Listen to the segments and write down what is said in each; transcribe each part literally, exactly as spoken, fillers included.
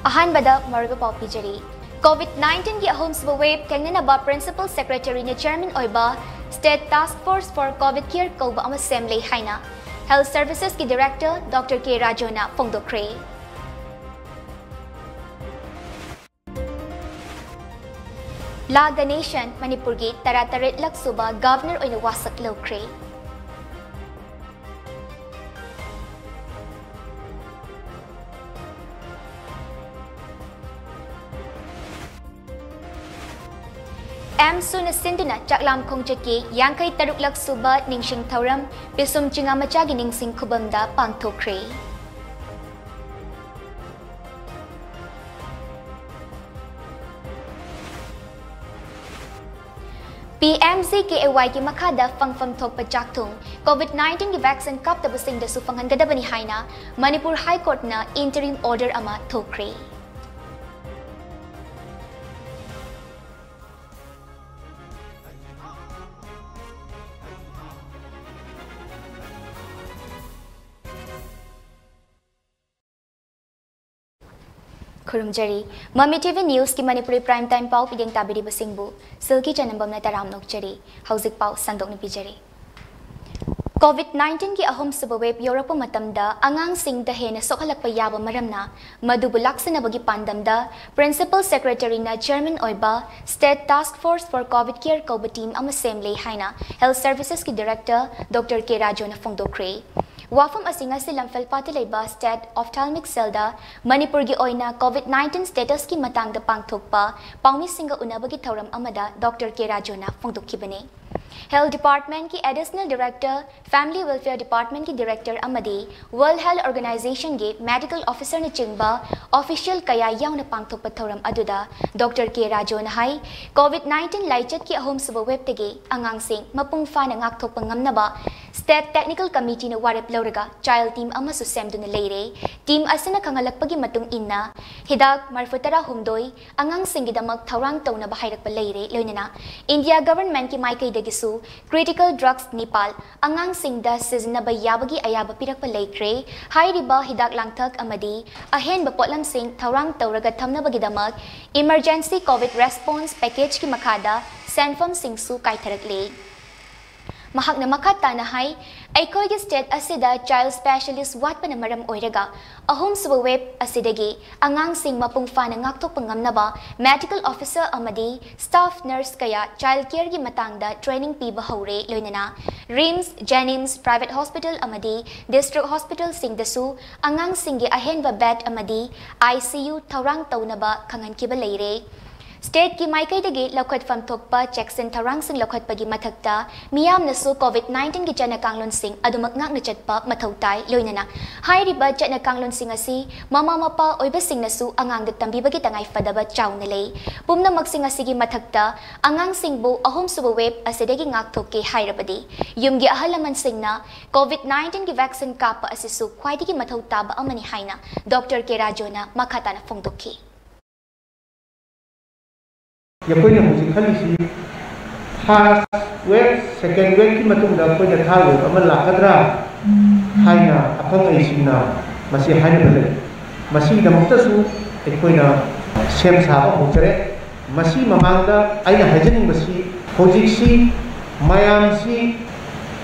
ꯑꯍꯥꯟꯕꯗ ꯃꯔꯨꯑꯣꯏꯕ ꯄꯥꯎ ꯄꯤꯖꯔꯤ꯫ COVID nineteen ꯒꯤ ꯑꯍꯨꯝꯁꯨꯕ wave ꯊꯦꯡꯅꯅꯕ Principal Secretary ꯅ Chairman ꯑꯣꯏꯕ State Task Force for COVID Care ꯀꯧꯕ ꯑꯃ ꯁꯦꯝꯂꯦ ꯍꯥꯏꯅ Health Services ꯀꯤ Director Doctor K ꯔꯥꯖꯨꯅ ꯐꯣꯡꯗꯣꯛꯈ꯭ꯔꯦ꯫ ꯂꯥ ꯒꯅꯦꯁꯟ ꯃꯅꯤꯄꯨꯔꯒꯤ ꯇꯔꯥꯇꯔꯦꯠꯂꯛ ꯁꯨꯕ Governor ꯑꯣꯏꯅ ꯋꯥꯁꯛ ꯂꯧꯈ꯭ꯔꯦ꯫ ꯑꯦꯝꯁꯨꯅ ꯁꯤꯟꯗꯨꯅ ꯆꯥꯛꯂꯥꯝ ꯈꯣꯡꯆꯠꯀꯤ ꯌꯥꯡꯈꯩ ꯇꯔꯨꯛꯂꯛ ꯁꯨꯕ ꯅꯤꯡꯁꯤꯡ ꯊꯧꯔꯝ ꯄꯤꯁꯨꯝ ꯆꯤꯉꯥ ꯃꯆꯥꯒꯤ ꯅꯤꯡꯁꯤꯡ ꯈꯨꯕꯝꯗ ꯄꯥꯡꯊꯣꯛꯈ꯭ꯔꯦ꯫ ꯄꯤ ꯑꯦꯝ ꯖꯤ ꯀꯦ ꯑꯦ ꯋꯥꯏ ꯒꯤ ꯃꯈꯥꯗ ꯐꯪꯐꯝ ꯊꯣꯛꯄ ꯆꯥꯛꯊꯨꯡ COVID nineteen ꯒꯤ vaccine ꯀꯥꯞꯇꯕꯁꯤꯡꯗꯁꯨ ꯐꯪꯍꯟꯒꯗꯕꯅꯤ ꯍꯥꯏꯅ ꯃꯅꯤꯄꯨꯔ High Court ꯅ interim order ꯑꯃ ꯊꯣꯛꯈ꯭ꯔꯦ꯫ ꯈꯨꯔꯨꯝꯖꯔꯤ꯫ ꯃꯃꯤ ꯇꯤ ꯚꯤ ꯅ꯭ꯌꯨꯁꯀꯤ ꯃꯅꯤꯄꯨꯔꯤ prime time ꯄꯥꯎ ꯄꯤꯗꯦꯡ ꯇꯥꯕꯤꯔꯤꯕꯁꯤꯡꯕꯨ ꯁꯤꯜꯀꯤ ꯆꯅꯝꯕꯝꯅ ꯇꯔꯥꯝꯅ ꯑꯣꯛꯆꯔꯤ꯫ ꯍꯧꯖꯤꯛ ꯄꯥꯎ ꯁꯟꯗꯣꯛꯅ ꯄꯤꯖꯔꯤ꯫ COVID nineteen ꯒꯤ ꯑꯍꯨꯝꯁꯨꯕ wave ꯌꯧꯔꯛꯄ ꯃꯇꯝꯗ ꯑꯉꯥꯡꯁꯤꯡꯗ ꯍꯦꯟꯅ ꯁꯣꯛꯍꯜꯂꯛꯄ ꯌꯥꯕ ꯃꯔꯝꯅ ꯃꯗꯨꯕꯨ ꯂꯥꯛꯁꯤꯟꯅꯕꯒꯤ ꯄꯥꯟꯗꯝꯗ Principal Secretary ꯅ Chairman ꯑꯣꯏꯕ State Task Force for COVID Care ꯀꯧꯕ team ꯑꯃ ꯁꯦꯝꯂꯦ ꯍꯥꯏꯅ Health Services ꯀꯤ Director Doctor K ꯔꯥꯖꯨꯅ ꯐꯣꯡꯗꯣꯛꯈ꯭ꯔꯦ꯫ ꯋꯥꯐꯝ ꯑꯁꯤ ꯉꯁꯤ ꯂꯝꯐꯦꯜꯄꯥꯠꯇ ꯂꯩꯕ State Ophthalmic Cell ꯗ ꯃꯅꯤꯄꯨꯔꯒꯤ ꯑꯣꯏꯅ COVID nineteen status ꯀꯤ ꯃꯇꯥꯡꯗ ꯄꯥꯡꯊꯣꯛꯄ ꯄꯥꯎꯃꯤꯁꯤꯡꯒ ꯎꯅꯕꯒꯤ ꯊꯧꯔꯝ ꯑꯃꯗ Doctor K ꯔꯥꯖꯨꯅ ꯐꯣꯡꯗꯣꯛꯈꯤꯕꯅꯤ꯫ Health Department ꯀꯤ Additional Director, Family Welfare Department ꯀꯤ Director ꯑꯃꯗꯤ World Health Organization ꯒꯤ Medical Officer ꯅꯆꯤꯡꯕ official ꯀꯌꯥ ꯌꯥꯎꯅ ꯄꯥꯡꯊꯣꯛꯄ ꯊꯧꯔꯝ ꯑꯗꯨꯗ Doctor K ꯔꯥꯖꯨꯅ ꯍꯥꯏ, COVID nineteen ꯂꯥꯏꯆꯠꯀꯤ ꯑꯍꯨꯝꯁꯨꯕ wave ꯇꯒꯤ ꯑꯉꯥꯡꯁꯤꯡ ꯃꯄꯨꯡ ꯐꯥꯅ ꯉꯥꯛꯊꯣꯛꯄ ꯉꯝꯅꯕ State Technical Committeeꯅ ꯋꯥꯔꯦꯞ ꯂꯧꯔꯒ child team ꯑꯃꯁꯨ ꯁꯦꯝꯗꯨꯅ ꯂꯩꯔꯦ꯫ Team ꯑꯁꯤꯅ ꯈꯪꯍꯜꯂꯛꯄꯒꯤ ꯃꯇꯨꯡ ꯏꯟꯅ, ꯍꯤꯗꯥꯛ ꯃꯔꯤꯐꯨꯇꯔꯥ ꯍꯨꯝꯗꯣꯏ ꯑꯉꯥꯡꯁꯤꯡꯒꯤꯗꯃꯛ ꯊꯧꯔꯥꯡ ꯇꯧꯅꯕ ꯍꯥꯏꯔꯛꯄ ꯂꯩꯔꯦ꯫ ꯂꯣꯏꯅꯅ India Governmentꯀꯤ ꯃꯥꯏꯀꯩꯗꯒꯤꯁꯨ critical drugs ꯅꯤꯄꯥꯜ ꯑꯉꯥꯡꯁꯤꯡꯗ ꯁꯤꯖꯤꯟꯅꯕ ꯌꯥꯕꯒꯤ ꯑꯌꯥꯕ ꯄꯤꯔꯛꯄ ꯂꯩꯈ꯭ꯔꯦ꯫ ꯍꯥꯏꯔꯤꯕ ꯍꯤꯗꯥꯛ ꯂꯥꯡꯊꯛ ꯑꯃꯗꯤ ꯑꯍꯦꯟꯕ ꯄꯣꯠꯂꯝꯁꯤꯡ ꯊꯧꯔꯥꯡ ꯇꯧꯔꯒ ꯊꯝꯅꯕꯒꯤꯗꯃꯛ Emergency COVID Response Packageꯀꯤ ꯃꯈꯥꯗ ꯁꯦꯟꯐꯝꯁꯤꯡꯁꯨ ꯀꯥꯏꯊꯔꯛꯂꯦ꯫ ꯃꯍꯥꯛꯅ ꯃꯈꯥ ꯇꯥꯅ ꯍꯥꯏ, ꯑꯩꯈꯣꯏꯒꯤ state ꯑꯁꯤꯗ child specialist ꯋꯥꯠꯄꯅ ꯃꯔꯝ ꯑꯣꯏꯔꯒ ꯑꯍꯨꯝꯁꯨꯕ wave ꯑꯁꯤꯗꯒꯤ ꯑꯉꯥꯡꯁꯤꯡ ꯃꯄꯨꯡ ꯐꯥꯅ ꯉꯥꯛꯊꯣꯛꯄ ꯉꯝꯅꯕ medical officer ꯑꯃꯗꯤ staff nurse ꯀꯌꯥ child careꯒꯤ ꯃꯇꯥꯡꯗ training ꯄꯤꯕ ꯍꯧꯔꯦ꯫ ꯂꯣꯏꯅꯅ RIMS, JNIMS, private hospital ꯑꯃꯗꯤ district hospitalꯁꯤꯡꯗꯁꯨ ꯑꯉꯥꯡꯁꯤꯡꯒꯤ ꯑꯍꯦꯟꯕ bed ꯑꯃꯗꯤ ICU ꯊꯧꯔꯥꯡ ꯇꯧꯅꯕ ꯈꯪꯍꯟꯈꯤꯕ ꯂꯩꯔꯦ꯫ Stateꯀꯤ ꯃꯥꯏꯀꯩꯗꯒꯤ ꯂꯧꯈꯠꯐꯝ ꯊꯣꯛꯄ ꯆꯦꯛꯁꯤꯟ ꯊꯧꯔꯥꯡꯁꯤꯡ ꯂꯧꯈꯠꯄꯒꯤ ꯃꯊꯛꯇ, ꯃꯤꯌꯥꯝꯅꯁꯨ COVID nineteenꯒꯤ ꯆꯠꯅ ꯀꯥꯡꯂꯣꯟꯁꯤꯡ ꯑꯗꯨꯃꯛ ꯉꯥꯛꯅ ꯆꯠꯄ ꯃꯊꯧ ꯇꯥꯏ꯫ ꯂꯣꯏꯅꯅ ꯍꯥꯏꯔꯤꯕ ꯆꯠꯅ ꯀꯥꯡꯂꯣꯟꯁꯤꯡ ꯑꯁꯤ ꯃꯃꯥ ꯃꯄꯥ ꯑꯣꯏꯕꯁꯤꯡꯅꯁꯨ ꯑꯉꯥꯡꯗ ꯇꯝꯕꯤꯕꯒꯤ ꯇꯉꯥꯏ ꯐꯗꯕ ꯆꯥꯎꯅ ꯂꯩ꯫ ꯄꯨꯝꯅꯃꯛꯁꯤꯡ ꯑꯁꯤꯒꯤ ꯃꯊꯛꯇ, ꯑꯉꯥꯡꯁꯤꯡꯕꯨ ꯑꯍꯨꯝꯁꯨꯕ wave ꯑꯁꯤꯗꯒꯤ ꯉꯥꯛꯊꯣꯛꯀꯦ ꯍꯥꯏꯔꯕꯗꯤ, ꯌꯨꯝꯒꯤ ꯑꯍꯜ ꯂꯃꯟꯁꯤꯡꯅ COVID nineteenꯒꯤ vaccine ꯀꯥꯞꯄ ꯑꯁꯤꯁꯨ ꯈ꯭ꯋꯥꯏꯗꯒꯤ ꯃꯊꯧ ꯇꯥꯕ ꯑꯃꯅꯤ ꯍꯥꯏꯅ Doctor ꯀꯦ ꯔꯥꯖꯨꯅ ꯃꯈꯥ ꯇꯥꯅ ꯐꯣꯡꯗꯣꯛꯈꯤ꯫ ꯑꯩꯈꯣꯏꯅ ꯍꯧꯖꯤꯛ ꯈꯜꯂꯤꯁꯤ first wave, second waveꯀꯤ ꯃꯇꯨꯡꯗ ꯑꯩꯈꯣꯏꯅ third wave ꯑꯃ ꯂꯥꯛꯀꯗ꯭ꯔꯥ ꯍꯥꯏꯅ ꯑꯈꯪ ꯑꯍꯩꯁꯤꯡꯅ ꯃꯁꯤ ꯍꯥꯏꯅꯕ ꯂꯩ꯫ ꯃꯁꯤꯒꯤꯗꯃꯛꯇꯁꯨ ꯑꯩꯈꯣꯏꯅ ꯁꯦꯝ ꯁꯥꯕ ꯍꯧꯖꯔꯦ꯫ ꯃꯁꯤ ꯃꯃꯥꯡꯗ ꯑꯩꯅ ꯍꯥꯏꯖꯅꯤꯡꯕꯁꯤ, ꯍꯧꯖꯤꯛꯁꯤ ꯃꯌꯥꯝꯁꯤ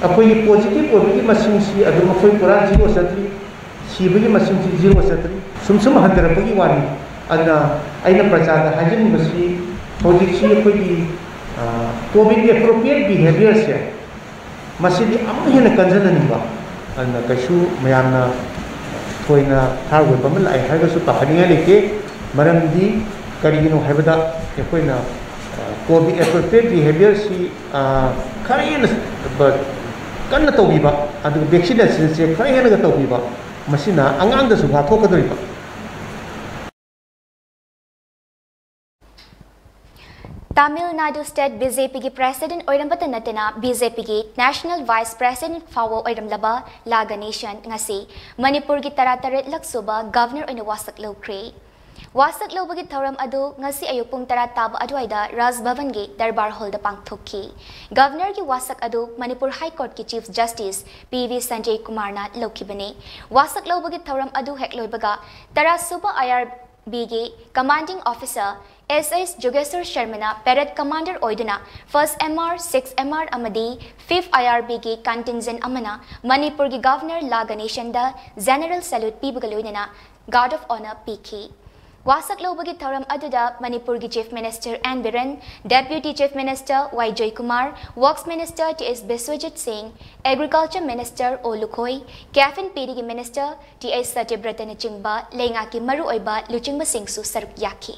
ꯑꯩꯈꯣꯏꯒꯤ positive ꯑꯣꯏꯕꯒꯤ ꯃꯁꯤꯡꯁꯤ ꯑꯗꯨꯝ ꯑꯩꯈꯣꯏ ꯄꯨꯔꯥ zero ꯆꯠꯇ꯭ꯔꯤ, ꯁꯤꯕꯒꯤ ꯃꯁꯤꯡꯁꯤ zero ꯆꯠꯇ꯭ꯔꯤ, ꯁꯨꯝ ꯁꯨꯝ ꯍꯟꯊꯔꯛꯄꯒꯤ ꯋꯥꯅꯤ꯫ ꯑꯗꯨꯅ ꯑꯩꯅ ꯄ꯭ꯔꯖꯥꯗ ꯍꯥꯏꯖꯅꯤꯡꯕꯁꯤ, ꯍꯧꯖꯤꯛꯁꯤ ꯑꯩꯈꯣꯏꯒꯤ, ꯑ, COVID appropriate behaviourꯁꯦ, ꯃꯁꯤꯗꯤ ꯑꯃꯨꯛ ꯍꯦꯟꯅ ꯀꯟꯖꯅꯅꯤꯡꯕ꯫ ꯑꯗꯨꯅ ꯀꯩꯁꯨ ꯃꯌꯥꯝꯅ ꯊꯣꯏꯅ third wave ꯑꯃ ꯂꯥꯛꯑꯦ ꯍꯥꯏꯔꯒꯁꯨ ꯄꯥꯈꯠꯅꯤꯡꯉꯥꯏ ꯂꯩꯇꯦ꯫ ꯃꯔꯝꯗꯤ ꯀꯔꯤꯒꯤꯅꯣ ꯍꯥꯏꯕꯗ, ꯑꯩꯈꯣꯏꯅ, ꯑ, COVID appropriate behaviourꯁꯤ, ꯑ, ꯈꯔ ꯍꯦꯟꯅ, ꯕ-, ꯀꯟꯅ ꯇꯧꯕꯤꯕ, ꯑꯗꯨꯒ vaccinationꯁꯦ ꯈꯔ ꯍꯦꯟꯅꯒ ꯇꯧꯕꯤꯕ, ꯃꯁꯤꯅ ꯑꯉꯥꯡꯗꯁꯨ ꯉꯥꯛꯊꯣꯛꯀꯗꯧꯔꯤꯕ꯫ Tamil Nadu state B J ꯄꯤꯒꯤ ꯄ꯭ꯔꯦꯁꯤꯗꯦꯟꯠ ꯑꯣꯏꯔꯝꯕꯇ ꯅꯠꯇꯅ ꯕꯤ ꯖꯦ ꯄꯤꯒꯤ ꯅꯦꯁꯅꯦꯜ ꯚꯥꯏꯁ ꯄ꯭ꯔꯦꯁꯤꯗꯦꯟꯠ ꯐꯥꯎꯕ ꯑꯣꯏꯔꯝꯂꯕ ꯂꯥ ꯒꯅꯦꯁꯟ ꯉꯁꯤ ꯃꯅꯤꯄꯨꯔꯒꯤ ꯇꯔꯥꯇꯔꯦꯠꯂꯛ ꯁꯨꯕ ꯒꯚꯔꯅꯔ ꯑꯣꯏꯅ ꯋꯥꯁꯛ ꯂꯧꯈ꯭ꯔꯦ꯫ ꯋꯥꯁꯛ ꯂꯧꯕꯒꯤ ꯊꯧꯔꯝ ꯑꯗꯨ ꯉꯁꯤ ꯑꯌꯨꯛ ꯄꯨꯡ ꯇꯔꯥ ꯇꯥꯕ ꯑꯗꯨꯋꯥꯏꯗ ꯔꯥꯖ ꯚꯕꯟꯒꯤ ꯗꯔꯕꯥꯔ ꯍꯣꯜꯗ ꯄꯥꯡꯊꯣꯛꯈꯤ꯫ ꯒꯚꯔꯅꯔꯒꯤ ꯋꯥꯁꯛ ꯑꯗꯨ ꯃꯅꯤꯄꯨꯔ ꯍꯥꯏ ꯀꯣꯔꯠꯀꯤ chief justice P V Sanjay ꯀꯨꯃꯥꯔꯅ ꯂꯧꯈꯤꯕꯅꯤ꯫ ꯋꯥꯁꯛ ꯂꯧꯕꯒꯤ ꯊꯧꯔꯝ ꯑꯗꯨ ꯍꯦꯛ ꯂꯣꯏꯕꯒ ꯇꯔꯥ ꯁꯨꯕ ꯑꯥꯏ ꯑꯥꯔ ꯕꯤꯒꯤ ꯀꯃꯥꯟꯗꯤꯡ ꯑꯣꯐꯤꯁꯥꯔ ꯑꯦꯁ ꯑꯦꯁ ꯖꯨꯒꯦꯁ꯭ꯋꯔ ꯁꯔꯃꯅ ꯄꯦꯔꯦꯗ ꯀꯃꯥꯟꯗꯔ ꯑꯣꯏꯗꯨꯅ first M R, six M R ꯑꯃꯗꯤ ꯐꯤꯐ ꯑꯥꯏ ꯑꯥꯔ ꯕꯤꯒꯤ ꯀꯟꯇꯤꯟꯖꯦꯟꯠ ꯑꯃꯅ ꯃꯅꯤꯄꯨꯔꯒꯤ ꯒꯚꯔꯅꯔ ꯂꯥ ꯒꯅꯦꯁꯟꯗ ꯖꯦꯅꯔꯦꯜ ꯁꯦꯂ꯭ꯌꯨꯠ ꯄꯤꯕꯒ ꯂꯣꯏꯅꯅ ꯒꯥꯔꯗ ꯑꯣꯐ ꯑꯣꯅꯔ ꯄꯤꯈꯤ꯫ ꯋꯥꯁꯛ ꯂꯧꯕꯒꯤ ꯊꯧꯔꯝ ꯑꯗꯨꯗ ꯃꯅꯤꯄꯨꯔꯒꯤ chief minister N Biren, deputy chief minister Y Joykumar, works minister T S Biswajit Singh, agriculture minister O Lukhoi, CAF and ꯄꯤꯗꯤꯒꯤ ꯃꯤꯅꯤꯁꯇꯔ ꯇꯤ ꯑꯩꯆ ꯁꯇ꯭ꯌꯕ꯭ꯔꯇꯅꯆꯤꯡꯕ ꯂꯩꯉꯥꯛꯀꯤ ꯃꯔꯨꯑꯣꯏꯕ ꯂꯨꯆꯤꯡꯕꯁꯤꯡꯁꯨ ꯁꯔꯨꯛ ꯌꯥꯈꯤ꯫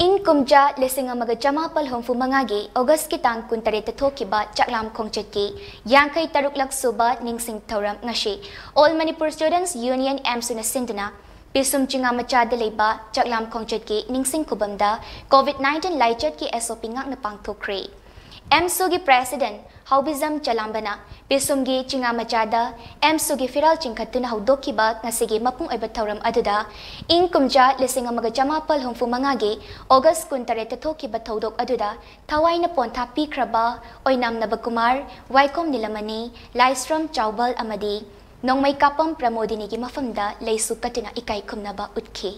ꯏꯪ ꯀꯨꯝꯖꯥ ꯂꯤꯁꯤꯡ ꯑꯃꯒ ꯆꯃꯥꯄꯜ ꯍꯨꯝꯐꯨ ꯃꯉꯥꯒꯤ ꯑꯣꯒꯁꯀꯤ ꯇꯥꯡ ꯀꯨꯟꯇꯔꯦꯠꯇ ꯊꯣꯛꯈꯤꯕ ꯆꯥꯛꯂꯥꯝ ꯈꯣꯡꯆꯠꯀꯤ ꯌꯥꯡꯈꯩ ꯇꯔꯨꯛꯂꯛ ꯁꯨꯕ ꯅꯤꯡꯁꯤꯡ ꯊꯧꯔꯝ ꯉꯁꯤ All Manipur Students Union, ꯑꯦꯝꯁꯨꯅ ꯁꯤꯟꯗꯨꯅ ꯄꯤꯁꯨꯝ ꯆꯤꯉꯥ ꯃꯆꯥꯗ ꯂꯩꯕ ꯆꯥꯛꯂꯥꯝ ꯈꯣꯡꯆꯠꯀꯤ ꯅꯤꯡꯁꯤꯡ ꯈꯨꯕꯝꯗ ꯀꯣꯚꯤꯗ ꯅꯥꯏꯟꯇꯤꯟ ꯂꯥꯏꯆꯠꯀꯤ ꯑꯦꯁ ꯑꯣ ꯄꯤ ꯉꯥꯛꯅ ꯄꯥꯡꯊꯣꯛꯈ꯭ꯔꯦ꯫ ꯑꯦꯝꯁꯨꯒꯤ ꯄ꯭ꯔꯦꯁꯤꯗꯦꯟꯠ ꯍꯥꯎꯕꯤꯖꯝ ꯆꯂꯥꯝꯕꯅ ꯄꯤꯁꯨꯝꯒꯤ ꯆꯤꯉꯥ ꯃꯆꯥꯗ ꯑꯦꯝꯁꯨꯒꯤ ꯐꯤꯔꯥꯜ ꯆꯤꯡꯈꯠꯇꯨꯅ ꯍꯧꯗꯣꯛꯈꯤꯕ ꯉꯁꯤꯒꯤ ꯃꯄꯨꯡ ꯑꯣꯏꯕ ꯊꯧꯔꯝ ꯑꯗꯨꯗ ꯏꯪ ꯀꯨꯝꯖꯥ ꯂꯤꯁꯤꯡ ꯑꯃꯒ ꯆꯃꯥꯄꯜ ꯍꯨꯝꯐꯨ ꯃꯉꯥꯒꯤ ꯑꯣꯒꯁ ꯀꯨꯟꯇꯔꯦꯠꯇ ꯊꯣꯛꯈꯤꯕ ꯊꯧꯗꯣꯛ ꯑꯗꯨꯗ ꯊꯋꯥꯏꯅ ꯄꯣꯟꯊꯥ ꯄꯤꯈ꯭ꯔꯕ ꯑꯣꯏꯅꯥꯝ ꯅꯕꯀꯨꯃꯥꯔ, ꯋꯥꯏꯈꯣꯝ ꯅꯤꯂꯃꯅꯤ, ꯂꯥꯏꯁ꯭ꯔꯝ ꯆꯥꯎꯕꯜ ꯑꯃꯗꯤ ꯅꯣꯡꯃꯩ ꯀꯥꯄꯝ ꯄ꯭ꯔꯃꯣꯗꯤꯅꯤꯒꯤ ꯃꯐꯝꯗ ꯂꯩꯁꯨ ꯀꯠꯇꯨꯅ ꯏꯀꯥꯏ ꯈꯨꯝꯅꯕ ꯎꯠꯈꯤ꯫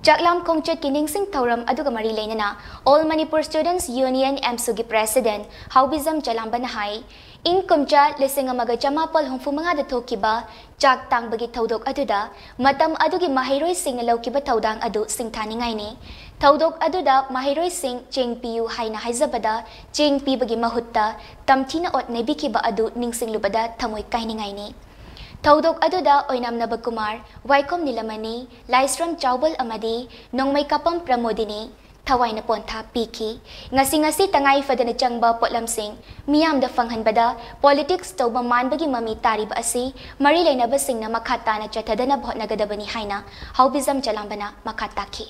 ꯆꯥꯛꯂꯥꯝ ꯈꯣꯡꯆꯠꯀꯤ ꯅꯤꯡꯁꯤꯡ ꯊꯧꯔꯝ ꯑꯗꯨꯒ ꯃꯔꯤ ꯂꯩꯅꯅ All Manipur Students Union, ꯑꯦꯝꯁꯨꯒꯤ ꯄ꯭ꯔꯦꯁꯤꯗꯦꯟꯠ ꯍꯥꯎꯕꯤꯖꯝ ꯆꯂꯥꯝꯕꯅ ꯍꯥꯏ, ꯏꯪ ꯀꯨꯝꯖꯥ ꯂꯤꯁꯤꯡ ꯑꯃꯒ ꯆꯃꯥꯄꯜ ꯍꯨꯝꯐꯨ ꯃꯉꯥꯗ ꯊꯣꯛꯈꯤꯕ ꯆꯥꯛ ꯇꯥꯡꯕꯒꯤ ꯊꯧꯗꯣꯛ ꯑꯗꯨꯗ ꯃꯇꯝ ꯑꯗꯨꯒꯤ ꯃꯍꯩꯔꯣꯏꯁꯤꯡꯅ ꯂꯧꯈꯤꯕ ꯊꯧꯗꯥꯡ ꯑꯗꯨ ꯁꯤꯡꯊꯥꯅꯤꯡꯉꯥꯏꯅꯤ꯫ ꯊꯧꯗꯣꯛ ꯑꯗꯨꯗ ꯃꯍꯩꯔꯣꯏꯁꯤꯡ ꯆꯦꯡ ꯄꯤꯌꯨ ꯍꯥꯏꯅ ꯍꯥꯏꯖꯕꯗ ꯆꯦꯡ ꯄꯤꯕꯒꯤ ꯃꯍꯨꯠꯇ ꯇꯝꯊꯤꯅ ꯑꯣꯠ ꯅꯩꯕꯤꯈꯤꯕ ꯑꯗꯨ ꯅꯤꯡꯁꯤꯡꯂꯨꯕꯗ ꯊꯃꯣꯏ ꯀꯥꯏꯅꯤꯡꯉꯥꯏꯅꯤ꯫ ꯊꯧꯗꯣꯛ ꯑꯗꯨꯗ ꯑꯣꯏꯅꯥꯝ ꯅꯕꯀꯨꯃꯥꯔ, ꯋꯥꯏꯈꯣꯝ ꯅꯤꯂꯃꯅꯤ, ꯂꯥꯏꯁ꯭ꯔꯝ ꯆꯥꯎꯕꯜ ꯑꯃꯗꯤ ꯅꯣꯡꯃꯩ ꯀꯥꯄꯝ ꯄ꯭ꯔꯃꯣꯗꯤꯅꯤ, ꯊꯋꯥꯏꯅ ꯄꯣꯟꯊꯥ ꯄꯤꯈꯤ꯫ ꯉꯁꯤ ꯉꯁꯤ ꯇꯉꯥꯏ ꯐꯗꯅ ꯆꯪꯕ ꯄꯣꯠꯂꯝꯁꯤꯡ ꯃꯤꯌꯥꯝꯗ ꯐꯪꯍꯟꯕꯗ politics ꯇꯧꯕ ꯃꯥꯟꯕꯒꯤ ꯃꯃꯤ ꯇꯥꯔꯤꯕ ꯑꯁꯤ ꯃꯔꯤ ꯂꯩꯅꯕꯁꯤꯡꯅ ꯃꯈꯥ ꯇꯥꯅ ꯆꯠꯊꯗꯅꯕ ꯍꯣꯠꯅꯒꯗꯕꯅꯤ ꯍꯥꯏꯅ ꯍꯥꯎꯕꯤꯖꯝ ꯆꯂꯥꯝꯕꯅ ꯃꯈꯥ ꯇꯥꯈꯤ꯫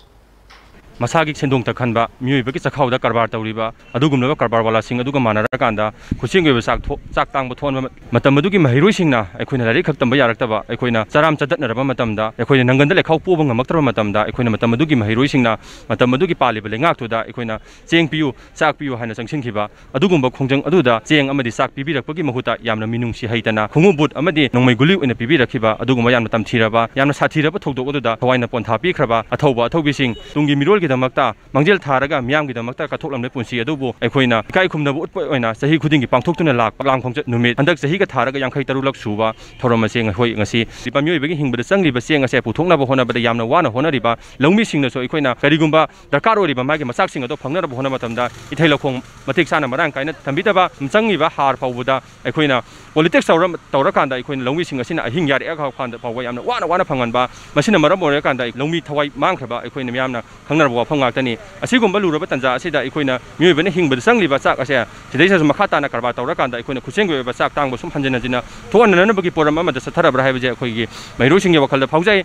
ꯃꯁꯥꯒꯤ ꯁꯦꯟꯗꯣꯡꯇ ꯈꯟꯕ, ꯃꯤꯑꯣꯏꯕꯒꯤ ꯆꯈꯥꯎꯗ ꯀꯔꯕꯥꯔ ꯇꯧꯔꯤꯕ ꯑꯗꯨꯒꯨꯝꯂꯕ ꯀꯔꯕꯥꯔ ꯋꯥꯂꯥꯁꯤꯡ ꯑꯗꯨꯒ ꯃꯥꯟꯅꯔꯀꯥꯟꯗ ꯈꯨꯠꯁꯦꯝꯒꯤ ꯑꯣꯏꯕ ꯆꯥꯛ ꯊꯣ-, ꯆꯥꯛ ꯇꯥꯡꯕ ꯊꯣꯛꯍꯟꯕ꯫ ꯃꯇꯝ ꯑꯗꯨꯒꯤ ꯃꯍꯩꯔꯣꯏꯁꯤꯡꯅ ꯑꯩꯈꯣꯏꯅ ꯂꯥꯏꯔꯤꯛ ꯈꯛ ꯇꯝꯕ ꯌꯥꯔꯛꯇꯕ, ꯑꯩꯈꯣꯏꯅ ꯆꯔꯥꯝ ꯆꯗꯠꯅꯔꯕ ꯃꯇꯝꯗ, ꯑꯩꯈꯣꯏꯅ ꯅꯪꯒꯟꯗ ꯂꯩꯈꯥꯎ ꯄꯣꯕ ꯉꯝꯃꯛꯇ꯭ꯔꯕ ꯃꯇꯝꯗ, ꯑꯩꯈꯣꯏꯅ ꯃꯇꯝ ꯑꯗꯨꯒꯤ ꯃꯍꯩꯔꯣꯏꯁꯤꯡꯅ ꯃꯇꯝ ꯑꯗꯨꯒꯤ ꯄꯥꯜꯂꯤꯕ ꯂꯩꯉꯥꯛꯇꯨꯗ ꯑꯩꯈꯣꯏꯅ ꯆꯦꯡ ꯄꯤꯌꯨ, ꯆꯥꯛ ꯄꯤꯌꯨ ꯍꯥꯏꯅ ꯆꯪꯁꯤꯟꯈꯤꯕ꯫ ꯑꯗꯨꯒꯨꯝꯕ ꯈꯣꯡꯖꯪ ꯑꯗꯨꯗ ꯆꯦꯡ ꯑꯃꯗꯤ ꯆꯥꯛ ꯄꯤꯕꯤꯔꯛꯄꯒꯤ ꯃꯍꯨꯠꯇ ꯌꯥꯝꯅ ꯃꯤꯅꯨꯡꯁꯤ ꯍꯩꯇꯅ ꯈꯣꯡꯎꯞ ꯕꯨꯠ ꯑꯃꯗꯤ ꯅꯣꯡꯃꯩ ꯒꯨꯂꯤ ꯑꯣꯏꯅ ꯄꯤꯕꯤꯔꯛꯈꯤꯕ ꯑꯗꯨꯒꯨꯝꯕ ꯌꯥꯝꯅ ꯇꯝꯊꯤꯔꯕ, ꯌꯥꯝꯅ ꯁꯥꯊꯤꯔꯕ ꯊꯧꯗꯣꯛ ꯑꯗꯨꯗ ꯊꯋꯥꯏꯅ ꯄꯣꯟꯊꯥ ꯄꯤꯈ꯭ꯔꯕ ꯑꯊꯧꯕ ꯑꯊꯧꯕꯤꯁꯤꯡ, ꯇꯨꯡꯒꯤ ꯃꯤꯔꯣꯜꯒꯤꯗꯃꯛꯇ ꯃꯥꯡꯖꯤꯜ ꯊꯥꯔꯒ ꯃꯤꯌꯥꯝꯒꯤꯗꯃꯛꯇ ꯀꯠꯊꯣꯛꯂꯝꯕ ꯄꯨꯟꯁꯤ ꯑꯗꯨꯕꯨ ꯑꯩꯈꯣꯏꯅ ꯏꯀꯥꯏ ꯈꯨꯝꯅꯕ ꯎꯠꯄ ꯑꯣꯏꯅ ꯆꯍꯤ ꯈꯨꯗꯤꯡꯒꯤ ꯄꯥꯡꯊꯣꯛꯇꯨꯅ ꯂꯥꯛꯄ ꯆꯥꯛꯂꯥꯝ ꯈꯣꯡꯆꯠ ꯅꯨꯃꯤꯠ ꯍꯟꯗꯛ ꯆꯍꯤꯒ ꯊꯥꯔꯒ ꯌꯥꯡꯈꯩ ꯇꯔꯨꯛꯂꯛ ꯁꯨꯕ ꯊꯧꯔꯝ ꯑꯁꯤ ꯑꯩꯈꯣꯏ ꯉꯁꯤ ꯃꯤꯑꯣꯏꯕꯒꯤ ꯍꯤꯡꯕꯗ ꯆꯪꯂꯤꯕ ꯆꯦꯡ ꯑꯁꯦ ꯄꯨꯊꯣꯛꯅꯕ ꯍꯣꯠꯅꯕꯗ ꯌꯥꯝꯅ ꯋꯥꯅ ꯍꯣꯠꯅꯔꯤꯕ ꯂꯧꯃꯤꯁꯤꯡꯅꯁꯨ ꯑꯩꯈꯣꯏꯅ ꯀꯔꯤꯒꯨꯝꯕ ꯗꯔꯀꯥꯔ ꯑꯣꯏꯔꯤꯕ ꯃꯥꯒꯤ ꯃꯆꯥꯛꯁꯤꯡ ꯑꯗꯣ ꯐꯪꯅꯅꯕ ꯍꯣꯠꯅꯕ ꯃꯇꯝꯗ ꯏꯊꯩ ꯂꯧꯈꯣꯡ ꯃꯇꯤꯛ ꯆꯥꯅ ꯃꯔꯥꯡ ꯀꯥꯏꯅ ꯊꯝꯕꯤꯗꯕ, ꯆꯪꯉꯤꯕ ꯍꯥꯔ ꯐꯥꯎꯕꯗ ꯑꯩꯈꯣꯏꯅ politics ꯇꯧꯔ-, ꯇꯧꯔꯀꯥꯟꯗ ꯑꯩꯈꯣꯏꯅ ꯂꯧꯃꯤꯁꯤꯡ ꯑꯁꯤꯅ ꯑꯍꯤꯡ ꯌꯥꯔꯦꯛꯑꯒ ꯐꯥꯎꯕ ꯌꯥꯝꯅ ꯋꯥꯅ ꯋꯥꯅ ꯐꯪꯍꯟꯕ, ꯃꯁꯤꯅ ꯃꯔꯝ ꯑꯣꯏꯔꯀꯥꯟꯗ ꯂꯧꯃꯤ ꯊꯋꯥꯏ ꯃꯥꯡꯈ꯭ꯔꯕ ꯑꯩꯈꯣꯏꯅ ꯃꯤꯌꯥꯝꯅ ꯈꯪꯅꯔꯕ ꯋꯥꯐꯝ ꯉꯥꯛꯇꯅꯤ꯫ ꯑꯁꯤꯒꯨꯝꯕ ꯂꯨꯔꯕ ꯇꯥꯟꯖꯥ ꯑꯁꯤꯗ ꯑꯩꯈꯣꯏꯅ ꯃꯤꯑꯣꯏꯕꯅ ꯍꯤꯡꯕꯗ ꯆꯪꯂꯤꯕ ꯆꯥꯛ ꯑꯁꯦ ꯁꯤꯗꯩꯁꯤꯗꯁꯨ ꯃꯈꯥ ꯇꯥꯅ ꯀꯔꯕꯥꯔ ꯇꯧꯔꯀꯥꯟꯗ ꯑꯩꯈꯣꯏꯅ ꯈꯨꯠꯁꯦꯝꯒꯤ ꯑꯣꯏꯕ ꯆꯥꯛ ꯇꯥꯡꯕ ꯁꯨꯝ ꯍꯟꯖꯤꯟ ꯍꯟꯖꯤꯟꯅ ꯊꯣꯛꯍꯟꯅꯅꯕꯒꯤ ꯄꯣꯔꯝ ꯑꯃꯗ ꯆꯠꯊꯔꯕ꯭ꯔꯥ ꯍꯥꯏꯕꯁꯦ ꯑꯩꯈꯣꯏꯒꯤ ꯃꯍꯩꯔꯣꯏꯁꯤꯡꯒꯤ ꯋꯥꯈꯜꯗ ꯐꯥꯎꯖꯩ꯫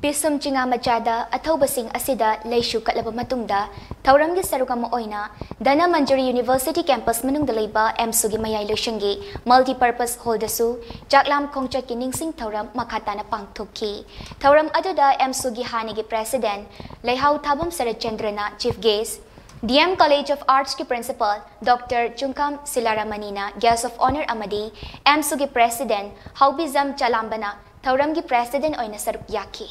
ꯄꯤꯁꯨꯝ ꯆꯤꯉꯥ ꯃꯆꯥꯗ ꯑꯊꯧꯕꯁꯤꯡ ꯑꯁꯤꯗ ꯂꯩꯁꯨ ꯀꯠꯂꯕ ꯃꯇꯨꯡꯗ ꯊꯧꯔꯝꯒꯤ ꯁꯔꯨꯛ ꯑꯃ ꯑꯣꯏꯅ ꯙꯅꯃꯟꯖꯨꯔꯤ University campus ꯃꯅꯨꯡꯗ ꯂꯩꯕ ꯑꯦꯝꯁꯨꯒꯤ ꯃꯌꯥꯏ ꯂꯣꯏꯁꯪꯒꯤ multipurpose hallꯗꯁꯨ ꯆꯥꯛꯂꯥꯝ ꯈꯣꯡꯆꯠꯀꯤ ꯅꯤꯡꯁꯤꯡ ꯊꯧꯔꯝ ꯃꯈꯥ ꯇꯥꯅ ꯄꯥꯡꯊꯣꯛꯈꯤ꯫ ꯊꯧꯔꯝ ꯑꯗꯨꯗ ꯑꯦꯝꯁꯨꯒꯤ ꯍꯥꯟꯅꯒꯤ president ꯂꯩꯍꯥꯎ ꯊꯥꯕꯝ ꯁꯔꯠꯆꯟꯗ꯭ꯔꯅ chief guest, D M College of Artsꯀꯤ principal Doctor ꯆꯨꯡꯈꯥꯝ ꯁꯤꯂꯥꯔꯥꯃꯅꯤꯅ guest of honour ꯑꯃꯗꯤ ꯑꯦꯝꯁꯨꯒꯤ president ꯍꯥꯎꯕꯤꯖꯝ ꯆꯂꯥꯝꯕꯅ ꯊꯧꯔꯝꯒꯤ president ꯑꯣꯏꯅ ꯁꯔꯨꯛ ꯌꯥꯈꯤ꯫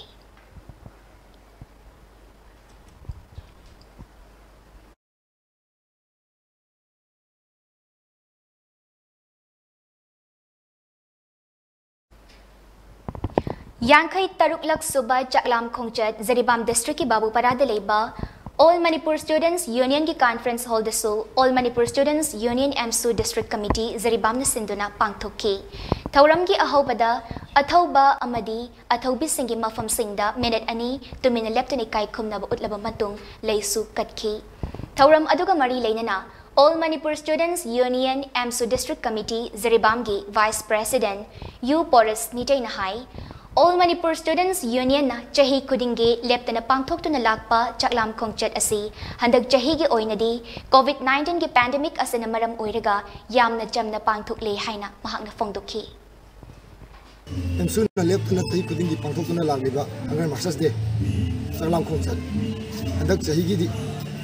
ꯌꯥꯡꯈꯩ ꯇꯔꯨꯛꯂꯛ ꯁꯨꯕ ꯆꯥꯛꯂꯥꯝ ꯈꯣꯡꯆꯠ ꯖꯤꯔꯤꯕꯥꯝ districtꯀꯤ ꯕꯥꯕꯨꯄꯥꯔꯥꯗ ꯂꯩꯕ All Manipur Students Unionꯒꯤ conference hallꯗꯁꯨ All Manipur Students Union AMSU District Committee ꯖꯤꯔꯤꯕꯥꯝꯅ ꯁꯤꯟꯗꯨꯅ ꯄꯥꯡꯊꯣꯛꯈꯤ꯫ ꯊꯧꯔꯝꯒꯤ ꯑꯍꯧꯕꯗ ꯑꯊꯧꯕ ꯑꯃꯗꯤ ꯑꯊꯧꯕꯤꯁꯤꯡꯒꯤ ꯃꯐꯝꯁꯤꯡꯗ ꯃꯤꯅꯤꯠ ꯑꯅꯤ ꯇꯨꯃꯤꯟꯅ ꯂꯦꯞꯇꯨꯅ ꯏꯀꯥꯏ ꯈꯨꯝꯅꯕ ꯎꯠꯂꯕ ꯃꯇꯨꯡ ꯂꯩꯁꯨ ꯀꯠꯈꯤ꯫ ꯊꯧꯔꯝ ꯑꯗꯨꯒ ꯃꯔꯤ ꯂꯩꯅꯅ All Manipur Students Union AMSU District Committee ꯖꯤꯔꯤꯕꯥꯝꯒꯤ Vice President ꯌꯨ ꯄꯣꯔꯁ ꯃꯤꯇꯩꯅ ꯍꯥꯏ, All Manipur Students Unionꯅ ꯆꯍꯤ ꯈꯨꯗꯤꯡꯒꯤ ꯂꯦꯞꯇꯅ ꯄꯥꯡꯊꯣꯛꯇꯨꯅ ꯂꯥꯛꯄ ꯆꯥꯛꯂꯥꯝ ꯈꯣꯡꯆꯠ ꯑꯁꯤ ꯍꯟꯗꯛ ꯆꯍꯤꯒꯤ ꯑꯣꯏꯅꯗꯤ COVID nineteenꯒꯤ pandemic ꯑꯁꯤꯅ ꯃꯔꯝ ꯑꯣꯏꯔꯒ ꯌꯥꯝꯅ ꯆꯝꯅ ꯄꯥꯡꯊꯣꯛꯂꯦ ꯍꯥꯏꯅ ꯃꯍꯥꯛꯅ ꯐꯣꯡꯗꯣꯛꯈꯤ꯫ ꯑꯦꯝꯁꯨꯅ ꯂꯦꯞꯇꯅ ꯆꯍꯤ ꯈꯨꯗꯤꯡꯒꯤ ꯄꯥꯡꯊꯣꯛꯇꯨꯅ ꯂꯥꯛꯂꯤꯕ Hunger Marchers Day ꯆꯥꯛꯂꯥꯝ ꯈꯣꯡꯆꯠ ꯍꯟꯗꯛ ꯆꯍꯤꯒꯤꯗꯤ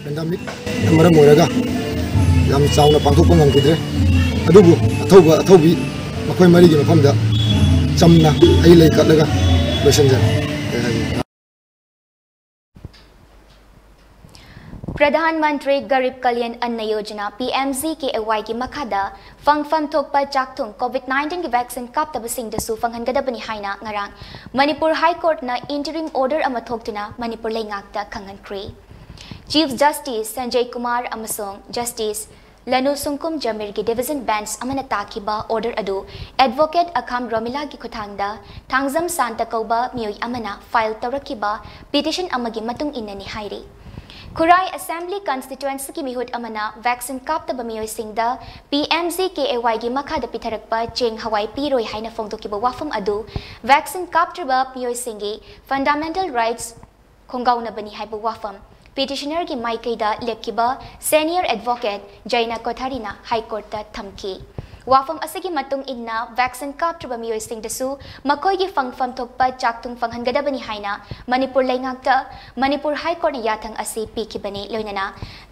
pandemicꯅ ꯃꯔꯝ ꯑꯣꯏꯔꯒ ꯌꯥꯝ ꯆꯥꯎꯅ ꯄꯥꯡꯊꯣꯛꯄ ꯉꯝꯈꯤꯗ꯭ꯔꯦ꯫ ꯑꯗꯨꯕꯨ ꯑꯊꯧꯕ ꯑꯊꯧꯕꯤ ꯃꯈꯣꯏ ꯃꯔꯤꯒꯤ ꯃꯐꯝꯗ ꯆꯝꯅ ꯍꯩ ꯂꯩ ꯀꯠꯂꯒ ꯂꯣꯏꯁꯤꯟꯖꯔꯦ꯫ Pradhan Mantri Garib Kalyan Anna Yojana, P M G K A ꯋꯥꯏꯒꯤ ꯃꯈꯥꯗ ꯐꯪꯐꯝ ꯊꯣꯛꯄ ꯆꯥꯛꯊꯨꯡ COVID nineteenꯒꯤ vaccine ꯀꯥꯞꯇꯕꯁꯤꯡꯗꯁꯨ ꯐꯪꯍꯟꯒꯗꯕꯅꯤ ꯍꯥꯏꯅ ꯉꯔꯥꯡ ꯃꯅꯤꯄꯨꯔ High Courtꯅ interim order ꯑꯃ ꯊꯣꯛꯇꯨꯅ ꯃꯅꯤꯄꯨꯔ ꯂꯩꯉꯥꯛꯇ ꯈꯪꯍꯟꯈ꯭ꯔꯦ꯫ Chief Justice ꯁꯟꯖꯌ ꯀꯨꯃꯥꯔ ꯑꯃꯁꯨꯡ Justice ꯂꯅꯨ ꯁꯨꯡꯀꯨꯝ ꯖꯃꯤꯔꯒꯤ division bench ꯑꯃꯅ ꯇꯥꯈꯤꯕ order ꯑꯗꯨ advocate ꯑꯈꯥꯝ ꯔꯣꯃꯤꯂꯥꯒꯤ ꯈꯨꯠꯊꯥꯡꯗ ꯊꯥꯡꯖꯝ ꯁꯥꯟꯇ ꯀꯧꯕ ꯃꯤꯑꯣꯏ ꯑꯃꯅ file ꯇꯧꯔꯛꯈꯤꯕ petition ꯑꯃꯒꯤ ꯃꯇꯨꯡ ꯏꯟꯅꯅꯤ ꯍꯥꯏꯔꯤ꯫ ꯈꯨꯔꯥꯏ Assembly Constituencyꯒꯤ ꯃꯤꯍꯨꯠ ꯑꯃꯅ vaccine ꯀꯥꯞꯇꯕ ꯃꯤꯑꯣꯏꯁꯤꯡꯗ ꯄꯤ ꯑꯦꯝ ꯖꯤ ꯀꯦ ꯑꯦ ꯋꯥꯏꯒꯤ ꯃꯈꯥꯗ ꯄꯤꯊꯔꯛꯄ ꯆꯦꯡ ꯍꯋꯥꯏ ꯄꯤꯔꯣꯏ ꯍꯥꯏꯅ ꯐꯣꯡꯗꯣꯛꯈꯤꯕ ꯋꯥꯐꯝ ꯑꯗꯨ vaccine ꯀꯥꯞꯇ꯭ꯔꯤꯕ ꯃꯤꯑꯣꯏꯁꯤꯡꯒꯤ fundamental rights ꯈꯣꯡꯒꯥꯎꯅꯕꯅꯤ ꯍꯥꯏꯕ ꯋꯥꯐꯝ petitionerꯒꯤ ꯃꯥꯏꯀꯩꯗ ꯂꯦꯞꯈꯤꯕ senior advocate ꯖꯩꯅ ꯀꯣꯊꯥꯔꯤꯅ High Courtꯇ ꯊꯝꯈꯤ꯫ ꯋꯥꯐꯝ ꯑꯁꯤꯒꯤ ꯃꯇꯨꯡ ꯏꯟꯅ vaccine ꯀꯥꯞꯇ꯭ꯔꯤꯕ ꯃꯤꯑꯣꯏꯁꯤꯡꯗꯁꯨ ꯃꯈꯣꯏꯒꯤ ꯐꯪꯐꯝ ꯊꯣꯛꯄ ꯆꯥꯛꯊꯨꯡ ꯐꯪꯍꯟꯒꯗꯕꯅꯤ ꯍꯥꯏꯅ ꯃꯅꯤꯄꯨꯔ ꯂꯩꯉꯥꯛꯇ ꯃꯅꯤꯄꯨꯔ High Courtꯅ ꯌꯥꯊꯪ ꯑꯁꯤ ꯄꯤꯈꯤꯕꯅꯤ꯫ ꯂꯣꯏꯅꯅ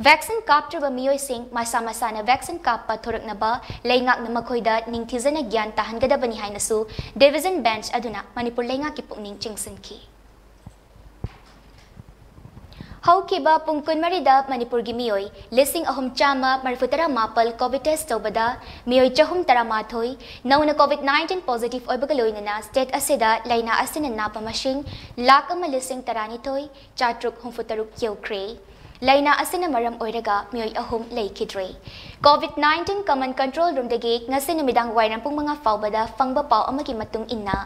vaccine ꯀꯥꯞꯇ꯭ꯔꯤꯕ ꯃꯤꯑꯣꯏꯁꯤꯡ ꯃꯁꯥ ꯃꯁꯥꯅ vaccine ꯀꯥꯞꯄ ꯊꯣꯔꯛꯅꯕ ꯂꯩꯉꯥꯛꯅ ꯃꯈꯣꯏꯗ ꯅꯤꯡꯊꯤꯖꯅ ꯒ꯭ꯌꯥꯟ ꯇꯥꯍꯟꯒꯗꯕꯅꯤ ꯍꯥꯏꯅꯁꯨ division bench ꯑꯗꯨꯅ ꯃꯅꯤꯄꯨꯔ ꯂꯩꯉꯥꯛꯀꯤ ꯄꯨꯛꯅꯤꯡ ꯆꯤꯡꯁꯤꯟꯈꯤ꯫ ꯍꯧꯈꯤꯕ ꯄꯨꯡ ꯀꯨꯟꯃꯔꯤꯗ ꯃꯅꯤꯄꯨꯔꯒꯤ ꯃꯤꯑꯣꯏ ꯂꯤꯁꯤꯡ ꯑꯍꯨꯝ ꯆꯥꯝꯃ ꯃꯔꯤꯐꯨ ꯇꯔꯥ ꯃꯥꯄꯜ COVID test ꯇꯧꯕꯗ ꯃꯤꯑꯣꯏ ꯆꯍꯨꯝ ꯇꯔꯥꯃꯥꯊꯣꯏ ꯅꯧꯅ COVID nineteen positive ꯑꯣꯏꯕꯒ ꯂꯣꯏꯅꯅ state ꯑꯁꯤꯗ ꯂꯥꯏꯅꯥ ꯑꯁꯤꯅ ꯅꯥꯕ ꯃꯁꯤꯡ ꯂꯥꯈ ꯑꯃ ꯂꯤꯁꯤꯡ ꯇꯔꯥꯅꯤꯊꯣꯏ ꯆꯥꯇ꯭ꯔꯨꯛ ꯍꯨꯝꯐꯨ ꯇꯔꯨꯛ ꯌꯧꯈ꯭ꯔꯦ꯫ ꯂꯥꯏꯅꯥ ꯑꯁꯤꯅ ꯃꯔꯝ ꯑꯣꯏꯔꯒ ꯃꯤꯑꯣꯏ ꯑꯍꯨꯝ ꯂꯩꯈꯤꯗ꯭ꯔꯦ꯫ COVID nineteen Common Control Roomꯗꯒꯤ ꯉꯁꯤ ꯅꯨꯃꯤꯗꯥꯡ ꯋꯥꯏꯔꯝ ꯄꯨꯡ ꯃꯉꯥ ꯐꯥꯎꯕꯗ ꯐꯪꯕ ꯄꯥꯎ ꯑꯃꯒꯤ ꯃꯇꯨꯡ ꯏꯟꯅ,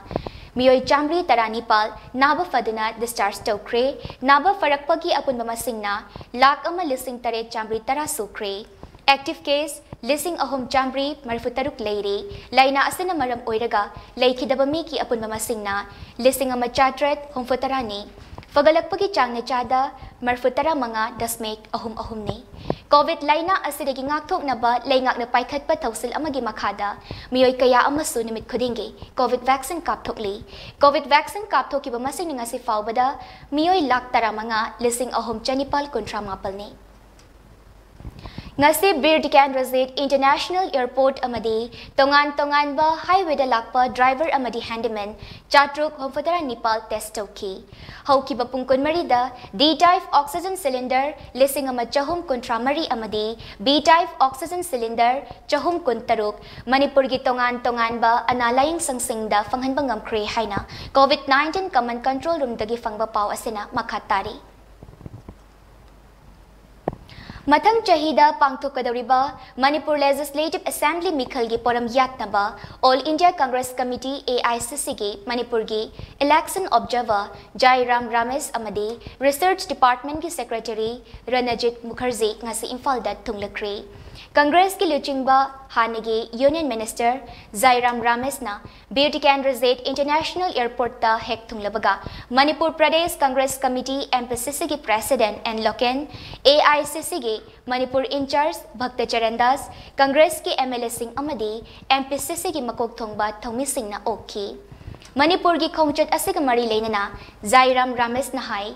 ꯃꯤꯑꯣꯏ ꯆꯥꯃꯔꯤ ꯇꯔꯥꯅꯤꯄꯥꯜ ꯅꯥꯕ ꯐꯗꯨꯅ discharge ꯇꯧꯈ꯭ꯔꯦ꯫ ꯅꯥꯕ ꯐꯔꯛꯄꯒꯤ ꯑꯄꯨꯟꯕ ꯃꯁꯤꯡꯅ ꯂꯥꯈ ꯑꯃ ꯂꯤꯁꯤꯡ ꯇꯔꯦꯠ ꯆꯥꯃꯔꯤ ꯇꯔꯥ ꯁꯨꯈ꯭ꯔꯦ꯫ Active case ꯂꯤꯁꯤꯡ ꯑꯍꯨꯝ ꯆꯥꯃꯔꯤ ꯃꯔꯤꯐꯨ ꯇꯔꯨꯛ ꯂꯩꯔꯦ꯫ ꯂꯥꯏꯅꯥ ꯑꯁꯤꯅ ꯃꯔꯝ ꯑꯣꯏꯔꯒ ꯂꯩꯈꯤꯗꯕ ꯃꯤꯒꯤ ꯑꯄꯨꯟꯕ ꯃꯁꯤꯡꯅ ꯂꯤꯁꯤꯡ ꯑꯃ ꯆꯥꯇ꯭ꯔꯦꯠ ꯍꯨꯝꯐꯨ ꯇꯔꯥꯅꯤ꯫ ꯐꯒꯠꯂꯛꯄꯒꯤ ꯆꯥꯡꯅ ꯆꯥꯗ ꯃꯔꯤꯐꯨ ꯇꯔꯥ ꯃꯉꯥ ꯗꯁꯃꯤꯛ ꯑꯍꯨꯝ ꯑꯍꯨꯝꯅꯤ꯫ COVID ꯂꯥꯏꯅꯥ ꯑꯁꯤꯗꯒꯤ ꯉꯥꯛꯊꯣꯛꯅꯕ ꯂꯩꯉꯥꯛꯅ ꯄꯥꯏꯈꯠꯄ ꯊꯧꯁꯤꯜ ꯑꯃꯒꯤ ꯃꯈꯥꯗ ꯃꯤꯑꯣꯏ ꯀꯌꯥ ꯑꯃꯁꯨ ꯅꯨꯃꯤꯠ ꯈꯨꯗꯤꯡꯒꯤ COVID vaccine ꯀꯥꯞꯊꯣꯛꯂꯤ꯫ COVID vaccine ꯀꯥꯞꯊꯣꯛꯈꯤꯕ ꯃꯁꯤꯡꯅ ꯉꯁꯤ ꯐꯥꯎꯕꯗ ꯃꯤꯑꯣꯏ ꯂꯥꯈ ꯇꯔꯥꯃꯉꯥ ꯂꯤꯁꯤꯡ ꯑꯍꯨꯝ ꯆꯅꯤꯄꯥꯜ ꯀꯨꯟꯊ꯭ꯔꯥ ꯃꯥꯄꯜꯅꯤ꯫ ꯉꯁꯤ ꯕꯤꯔ ꯇꯤꯀꯦꯟꯗ꯭ꯔꯖꯤꯠ International Airport ꯑꯃꯗꯤ ꯇꯣꯉꯥꯟ ꯇꯣꯉꯥꯟꯕ highwayꯗ ꯂꯥꯛꯄ driver ꯑꯃꯗꯤ handyman ꯆꯥꯇ꯭ꯔꯨꯛ ꯍꯨꯝꯐꯨꯇꯔꯥ ꯅꯤꯄꯥꯜ test ꯇꯧꯈꯤ꯫ ꯍꯧꯈꯤꯕ ꯄꯨꯡ ꯀꯨꯟꯃꯔꯤꯗ D type oxygen cylinder ꯂꯤꯁꯤꯡ ꯑꯃ ꯆꯍꯨꯝ ꯀꯨꯟꯊ꯭ꯔꯥ ꯃꯔꯤ ꯑꯃꯗꯤ B type oxygen cylinder ꯆꯍꯨꯝ ꯀꯨꯟꯇꯔꯨꯛ ꯃꯅꯤꯄꯨꯔꯒꯤ ꯇꯣꯉꯥꯟ ꯇꯣꯉꯥꯟꯕ ꯑꯅꯥ ꯂꯥꯌꯦꯡꯁꯪꯁꯤꯡꯗ ꯐꯪꯍꯟꯕ ꯉꯝꯈ꯭ꯔꯦ ꯍꯥꯏꯅ COVID nineteen Common Control Roomꯗꯒꯤ ꯐꯪꯕ ꯄꯥꯎ ꯑꯁꯤꯅ ꯃꯈꯥ ꯇꯥꯔꯤ꯫ ꯃꯊꯪ ꯆꯍꯤꯗ ꯄꯥꯡꯊꯣꯛꯀꯗꯧꯔꯤꯕ ꯃꯅꯤꯄꯨꯔ Legislative Assembly ꯃꯤꯈꯜꯒꯤ ꯄꯣꯔꯝ ꯌꯥꯠꯅꯕ All India Congress Committee, AICCꯒꯤ ꯃꯅꯤꯄꯨꯔꯒꯤ election observer ꯖꯥꯏꯔꯥꯝ ꯔꯥꯃꯦꯁ ꯑꯃꯗꯤ Research Departmentꯀꯤ Secretary ꯔꯅꯖꯤꯠ ꯃꯨꯈꯔꯖꯤ ꯉꯁꯤ ꯏꯝꯐꯥꯜꯗ ꯊꯨꯡꯂꯈ꯭ꯔꯦ꯫ ꯀꯪꯒ꯭ꯔꯦꯁꯀꯤ ꯂꯨꯆꯤꯡꯕ ꯍꯥꯟꯅꯒꯤ Union Minister ꯖꯥꯏꯔꯥꯝ ꯔꯥꯃꯦꯁꯅ Bir Tikendrajit International Airportꯇ ꯍꯦꯛ ꯊꯨꯡꯂꯕꯒ ꯃꯅꯤꯄꯨꯔ Pradesh Congress Committee, MPCCꯒꯤ President N ꯂꯣꯀꯦꯟ, AICCꯒꯤ ꯃꯅꯤꯄꯨꯔ in-charge ꯚꯛꯇ ꯆꯔꯟ ꯗꯥꯁ, ꯀꯪꯒ꯭ꯔꯦꯁꯀꯤ MLAꯁꯤꯡ ꯑꯃꯗꯤ MPCCꯒꯤ ꯃꯀꯣꯛ ꯊꯣꯡꯕ ꯊꯧꯃꯤꯁꯤꯡꯅ ꯑꯣꯛꯈꯤ꯫ ꯃꯅꯤꯄꯨꯔꯒꯤ ꯈꯣꯡꯆꯠ ꯑꯁꯤꯒ ꯃꯔꯤ ꯂꯩꯅꯅ ꯖꯥꯏꯔꯥꯝ ꯔꯥꯃꯦꯁꯅ ꯍꯥꯏ,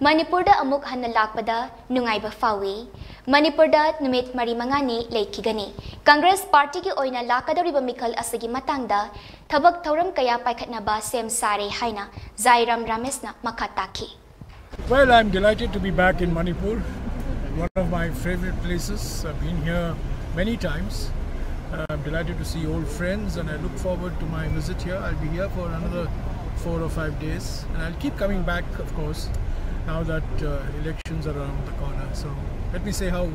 ꯃꯅꯤꯄꯨꯔꯗ ꯑꯃꯨꯛ ꯍꯟꯅ ꯂꯥꯛꯄꯗ ꯅꯨꯡꯉꯥꯏꯕ ꯐꯥꯎꯏ꯫ ꯃꯅꯤꯄꯨꯔꯗ ꯅꯨꯃꯤꯠ ꯃꯔꯤ ꯃꯉꯥꯅꯤ ꯂꯩꯈꯤꯒꯅꯤ꯫ ꯀꯪꯒ꯭ꯔꯦꯁ ꯄꯥꯔꯇꯤꯒꯤ ꯑꯣꯏꯅ ꯂꯥꯛꯀꯗꯧꯔꯤꯕ ꯃꯤꯈꯜ ꯑꯁꯤꯒꯤ ꯃꯇꯥꯡꯗ ꯊꯕꯛ ꯊꯧꯔꯝ ꯀꯌꯥ ꯄꯥꯏꯈꯠꯅꯕ ꯁꯦꯝ ꯁꯥꯔꯦ ꯍꯥꯏꯅ ꯖꯥꯏꯔꯥꯝ ꯔꯥꯃꯦꯁꯅ ꯃꯈꯥ ꯇꯥꯈꯤ꯫ Well, I'm delighted to be back in Manipur, one of my favorite places. I've been here many times. Uh, I'm delighted to see old friends, and I look forward to my visit here. I'll be here for another four or five days, and I'll keep coming back, of course, now that uh, elections are around the corner. So let me say how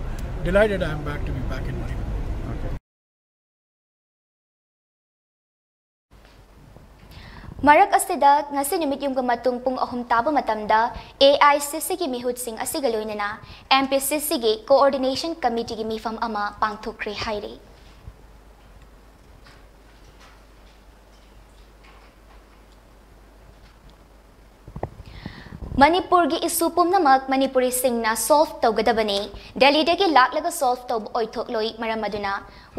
delighted I am back to be back in Manipur. ꯃꯔꯛ ꯑꯁꯤꯗ ꯉꯁꯤ ꯅꯨꯃꯤꯠ ꯌꯨꯝꯒ ꯃꯇꯨꯡ ꯄꯨꯡ ꯑꯍꯨꯝ ꯇꯥꯕ ꯃꯇꯝꯗ ꯑꯦ ꯑꯥꯏ ꯁꯤ ꯁꯤꯒꯤ ꯃꯤꯍꯨꯠꯁꯤꯡ ꯑꯁꯤꯒ ꯂꯣꯏꯅꯅ ꯑꯦꯝ ꯄꯤ ꯁꯤ ꯁꯤꯒꯤ ꯀꯣꯑꯣꯔꯗꯤꯅꯦꯁꯟ ꯀꯃꯤꯇꯤꯒꯤ ꯃꯤꯐꯝ ꯑꯃ ꯄꯥꯡꯊꯣꯛꯈ꯭ꯔꯦ ꯍꯥꯏꯔꯤ꯫ ꯃꯅꯤꯄꯨꯔꯒꯤ ꯏꯁꯨ ꯄꯨꯝꯅꯃꯛ ꯃꯅꯤꯄꯨꯔꯤꯁꯤꯡꯅ ꯁꯣꯜꯚ ꯇꯧꯒꯗꯕꯅꯤ꯫ ꯗꯦꯜꯂꯤꯗꯒꯤ ꯂꯥꯛꯂꯒ ꯁꯣꯜꯚ ꯇꯧꯕ ꯑꯣꯏꯊꯣꯛꯂꯣꯏ꯫ ꯃꯔꯝ ꯑꯗꯨꯅ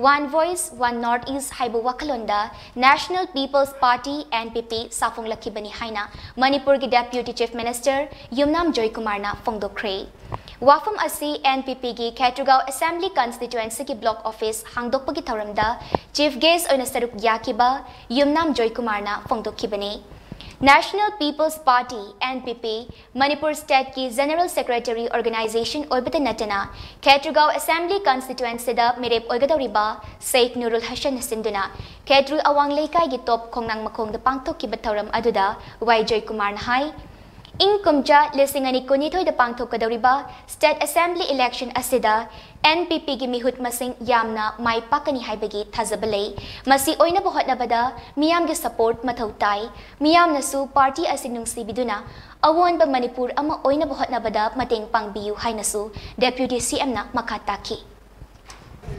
One Voice, One North East ꯍꯥꯏꯕ ꯋꯥꯈꯜꯂꯣꯟꯗ National People's Party, N P P, ꯁꯥꯐꯣꯡꯂꯛꯈꯤꯕꯅꯤ ꯍꯥꯏꯅ ꯃꯅꯤꯄꯨꯔꯒꯤ ꯗꯦꯄ꯭ꯌꯨꯇꯤ ꯆꯤꯐ ꯃꯤꯅꯤꯁꯇꯔ ꯌꯨꯝꯅꯥꯝ ꯖꯣꯏꯀꯨꯃꯥꯔꯅ ꯐꯣꯡꯗꯣꯛꯈ꯭ꯔꯦ꯫ ꯋꯥꯐꯝ ꯑꯁꯤ N P P ꯒꯤ ꯈꯦꯇ꯭ꯔꯤꯒꯥꯎ ꯑꯦꯁꯦꯝꯕ꯭ꯂꯤ ꯀꯟꯁꯇꯤꯇ꯭ꯋꯦꯟꯁꯤꯒꯤ ꯕ꯭ꯂꯣꯛ ꯑꯣꯐꯤꯁ ꯍꯥꯡꯗꯣꯛꯄꯒꯤ ꯊꯧꯔꯝꯗ ꯆꯤꯐ ꯒꯦꯁ ꯑꯣꯏꯅ ꯁꯔꯨꯛ ꯌꯥꯈꯤꯕ ꯌꯨꯝꯅꯥꯝ ꯖꯣꯏꯀꯨꯃꯥꯔꯅ ꯐꯣꯡꯗꯣꯛꯈꯤꯕꯅꯤ꯫ National People's Party, N P P, Manipur ꯁ꯭ꯇꯦꯠꯀꯤ ꯖꯦꯅꯔꯦꯜ ꯁꯦꯀ꯭ꯔꯦꯇꯔꯤ ꯑꯣꯔꯒꯅꯥꯏꯖꯦꯁꯟ ꯑꯣꯏꯕꯇ ꯅꯠꯇꯅ ꯈꯦꯇ꯭ꯔꯤꯒꯥꯎ ꯑꯦꯁꯦꯝꯕ꯭ꯂꯤ ꯀꯟꯁꯇꯤꯇ꯭ꯋꯦꯟꯁꯤꯗ ꯃꯤꯔꯦꯞ ꯑꯣꯏꯒꯗꯧꯔꯤꯕ ꯁꯦꯈ ꯅꯨꯔꯨꯜ ꯍꯁꯟꯅ ꯁꯤꯟꯗꯨꯅ ꯈꯦꯇ꯭ꯔꯨꯜ ꯑꯋꯥꯡ ꯂꯩꯀꯥꯏꯒꯤ ꯇꯣꯞ ꯈꯣꯡꯅꯥꯡ ꯃꯈꯣꯡꯗ ꯄꯥꯡꯊꯣꯛꯈꯤꯕ ꯊꯧꯔꯝ ꯑꯗꯨꯗ ꯋꯥꯏ ꯖꯣꯏꯀꯨꯃꯥꯔꯅ ꯍꯥꯏ, ꯏꯪ ꯀꯨꯝꯖꯥ ꯂꯤꯁꯤꯡ ꯑꯅꯤ ꯀꯨꯟꯅꯤꯊꯣꯏꯗ ꯄꯥꯡꯊꯣꯛꯀꯗꯧꯔꯤꯕ ꯁ꯭ꯇꯦꯠ ꯑꯦꯁꯦꯝꯕ꯭ꯂꯤ ꯏꯂꯦꯛꯁꯟ ꯑꯁꯤꯗ N P P ꯒꯤ ꯃꯤꯍꯨꯠ ꯃꯁꯤꯡ ꯌꯥꯝꯅ ꯃꯥꯏ ꯄꯥꯛꯀꯅꯤ ꯍꯥꯏꯕꯒꯤ ꯊꯥꯖꯕ ꯂꯩ꯫ ꯃꯁꯤ ꯑꯣꯏꯅꯕ ꯍꯣꯠꯅꯕꯗ ꯃꯤꯌꯥꯝꯒꯤ ꯁꯄꯣꯔꯠ ꯃꯊꯧ ꯇꯥꯏ꯫ ꯃꯤꯌꯥꯝꯅꯁꯨ ꯄꯥꯔꯇꯤ ꯑꯁꯤ ꯅꯨꯡꯁꯤꯕꯤꯗꯨꯅ ꯑꯋꯣꯟꯕ ꯃꯅꯤꯄꯨꯔ ꯑꯃ ꯑꯣꯏꯅꯕ ꯍꯣꯠꯅꯕꯗ ꯃꯇꯦꯡ ꯄꯥꯡꯕꯤꯌꯨ ꯍꯥꯏꯅꯁꯨ ꯗꯦꯄ꯭ꯌꯨꯇꯤ ꯁꯤ ꯑꯦꯝꯅ ꯃꯈꯥ ꯇꯥꯈꯤ꯫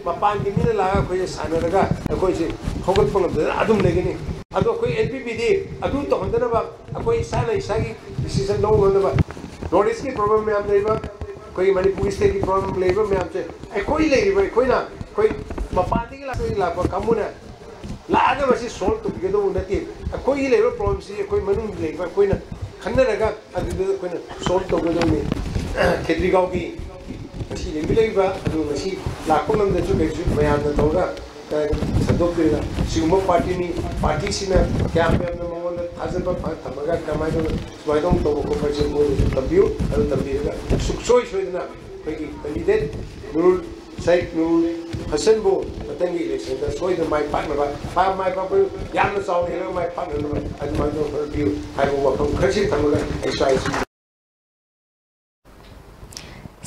ꯃꯄꯥꯟꯒꯤ ꯃꯤꯅ ꯂꯥꯛꯑꯒ ꯑꯩꯈꯣꯏꯁꯦ ꯁꯥꯟꯅꯔꯒ ꯑꯩꯈꯣꯏꯁꯦ ꯍꯧꯒꯠꯄ ꯉꯝꯗꯅ ꯑꯗꯨꯝ ꯂꯩꯒꯅꯤ꯫ ꯑꯗꯣ ꯑꯩꯈꯣꯏ N P P ꯗꯤ ꯑꯗꯨ ꯇꯧꯍꯟꯗꯅꯕ ꯑꯩꯈꯣꯏ ꯏꯁꯥꯅ ꯏꯁꯥꯒꯤ decision ꯂꯧꯅꯅꯕ North East ꯀꯤ problem ꯃꯌꯥꯝ ꯂꯩꯕ, ꯑꯩꯈꯣꯏꯒꯤ ꯃꯅꯤꯄꯨꯔꯒꯤ state ꯀꯤ problem ꯂꯩꯕ ꯃꯌꯥꯝꯁꯦ ꯑꯩꯈꯣꯏ ꯂꯩꯔꯤꯕ ꯑꯩꯈꯣꯏꯅ, ꯑꯩꯈꯣꯏ ꯃꯄꯥꯟꯗꯒꯤ ꯂꯥꯛꯄ, ꯂꯥꯛꯄ ꯀꯥꯡꯕꯨꯅ ꯂꯥꯛꯑꯒ ꯃꯁꯤ solve ꯇꯧꯕꯤꯒꯗꯧꯕ ꯅꯠꯇꯦ꯫ ꯑꯩꯈꯣꯏꯒꯤ ꯂꯩꯔꯤꯕ problemꯁꯤ ꯑꯩꯈꯣꯏ ꯃꯅꯨꯡꯗ ꯂꯩꯕ ꯑꯩꯈꯣꯏꯅ ꯈꯟꯅꯔꯒ ꯑꯗꯨꯗ ꯑꯩꯈꯣꯏꯅ solve ꯇꯧꯒꯗꯧꯅꯤ꯫ ꯈꯦꯇ꯭ꯔꯤꯒꯥꯎꯒꯤ ꯉꯁꯤ ꯂꯦꯡꯕꯤꯔꯛꯏꯕ ꯑꯗꯨ ꯉꯁꯤ ꯂꯥꯛꯄ ꯉꯝꯗ꯭ꯔꯁꯨ ꯀꯩꯁꯨ ꯃꯌꯥꯝꯅ ꯇꯧꯔꯒ ꯁꯟꯗꯣꯛꯄꯤꯔꯒ ꯁꯤꯒꯨꯝꯕ party ꯅꯤ, party ꯁꯤꯅ ꯀꯌꯥꯝ ꯌꯥꯝꯅ ꯃꯉꯣꯟꯗ ꯊꯥꯖꯕ ꯐ- ꯊꯝꯃꯒ ꯀꯃꯥꯏꯅ ꯁꯨꯃꯥꯏꯅ ꯇꯧꯕ ꯈꯣꯠꯄꯁꯦ ꯃꯣꯏꯗꯁꯨ ꯇꯝꯕꯤꯌꯨ꯫ ꯑꯗꯨ ꯇꯝꯕꯤꯔꯒ ꯁꯨꯡꯁꯣꯏ ꯁꯣꯏꯗꯅ ꯑꯩꯈꯣꯏꯒꯤ ꯀꯦꯟꯗꯤꯗꯦꯠ ꯅꯨꯔꯨꯜ ꯁꯥꯏꯈ ꯅꯨꯔꯨꯜ ꯍꯁꯟꯕꯨ ꯃꯊꯪꯒꯤ ꯏꯂꯦꯛꯁꯟꯗ ꯁꯣꯏꯗꯅ ꯃꯥꯏ ꯄꯥꯛꯅꯕ, ꯄꯥ- ꯃꯥꯏ ꯄꯥꯛꯄ ꯌꯥꯝꯅ ꯆꯥꯎꯅ ꯍꯦꯜꯂꯒ ꯃꯥꯏ ꯄꯥꯛꯅꯅꯕ ꯑꯗꯨꯃꯥꯏꯅ ꯍꯣꯠꯅꯕꯤꯌꯨ ꯍꯥꯏꯕ ꯋꯥꯐꯝ ꯈꯔꯁꯤ ꯊꯝꯃꯒ ꯑꯩ ꯁ꯭ꯋꯥꯏꯁꯤ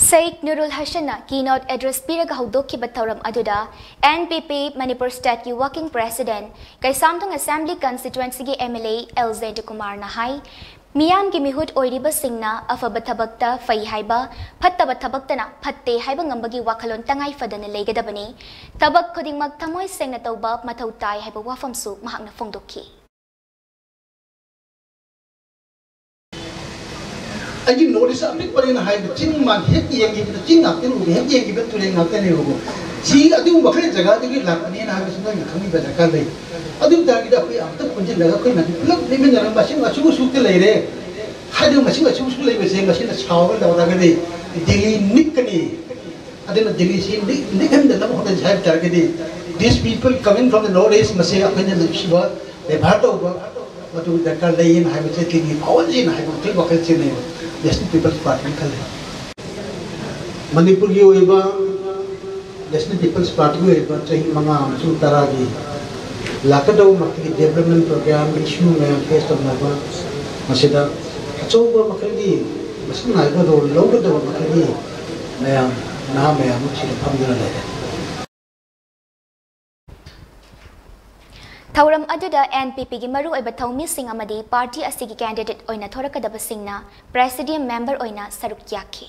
ꯁꯩꯈ ꯅꯨꯔꯨꯜ ꯍꯁꯟꯅ keynote address ꯄꯤꯔꯒ ꯍꯧꯗꯣꯛꯈꯤꯕ ꯊꯧꯔꯝ ꯑꯗꯨꯗ N P P Manipur Stateꯀꯤ Working President, Keishamthong Assembly Constituencyꯒꯤ M L A L ꯖꯌꯟꯇ ꯀꯨꯃꯥꯔꯅ ꯍꯥꯏ, ꯃꯤꯌꯥꯝꯒꯤ ꯃꯤꯍꯨꯠ ꯑꯣꯏꯔꯤꯕꯁꯤꯡꯅ ꯑꯐꯕ ꯊꯕꯛꯇ ꯐꯩ ꯍꯥꯏꯕ, ꯐꯠꯇꯕ ꯊꯕꯛꯇꯅ ꯐꯠꯇꯦ ꯍꯥꯏꯕ ꯉꯝꯕꯒꯤ ꯋꯥꯈꯜꯂꯣꯟ ꯇꯉꯥꯏ ꯐꯗꯅ ꯂꯩꯒꯗꯕꯅꯤ꯫ ꯊꯕꯛ ꯈꯨꯗꯤꯡꯃꯛ ꯊꯃꯣꯏ ꯁꯦꯡꯅ ꯇꯧꯕ ꯃꯊꯧ ꯇꯥꯏ ꯍꯥꯏꯕ ꯋꯥꯐꯝꯁꯨ ꯃꯍꯥꯛꯅ ꯐꯣꯡꯗꯣꯛꯈꯤ꯫ ꯑꯩꯒꯤ ꯅꯣꯂꯦꯖ ꯑꯄꯤꯛꯄꯅꯤꯅ ꯍꯥꯏꯕ ꯆꯤꯡ ꯃꯥꯟ ꯍꯦꯛ ꯌꯦꯡꯈꯤꯕꯗ ꯆꯤꯡ ꯉꯥꯛꯇꯅꯤ ꯎꯕ, ꯍꯦꯛ ꯌꯦꯡꯈꯤꯕꯗ ꯇꯨꯔꯦꯜ ꯉꯥꯛꯇꯅꯦꯕꯀꯣ꯫ ꯁꯤ ꯑꯗꯨꯒꯨꯝꯕ ꯈꯔ ꯖꯒꯥꯗꯒꯤ ꯂꯥꯛꯄꯅꯦꯅ ꯍꯥꯏꯕꯁꯤ ꯅꯣꯏꯅ ꯈꯪꯕꯤꯕ ꯗꯔꯀꯥꯔ ꯂꯩ꯫ ꯑꯗꯨ ꯑꯣꯏ ꯇꯥꯔꯒꯗꯤ ꯑꯩꯈꯣꯏ ꯑꯝꯇ ꯄꯨꯟꯁꯤꯜꯂꯒ ꯑꯩꯈꯣꯏ ꯃꯌꯥꯝ ꯄꯨꯂꯞ ꯂꯦꯞꯃꯤꯟꯅꯔꯒ ꯃꯁꯤꯡ ꯑꯁꯨꯛ ꯑꯁꯨꯛꯇ ꯂꯩꯔꯦ ꯍꯥꯏꯗꯨ ꯃꯁꯤꯡ ꯑꯁꯨꯛ ꯑꯁꯨꯛ ꯂꯩꯕꯁꯦ ꯃꯁꯤꯅ ꯁꯥꯎꯔꯒ ꯂꯧꯔꯒꯗꯤ ꯗꯤꯜꯂꯤ ꯅꯤꯛꯀꯅꯤ꯫ ꯑꯗꯨꯅ ꯗꯤꯜꯂꯤꯁꯤ ꯅꯤꯛ ꯅꯤꯛꯍꯟꯗꯅꯕ ꯍꯣꯠꯅꯁꯤ ꯍꯥꯏꯕ ꯇꯥꯔꯒꯗꯤ these people coming from the north east ꯃꯁꯦ ꯑꯩꯈꯣꯏꯅ ꯅꯨꯡꯁꯤꯕ ꯕꯦꯕꯥꯔ ꯇꯧꯕ ꯃꯗꯨ ꯗꯔꯀꯥꯔ ꯂꯩꯌꯦꯅ ꯍꯥꯏꯕꯁꯦ ꯇꯤꯟꯒꯤ ꯐꯥꯎꯍꯟꯁꯦꯅ ꯍꯥꯏꯕ ꯑꯩꯈꯣꯏ ꯋꯥꯈꯜ ꯆꯦꯟꯅꯩꯕ ꯅꯦꯁꯅꯦꯜ ꯄꯤꯄꯜꯁ ꯄꯥꯔꯇꯤꯅ ꯈꯜꯂꯤ꯫ ꯃꯅꯤꯄꯨꯔꯒꯤ ꯑꯣꯏꯕ ꯅꯦꯁꯅꯦꯜ ꯄꯤꯄꯜꯁ ꯄꯥꯔꯇꯤꯒꯤ ꯑꯣꯏꯕ ꯆꯍꯤ ꯃꯉꯥ ꯑꯃꯁꯨꯡ ꯇꯔꯥꯒꯤ ꯂꯥꯛꯀꯗꯧꯕ ꯃꯈꯣꯏꯒꯤ ꯗꯦꯕꯂꯞꯃꯦꯟ ꯄ꯭ꯔꯣꯒ꯭ꯔꯥꯝ ꯏꯁꯨ ꯃꯌꯥꯝ ꯐꯦꯁ ꯇꯧꯅꯕ ꯃꯁꯤꯗ ꯑꯆꯧꯕ ꯃꯈꯜꯒꯤ ꯃꯁꯤꯡ ꯅꯥꯏꯕ ꯔꯣꯜ ꯂꯧꯒꯗꯕ ꯃꯈꯜꯒꯤ ꯃꯌꯥꯝ ꯅꯍꯥ ꯃꯌꯥꯝ ꯑꯃ ꯁꯤꯗ ꯐꯝꯗꯨꯅ ꯂꯩꯔꯦ꯫ ꯊꯧꯔꯝ ꯑꯗꯨꯗ N P Pꯒꯤ ꯃꯔꯨꯑꯣꯏꯕ ꯊꯧꯃꯤꯁꯤꯡ ꯑꯃꯗꯤ ꯄꯥꯔꯇꯤ ꯑꯁꯤꯒꯤ candidate ꯑꯣꯏꯅ ꯊꯣꯔꯛꯀꯗꯕꯁꯤꯡꯅ Presidium member ꯑꯣꯏꯅ ꯁꯔꯨꯛ ꯌꯥꯈꯤ꯫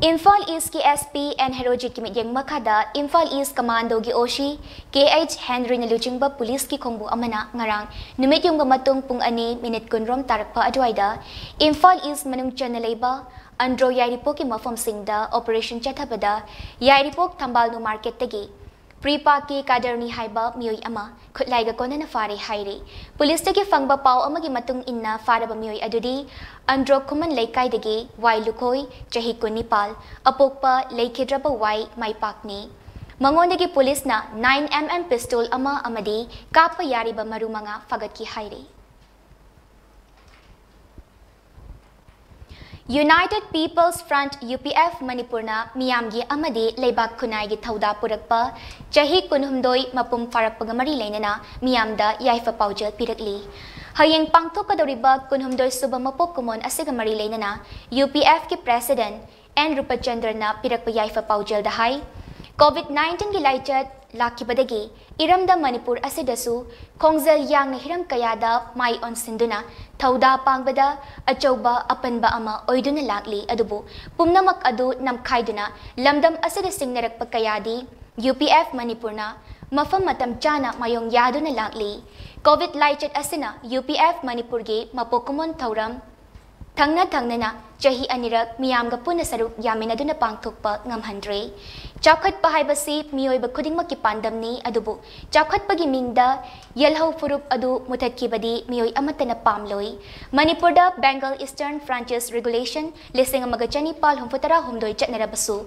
ꯏꯝꯐꯥꯜ ꯏꯁꯀꯤ S P N ꯍꯦꯔꯣꯖꯤꯠꯀꯤ ꯃꯤꯠꯌꯦꯡ ꯃꯈꯥꯗ ꯏꯝꯐꯥꯜ ꯏꯁ ꯀꯃꯥꯟꯗꯣꯒꯤ O C K H ꯍꯦꯟꯔꯤꯅ ꯂꯨꯆꯤꯡꯕ ꯄꯨꯂꯤꯁꯀꯤ ꯈꯣꯡꯕꯨ ꯑꯃꯅ ꯉꯔꯥꯡ ꯅꯨꯃꯤꯠꯌꯨꯡꯕ ꯃꯇꯨꯡ ꯄꯨꯡ ꯑꯅꯤ ꯃꯤꯅꯤꯠ ꯀꯨꯟꯔꯣꯝ ꯇꯥꯔꯛꯄ ꯑꯗꯨꯋꯥꯏꯗ ꯏꯝꯐꯥꯜ ꯏꯁ ꯃꯅꯨꯡ ꯆꯟꯅ ꯂꯩꯕ ꯑꯟꯗ꯭ꯔꯣ ꯌꯥꯏꯔꯤꯄꯣꯛꯀꯤ ꯃꯐꯝꯁꯤꯡꯗ operation ꯆꯠꯊꯕꯗ ꯌꯥꯏꯔꯤꯄꯣꯛ ꯊꯝꯕꯥꯜꯅꯨ ꯃꯥꯔꯀꯦꯠꯇꯒꯤ ꯄ꯭ꯔꯤꯄꯥꯛꯀꯤ ꯀꯥꯗꯔꯅꯤ ꯍꯥꯏꯕ ꯃꯤꯑꯣꯏ ꯑꯃ ꯈꯨꯠꯂꯥꯏꯒ ꯀꯣꯟꯅꯅ ꯐꯥꯔꯦ ꯍꯥꯏꯔꯤ꯫ ꯄꯨꯂꯤꯁꯇꯒꯤ ꯐꯪꯕ ꯄꯥꯎ ꯑꯃꯒꯤ ꯃꯇꯨꯡ ꯏꯟꯅ ꯐꯥꯔꯕ ꯃꯤꯑꯣꯏ ꯑꯗꯨꯗꯤ ꯑꯟꯗ꯭ꯔꯣ ꯈꯨꯃꯟ ꯂꯩꯀꯥꯏꯗꯒꯤ ꯋꯥꯏ ꯂꯨꯈꯣꯏ, ꯆꯍꯤ ꯀꯨꯟꯅꯤꯄꯥꯜ, ꯑꯄꯣꯛꯄ ꯂꯩꯈꯤꯗ꯭ꯔꯕ ꯋꯥꯏ ꯃꯥꯏꯄꯥꯛꯅꯤ꯫ ꯃꯉꯣꯟꯗꯒꯤ ꯄꯨꯂꯤꯁꯅ nine M M pistol ꯑꯃ ꯑꯃꯗꯤ ꯀꯥꯞꯄ ꯌꯥꯔꯤꯕ ꯃꯔꯨ ꯃꯉꯥ ꯐꯥꯒꯠꯈꯤ ꯍꯥꯏꯔꯤ꯫ United People's Front, U P F, ꯃꯅꯤꯄꯨꯔꯅ ꯃꯤꯌꯥꯝꯒꯤ ꯑꯃꯗꯤ ꯂꯩꯕꯥꯛ ꯈꯨꯟꯅꯥꯏꯒꯤ ꯊꯧꯗꯥ ꯄꯨꯔꯛꯄ ꯆꯍꯤ ꯀꯨꯟꯍꯨꯝꯗꯣꯏ ꯃꯄꯨꯡ ꯐꯥꯔꯛꯄꯒ ꯃꯔꯤ ꯂꯩꯅꯅ ꯃꯤꯌꯥꯝꯗ ꯌꯥꯏꯐ ꯄꯥꯎꯖꯦꯜ ꯄꯤꯔꯛꯂꯤ꯫ ꯍꯌꯦꯡ ꯄꯥꯡꯊꯣꯛꯀꯗꯧꯔꯤꯕ ꯀꯨꯟꯍꯨꯝꯗꯣꯏ ꯁꯨꯕ ꯃꯄꯣꯛ ꯀꯨꯝꯑꯣꯟ ꯑꯁꯤꯒ ꯃꯔꯤ ꯂꯩꯅꯅ U P F ꯀꯤ President N ꯔꯨꯄꯆꯟꯗ꯭ꯔꯅ ꯄꯤꯔꯛꯄ ꯌꯥꯏꯐ ꯄꯥꯎꯖꯦꯜꯗ ꯍꯥꯏ, COVID nineteen ꯒꯤ ꯂꯥꯏꯆꯠ ꯂꯥꯛꯈꯤꯕꯗꯒꯤ ꯏꯔꯝꯗꯝ ꯃꯅꯤꯄꯨꯔ ꯑꯁꯤꯗꯁꯨ ꯈꯣꯡꯖꯦꯜ ꯌꯥꯡꯅ ꯍꯤꯔꯝ ꯀꯌꯥꯗ ꯃꯥꯏ ꯑꯣꯟꯁꯤꯟꯗꯨꯅ ꯊꯧꯗꯥ ꯄꯥꯡꯕꯗ ꯑꯆꯧꯕ ꯑꯄꯟꯕ ꯑꯃ ꯑꯣꯏꯗꯨꯅ ꯂꯥꯛꯂꯤ꯫ ꯑꯗꯨꯕꯨ ꯄꯨꯝꯅꯃꯛ ꯑꯗꯨ ꯅꯝꯈꯥꯏꯗꯨꯅ ꯂꯝꯗꯝ ꯑꯁꯤꯗ ꯁꯤꯡꯅꯔꯛꯄ ꯀꯌꯥꯗꯤ U P F ꯃꯅꯤꯄꯨꯔꯅ ꯃꯐꯝ ꯃꯇꯝ ꯆꯥꯅ ꯃꯥꯌꯣꯡ ꯌꯥꯗꯨꯅ ꯂꯥꯛꯂꯤ꯫ COVID ꯂꯥꯏꯆꯠ ꯑꯁꯤꯅ U P F ꯃꯅꯤꯄꯨꯔꯒꯤ ꯃꯄꯣꯛ ꯀꯨꯝꯑꯣꯟ ꯊꯧꯔꯝ ꯊꯪꯅ ꯊꯪꯅꯅ ꯆꯍꯤ ꯑꯅꯤꯔꯛ ꯃꯤꯌꯥꯝꯒ ꯄꯨꯟꯅ ꯁꯔꯨꯛ ꯌꯥꯃꯤꯟꯅꯗꯨꯅ ꯄꯥꯡꯊꯣꯛꯄ ꯉꯝꯍꯟꯗ꯭ꯔꯦ꯫ ꯆꯥꯎꯈꯠꯄ ꯍꯥꯏꯕꯁꯤ ꯃꯤꯑꯣꯏꯕ ꯈꯨꯗꯤꯡꯃꯛꯀꯤ ꯄꯥꯟꯗꯝꯅꯤ, ꯑꯗꯨꯕꯨ ꯆꯥꯎꯈꯠꯄꯒꯤ ꯃꯤꯡꯗ ꯌꯦꯜꯍꯧ ꯐꯨꯔꯨꯞ ꯑꯗꯨ ꯃꯨꯊꯠꯈꯤꯕꯗꯤ ꯃꯤꯑꯣꯏ ꯑꯃꯠꯇꯅ ꯄꯥꯝꯂꯣꯏ꯫ ꯃꯅꯤꯄꯨꯔꯗ Bengal Eastern Franchise Regulation ꯂꯤꯁꯤꯡ ꯑꯃꯒ ꯆꯅꯤꯄꯥꯜ ꯍꯨꯝꯐꯨꯇꯔꯥ ꯍꯨꯝꯗꯣꯏ ꯆꯠꯅꯔꯕꯁꯨ,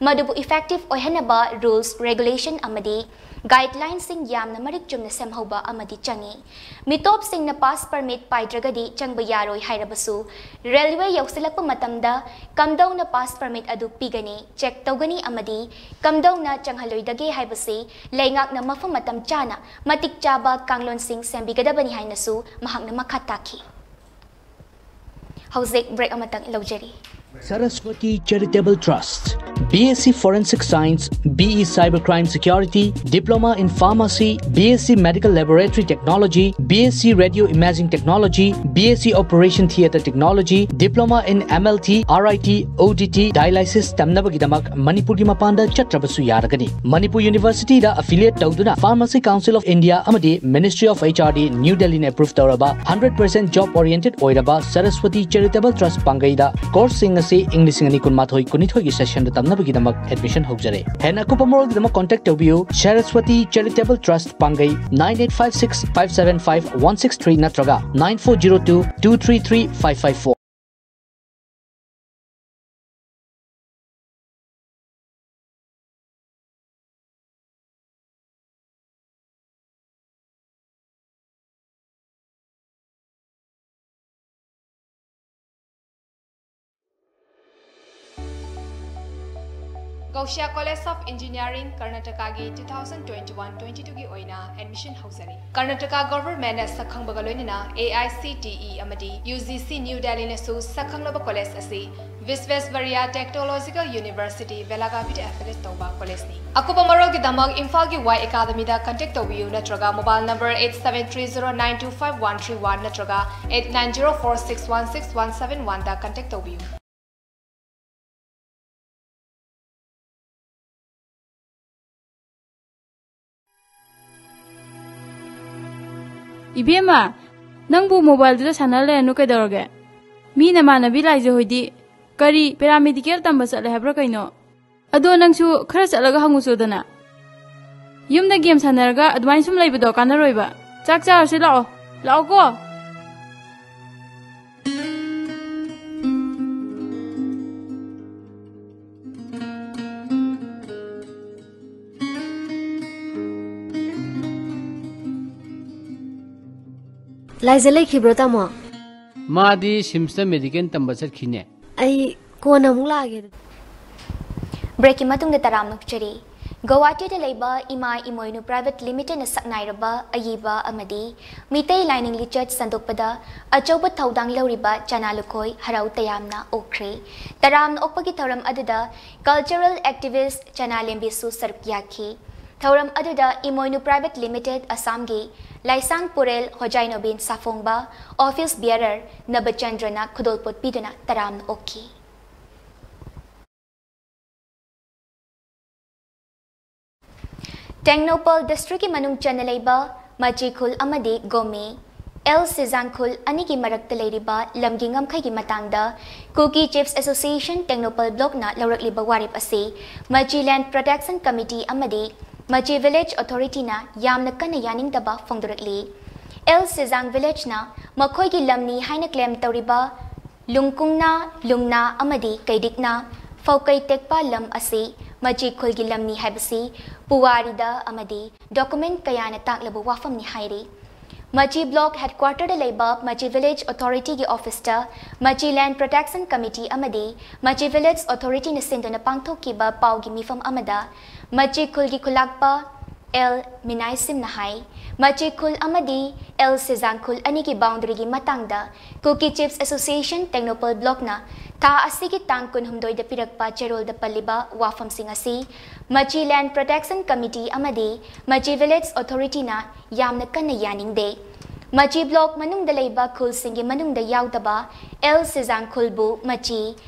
ꯃꯗꯨꯕꯨ effective ꯑꯣꯏꯍꯟꯅꯕ rules, regulation ꯑꯃꯗꯤ guideline ꯁꯤꯡ ꯌꯥꯝꯅ ꯃꯔꯤꯛ ꯆꯨꯝꯅ ꯁꯦꯝꯍꯧꯕ ꯑꯃꯗꯤ ꯆꯪꯏ꯫ ꯃꯤꯇꯣꯞꯁꯤꯡꯅ pass permit ꯄꯥꯏꯗ꯭ꯔꯒꯗꯤ ꯆꯪꯕ ꯌꯥꯔꯣꯏ ꯍꯥꯏꯔꯕꯁꯨ, railway ꯌꯧꯁꯤꯜꯂꯛꯄ ꯃꯇꯝꯗ ꯀꯝꯗꯧꯅ pass permit ꯑꯗꯨ ꯄꯤꯒꯅꯤ, check ꯇꯧꯒꯅꯤ ꯑꯃꯗꯤ ꯀꯝꯗꯧꯅ ꯆꯪꯍꯜꯂꯣꯏꯗꯒꯦ ꯍꯥꯏꯕꯁꯤ ꯂꯩꯉꯥꯛꯅ ꯃꯐꯝ ꯃꯇꯝ ꯆꯥꯅ ꯃꯇꯤꯛ ꯆꯥꯕ ꯀꯥꯡꯂꯣꯟꯁꯤꯡ ꯁꯦꯝꯕꯤꯒꯗꯕꯅꯤ ꯍꯥꯏꯅꯁꯨ ꯃꯍꯥꯛꯅ ꯃꯈꯥ ꯇꯥꯈꯤ꯫ ꯍꯧꯖꯤꯛ break ꯑꯃꯇꯪ ꯂꯧꯖꯔꯤ꯫ Saraswati Charitable Trust, B S C Forensic Science, B E Cybercrime Security, Diploma in Pharmacy, B S C Medical Laboratory Technology, B S C Radio Imaging Technology, B S C Operation Theatre Technology, Diploma in M L T, R I T, O D T, Dialysis ꯇꯝꯅꯕꯒꯤꯗꯃꯛ ꯃꯅꯤꯄꯨꯔꯒꯤ ꯃꯄꯥꯟꯗ ꯆꯠꯇ꯭ꯔꯕꯁꯨ ꯌꯥꯔꯒꯅꯤ꯫ Manipur University ꯗ affiliate ꯇꯧꯗꯨꯅ Pharmacy Council of India ꯑꯃꯗꯤ Ministry of H R D New Delhi ꯅ approve ꯇꯧꯔꯕ hundred percent job oriented ꯑꯣꯏꯔꯕ Saraswati Charitable Trust ꯄꯥꯡꯒꯩꯗ course ꯁꯤꯡ ꯑꯁꯤ ꯏꯪ ꯂꯤꯁꯤꯡ ꯑꯅꯤ ꯀꯨꯟꯃꯥꯊꯣꯏ ꯀꯨꯟꯅꯤꯊꯣꯏꯒꯤ session ꯗ ꯇꯝꯅꯕꯒꯤꯗꯃꯛ admission ꯍꯧꯖꯔꯦ꯫ ꯍꯦꯟꯅ ꯑꯀꯨꯞꯄ ꯃꯔꯣꯜꯒꯤꯗꯃꯛ contact ꯇꯧꯕꯤꯌꯨ Saraswati Charitable Trust ꯄꯥꯡꯒꯩ nine eight five six five seven five one six three ꯅꯠꯇ꯭ꯔꯒ nine four zero two two three three five five four꯫ ꯀꯧꯁꯤꯌꯥ ꯀꯣꯂꯦꯖ ꯑꯣꯐ ꯏꯟꯖꯤꯅꯤꯌꯥꯔꯤꯡ ꯀꯔꯅꯥꯇꯀꯥꯒꯤ two thousand twenty one twenty ꯇꯨꯒꯤ ꯑꯣꯏꯅ admission ꯍꯧꯖꯔꯤ꯫ Karnataka ꯒꯚꯔꯟꯃꯦꯟꯠꯅ ꯁꯛꯈꯪꯕꯒ ꯂꯣꯏꯅꯅ A I C T E ꯑꯃꯗꯤ U G C new ꯗꯦꯜꯂꯤꯅꯁꯨ ꯁꯛꯈꯪꯂꯕ college ꯑꯁꯤ ꯚꯤꯁ꯭ꯋꯦꯁꯚꯔꯤꯌꯥ ꯇꯦꯛꯅꯣꯂꯣꯖꯤꯀꯦꯜ ꯌꯨꯅꯤꯚꯔꯁꯤꯇꯤ, ꯕꯦꯂꯥꯒꯥꯚꯤꯗ ꯑꯦꯐꯤꯂꯦꯠ ꯇꯧꯕ ꯀꯣꯂꯦꯖꯅꯤ꯫ ꯑꯀꯨꯞꯄ ꯃꯔꯣꯜꯒꯤꯗꯃꯛ ꯏꯝꯐꯥꯜꯒꯤ ꯋꯥꯏ ꯑꯦꯀꯥꯗꯃꯤꯗ ꯀꯟꯇꯦꯛ ꯇꯧꯕꯤꯌꯨ ꯅꯠꯇ꯭ꯔꯒ mobile number eight seven three zero nine two five one three one ꯅꯠꯇ꯭ꯔꯒ eight nine zero four six one six one seven one ꯗ ꯀꯟꯇꯦꯛ ꯇꯧꯕꯤꯌꯨ꯫ ꯏꯕꯦꯝꯃ, ꯅꯪꯕꯨ ꯃꯣꯕꯥꯏꯜꯗꯨꯗ ꯁꯥꯟꯅ ꯂꯩꯔꯅꯨ ꯀꯩꯗꯧꯔꯒꯦ? ꯃꯤ ꯅꯃꯥꯟꯅꯕꯤ ꯂꯥꯏꯖ ꯍꯣꯏꯗꯤ ꯀꯔꯤ ꯄꯦꯔꯥꯃꯦꯗꯤꯀꯦꯜ ꯇꯝꯕ ꯆꯠꯂꯦ ꯍꯥꯏꯕ꯭ꯔꯥ ꯀꯩꯅꯣ? ꯑꯗꯣ ꯅꯪꯁꯨ ꯈꯔ ꯆꯠꯂꯒ ꯍꯪꯉꯨꯆꯣꯗꯅ꯫ ꯌꯨꯝꯗ ꯒꯦꯝ ꯁꯥꯟꯅꯔꯒ ꯑꯗꯨꯃꯥꯏꯅ ꯁꯨꯝ ꯂꯩꯕꯗꯣ ꯀꯥꯟꯅꯔꯣꯏꯕ꯫ ꯆꯥꯛ ꯆꯥꯔꯁꯤ ꯂꯥꯛꯑꯣ꯫ ꯂꯥꯛꯑꯣꯀꯣ꯫ ꯂꯥꯏꯖ ꯂꯩꯈꯤꯕ꯭ꯔꯣ, ꯇꯥꯃꯣ? ꯃꯥꯗꯤ ꯁꯤꯝꯁꯇ ꯃꯦꯗꯤꯀꯦꯜ ꯇꯝꯕ ꯆꯠꯈꯤꯅꯦ꯫ ꯑꯩ ꯀꯣꯟꯅ ꯑꯃꯨꯛ ꯂꯥꯛꯑꯒꯦ꯫ ꯕ꯭ꯔꯦꯛꯀꯤ ꯃꯇꯨꯡꯗ ꯇꯔꯥꯝꯅ ꯑꯣꯛꯆꯔꯤ꯫ ꯒꯧꯍꯥꯇꯤꯗ ꯂꯩꯕ ꯏꯃꯥ ꯏꯃꯣꯏꯅꯨ ꯄ꯭ꯔꯥꯏꯚꯦꯠ ꯂꯤꯃꯤꯇꯦꯗꯅ ꯁꯛꯅꯥꯏꯔꯕ ꯑꯏꯕ ꯑꯃꯗꯤ ꯃꯤꯇꯩ ꯂꯥꯏꯅꯤꯡ ꯂꯤꯆꯠ ꯁꯟꯗꯣꯛꯄꯗ ꯑꯆꯧꯕ ꯊꯧꯗꯥꯡ ꯂꯧꯔꯤꯕ ꯆꯅꯥ ꯂꯨꯈꯣꯏ ꯍꯔꯥꯎ ꯇꯌꯥꯝꯅ ꯑꯣꯛꯈ꯭ꯔꯦ꯫ ꯇꯔꯥꯝꯅ ꯑꯣꯛꯄꯒꯤ ꯊꯧꯔꯝ ꯑꯗꯨꯗ cultural activist ꯆꯅꯥ ꯂꯦꯝꯕꯤꯁꯨ ꯁꯔꯨꯛ ꯌꯥꯈꯤ꯫ ꯊꯧꯔꯝ ꯑꯗꯨꯗ ꯏꯃꯣꯏꯅꯨ ꯄ꯭ꯔꯥꯏꯚꯦꯠ ꯂꯤꯃꯤꯇꯦꯗ ꯑꯁꯥꯝꯒꯤ ꯂꯥꯏꯁꯥꯡ ꯄꯨꯔꯦꯜ ꯍꯣꯖꯥꯏꯅꯣꯕꯤꯟ ꯁꯥꯐꯣꯡꯕ, ꯑꯣꯐꯤꯁ ꯕꯤꯌꯔꯔ ꯅꯕꯆꯟꯗ꯭ꯔꯅ ꯈꯨꯗꯣꯜꯄꯣꯠ ꯄꯤꯗꯨꯅ ꯇꯔꯥꯝꯅ ꯑꯣꯛꯈꯤ꯫ ꯇꯦꯡꯅꯧꯄꯜ ꯗꯤꯁꯇ꯭ꯔꯤꯛꯀꯤ ꯃꯅꯨꯡ ꯆꯟꯅ ꯂꯩꯕ ꯃꯆꯤ ꯈꯨꯜ ꯑꯃꯗꯤ ꯒꯣꯃꯤ, ꯑꯦꯜ ꯁꯤꯖꯥꯡ ꯈꯨꯜ ꯑꯅꯤꯒꯤ ꯃꯔꯛꯇ ꯂꯩꯔꯤꯕ ꯂꯝꯒꯤ ꯉꯝꯈꯩꯒꯤ ꯃꯇꯥꯡꯗ ꯀꯨꯀꯤ ꯆꯤꯐꯁ ꯑꯦꯁꯣꯁꯤꯌꯦꯁꯟ ꯇꯦꯡꯅꯧꯄꯜ ꯕ꯭ꯂꯣꯛꯅ ꯂꯧꯔꯛꯂꯤꯕ ꯋꯥꯔꯦꯞ ꯑꯁꯤ ꯃꯆꯤ ꯂꯦꯟꯗ ꯄ꯭ꯔꯣꯇꯦꯛꯁꯟ ꯀꯃꯤꯇꯤ ꯑꯃꯗꯤ ꯃꯆꯤ ꯚꯤꯂꯦꯖ ꯑꯣꯊꯣꯔꯤꯇꯤꯅ ꯌꯥꯝꯅ ꯀꯟꯅ ꯌꯥꯅꯤꯡꯗꯕ ꯐꯣꯡꯗꯣꯔꯛꯂꯤ꯫ ꯑꯦꯜ ꯁꯤꯖꯥꯡ ꯚꯤꯂꯦꯖꯅ ꯃꯈꯣꯏꯒꯤ ꯂꯝꯅꯤ ꯍꯥꯏꯅ ꯀ꯭ꯂꯦꯝ ꯇꯧꯔꯤꯕ ꯂꯨꯡꯀꯨꯡꯅꯥ, ꯂꯨꯡꯅꯥ ꯑꯃꯗꯤ ꯀꯩꯗꯤꯛꯅꯥ ꯐꯧꯀꯩ ꯇꯦꯛꯄ ꯂꯝ ꯑꯁꯤ ꯃꯆꯤ ꯈꯨꯜꯒꯤ ꯂꯝꯅꯤ ꯍꯥꯏꯕꯁꯤ ꯄꯨꯋꯥꯔꯤꯗ ꯑꯃꯗꯤ ꯗꯣꯀꯨꯃꯦꯟꯠ ꯀꯌꯥꯅ ꯇꯥꯛꯂꯕ ꯋꯥꯐꯝꯅꯤ ꯍꯥꯏꯔꯤ꯫ ꯃꯆꯤ ꯕ꯭ꯂꯣꯛ ꯍꯦꯗꯀ꯭ꯋꯥꯇꯔꯗ ꯂꯩꯕ ꯃꯆꯤ ꯚꯤꯂꯦꯖ ꯑꯣꯊꯣꯔꯤꯇꯤꯒꯤ ꯑꯣꯐꯤꯁꯇ ꯃꯆꯤ ꯂꯦꯟ ꯄ꯭ꯔꯣꯇꯦꯛꯁꯟ ꯀꯃꯤꯇꯤ ꯑꯃꯗꯤ ꯃꯆꯤ ꯚꯤꯂꯦꯖ ꯑꯣꯊꯣꯔꯤꯇꯤꯅ ꯁꯤꯟꯗꯨꯅ ꯄꯥꯡꯊꯣꯛꯈꯤꯕ ꯄꯥꯎꯒꯤ ꯃꯤꯐꯝ ꯑꯃꯗ ꯃꯆꯤ ꯈꯨꯜꯒꯤ ꯈꯨꯂꯥꯛꯄ ꯑꯦꯜ ꯃꯤꯅꯥꯏꯁꯤꯝꯅ ꯍꯥꯏ, ꯃꯆꯤ ꯈꯨꯜ ꯑꯃꯗꯤ ꯑꯦꯜ ꯁꯤꯖꯥꯡ ꯈꯨꯜ ꯑꯅꯤꯒꯤ ꯕꯥꯎꯟꯗꯔꯤꯒꯤ ꯃꯇꯥꯡꯗ ꯀꯨꯀꯤ ꯆꯤꯐꯁ ꯑꯦꯁꯣꯁꯤꯌꯦꯁꯟ ꯇꯦꯡꯅꯧꯄꯜ ꯕ꯭ꯂꯣꯛꯅ ꯊꯥ ꯑꯁꯤꯒꯤ ꯇꯥꯡ ꯀꯨꯟꯍꯨꯝꯗꯣꯏꯗ ꯄꯤꯔꯛꯄ ꯆꯦꯔꯣꯜꯗ ꯄꯜꯂꯤꯕ ꯋꯥꯐꯝꯁꯤꯡ ꯑꯁꯤ ꯃꯆꯤ ꯂꯦꯟ ꯄ꯭ꯔꯣꯇꯦꯛꯁꯟ ꯀꯃꯤꯇꯤ ꯑꯃꯗꯤ ꯃꯆꯤ ꯚꯤꯂꯦꯖ ꯑꯣꯊꯣꯔꯤꯇꯤꯅ ꯌꯥꯝꯅ ꯀꯟꯅ ꯌꯥꯅꯤꯡꯗꯦ꯫ ꯃꯆꯤ ꯕ꯭ꯂꯣꯛ ꯃꯅꯨꯡꯗ ꯂꯩꯕ ꯈꯨꯜꯁꯤꯡꯒꯤ ꯃꯅꯨꯡꯗ ꯌꯥꯎꯗꯕ ꯑꯦꯜ ꯁꯤꯖꯥꯡ ꯈꯨꯜꯕꯨ ꯃꯆꯤ,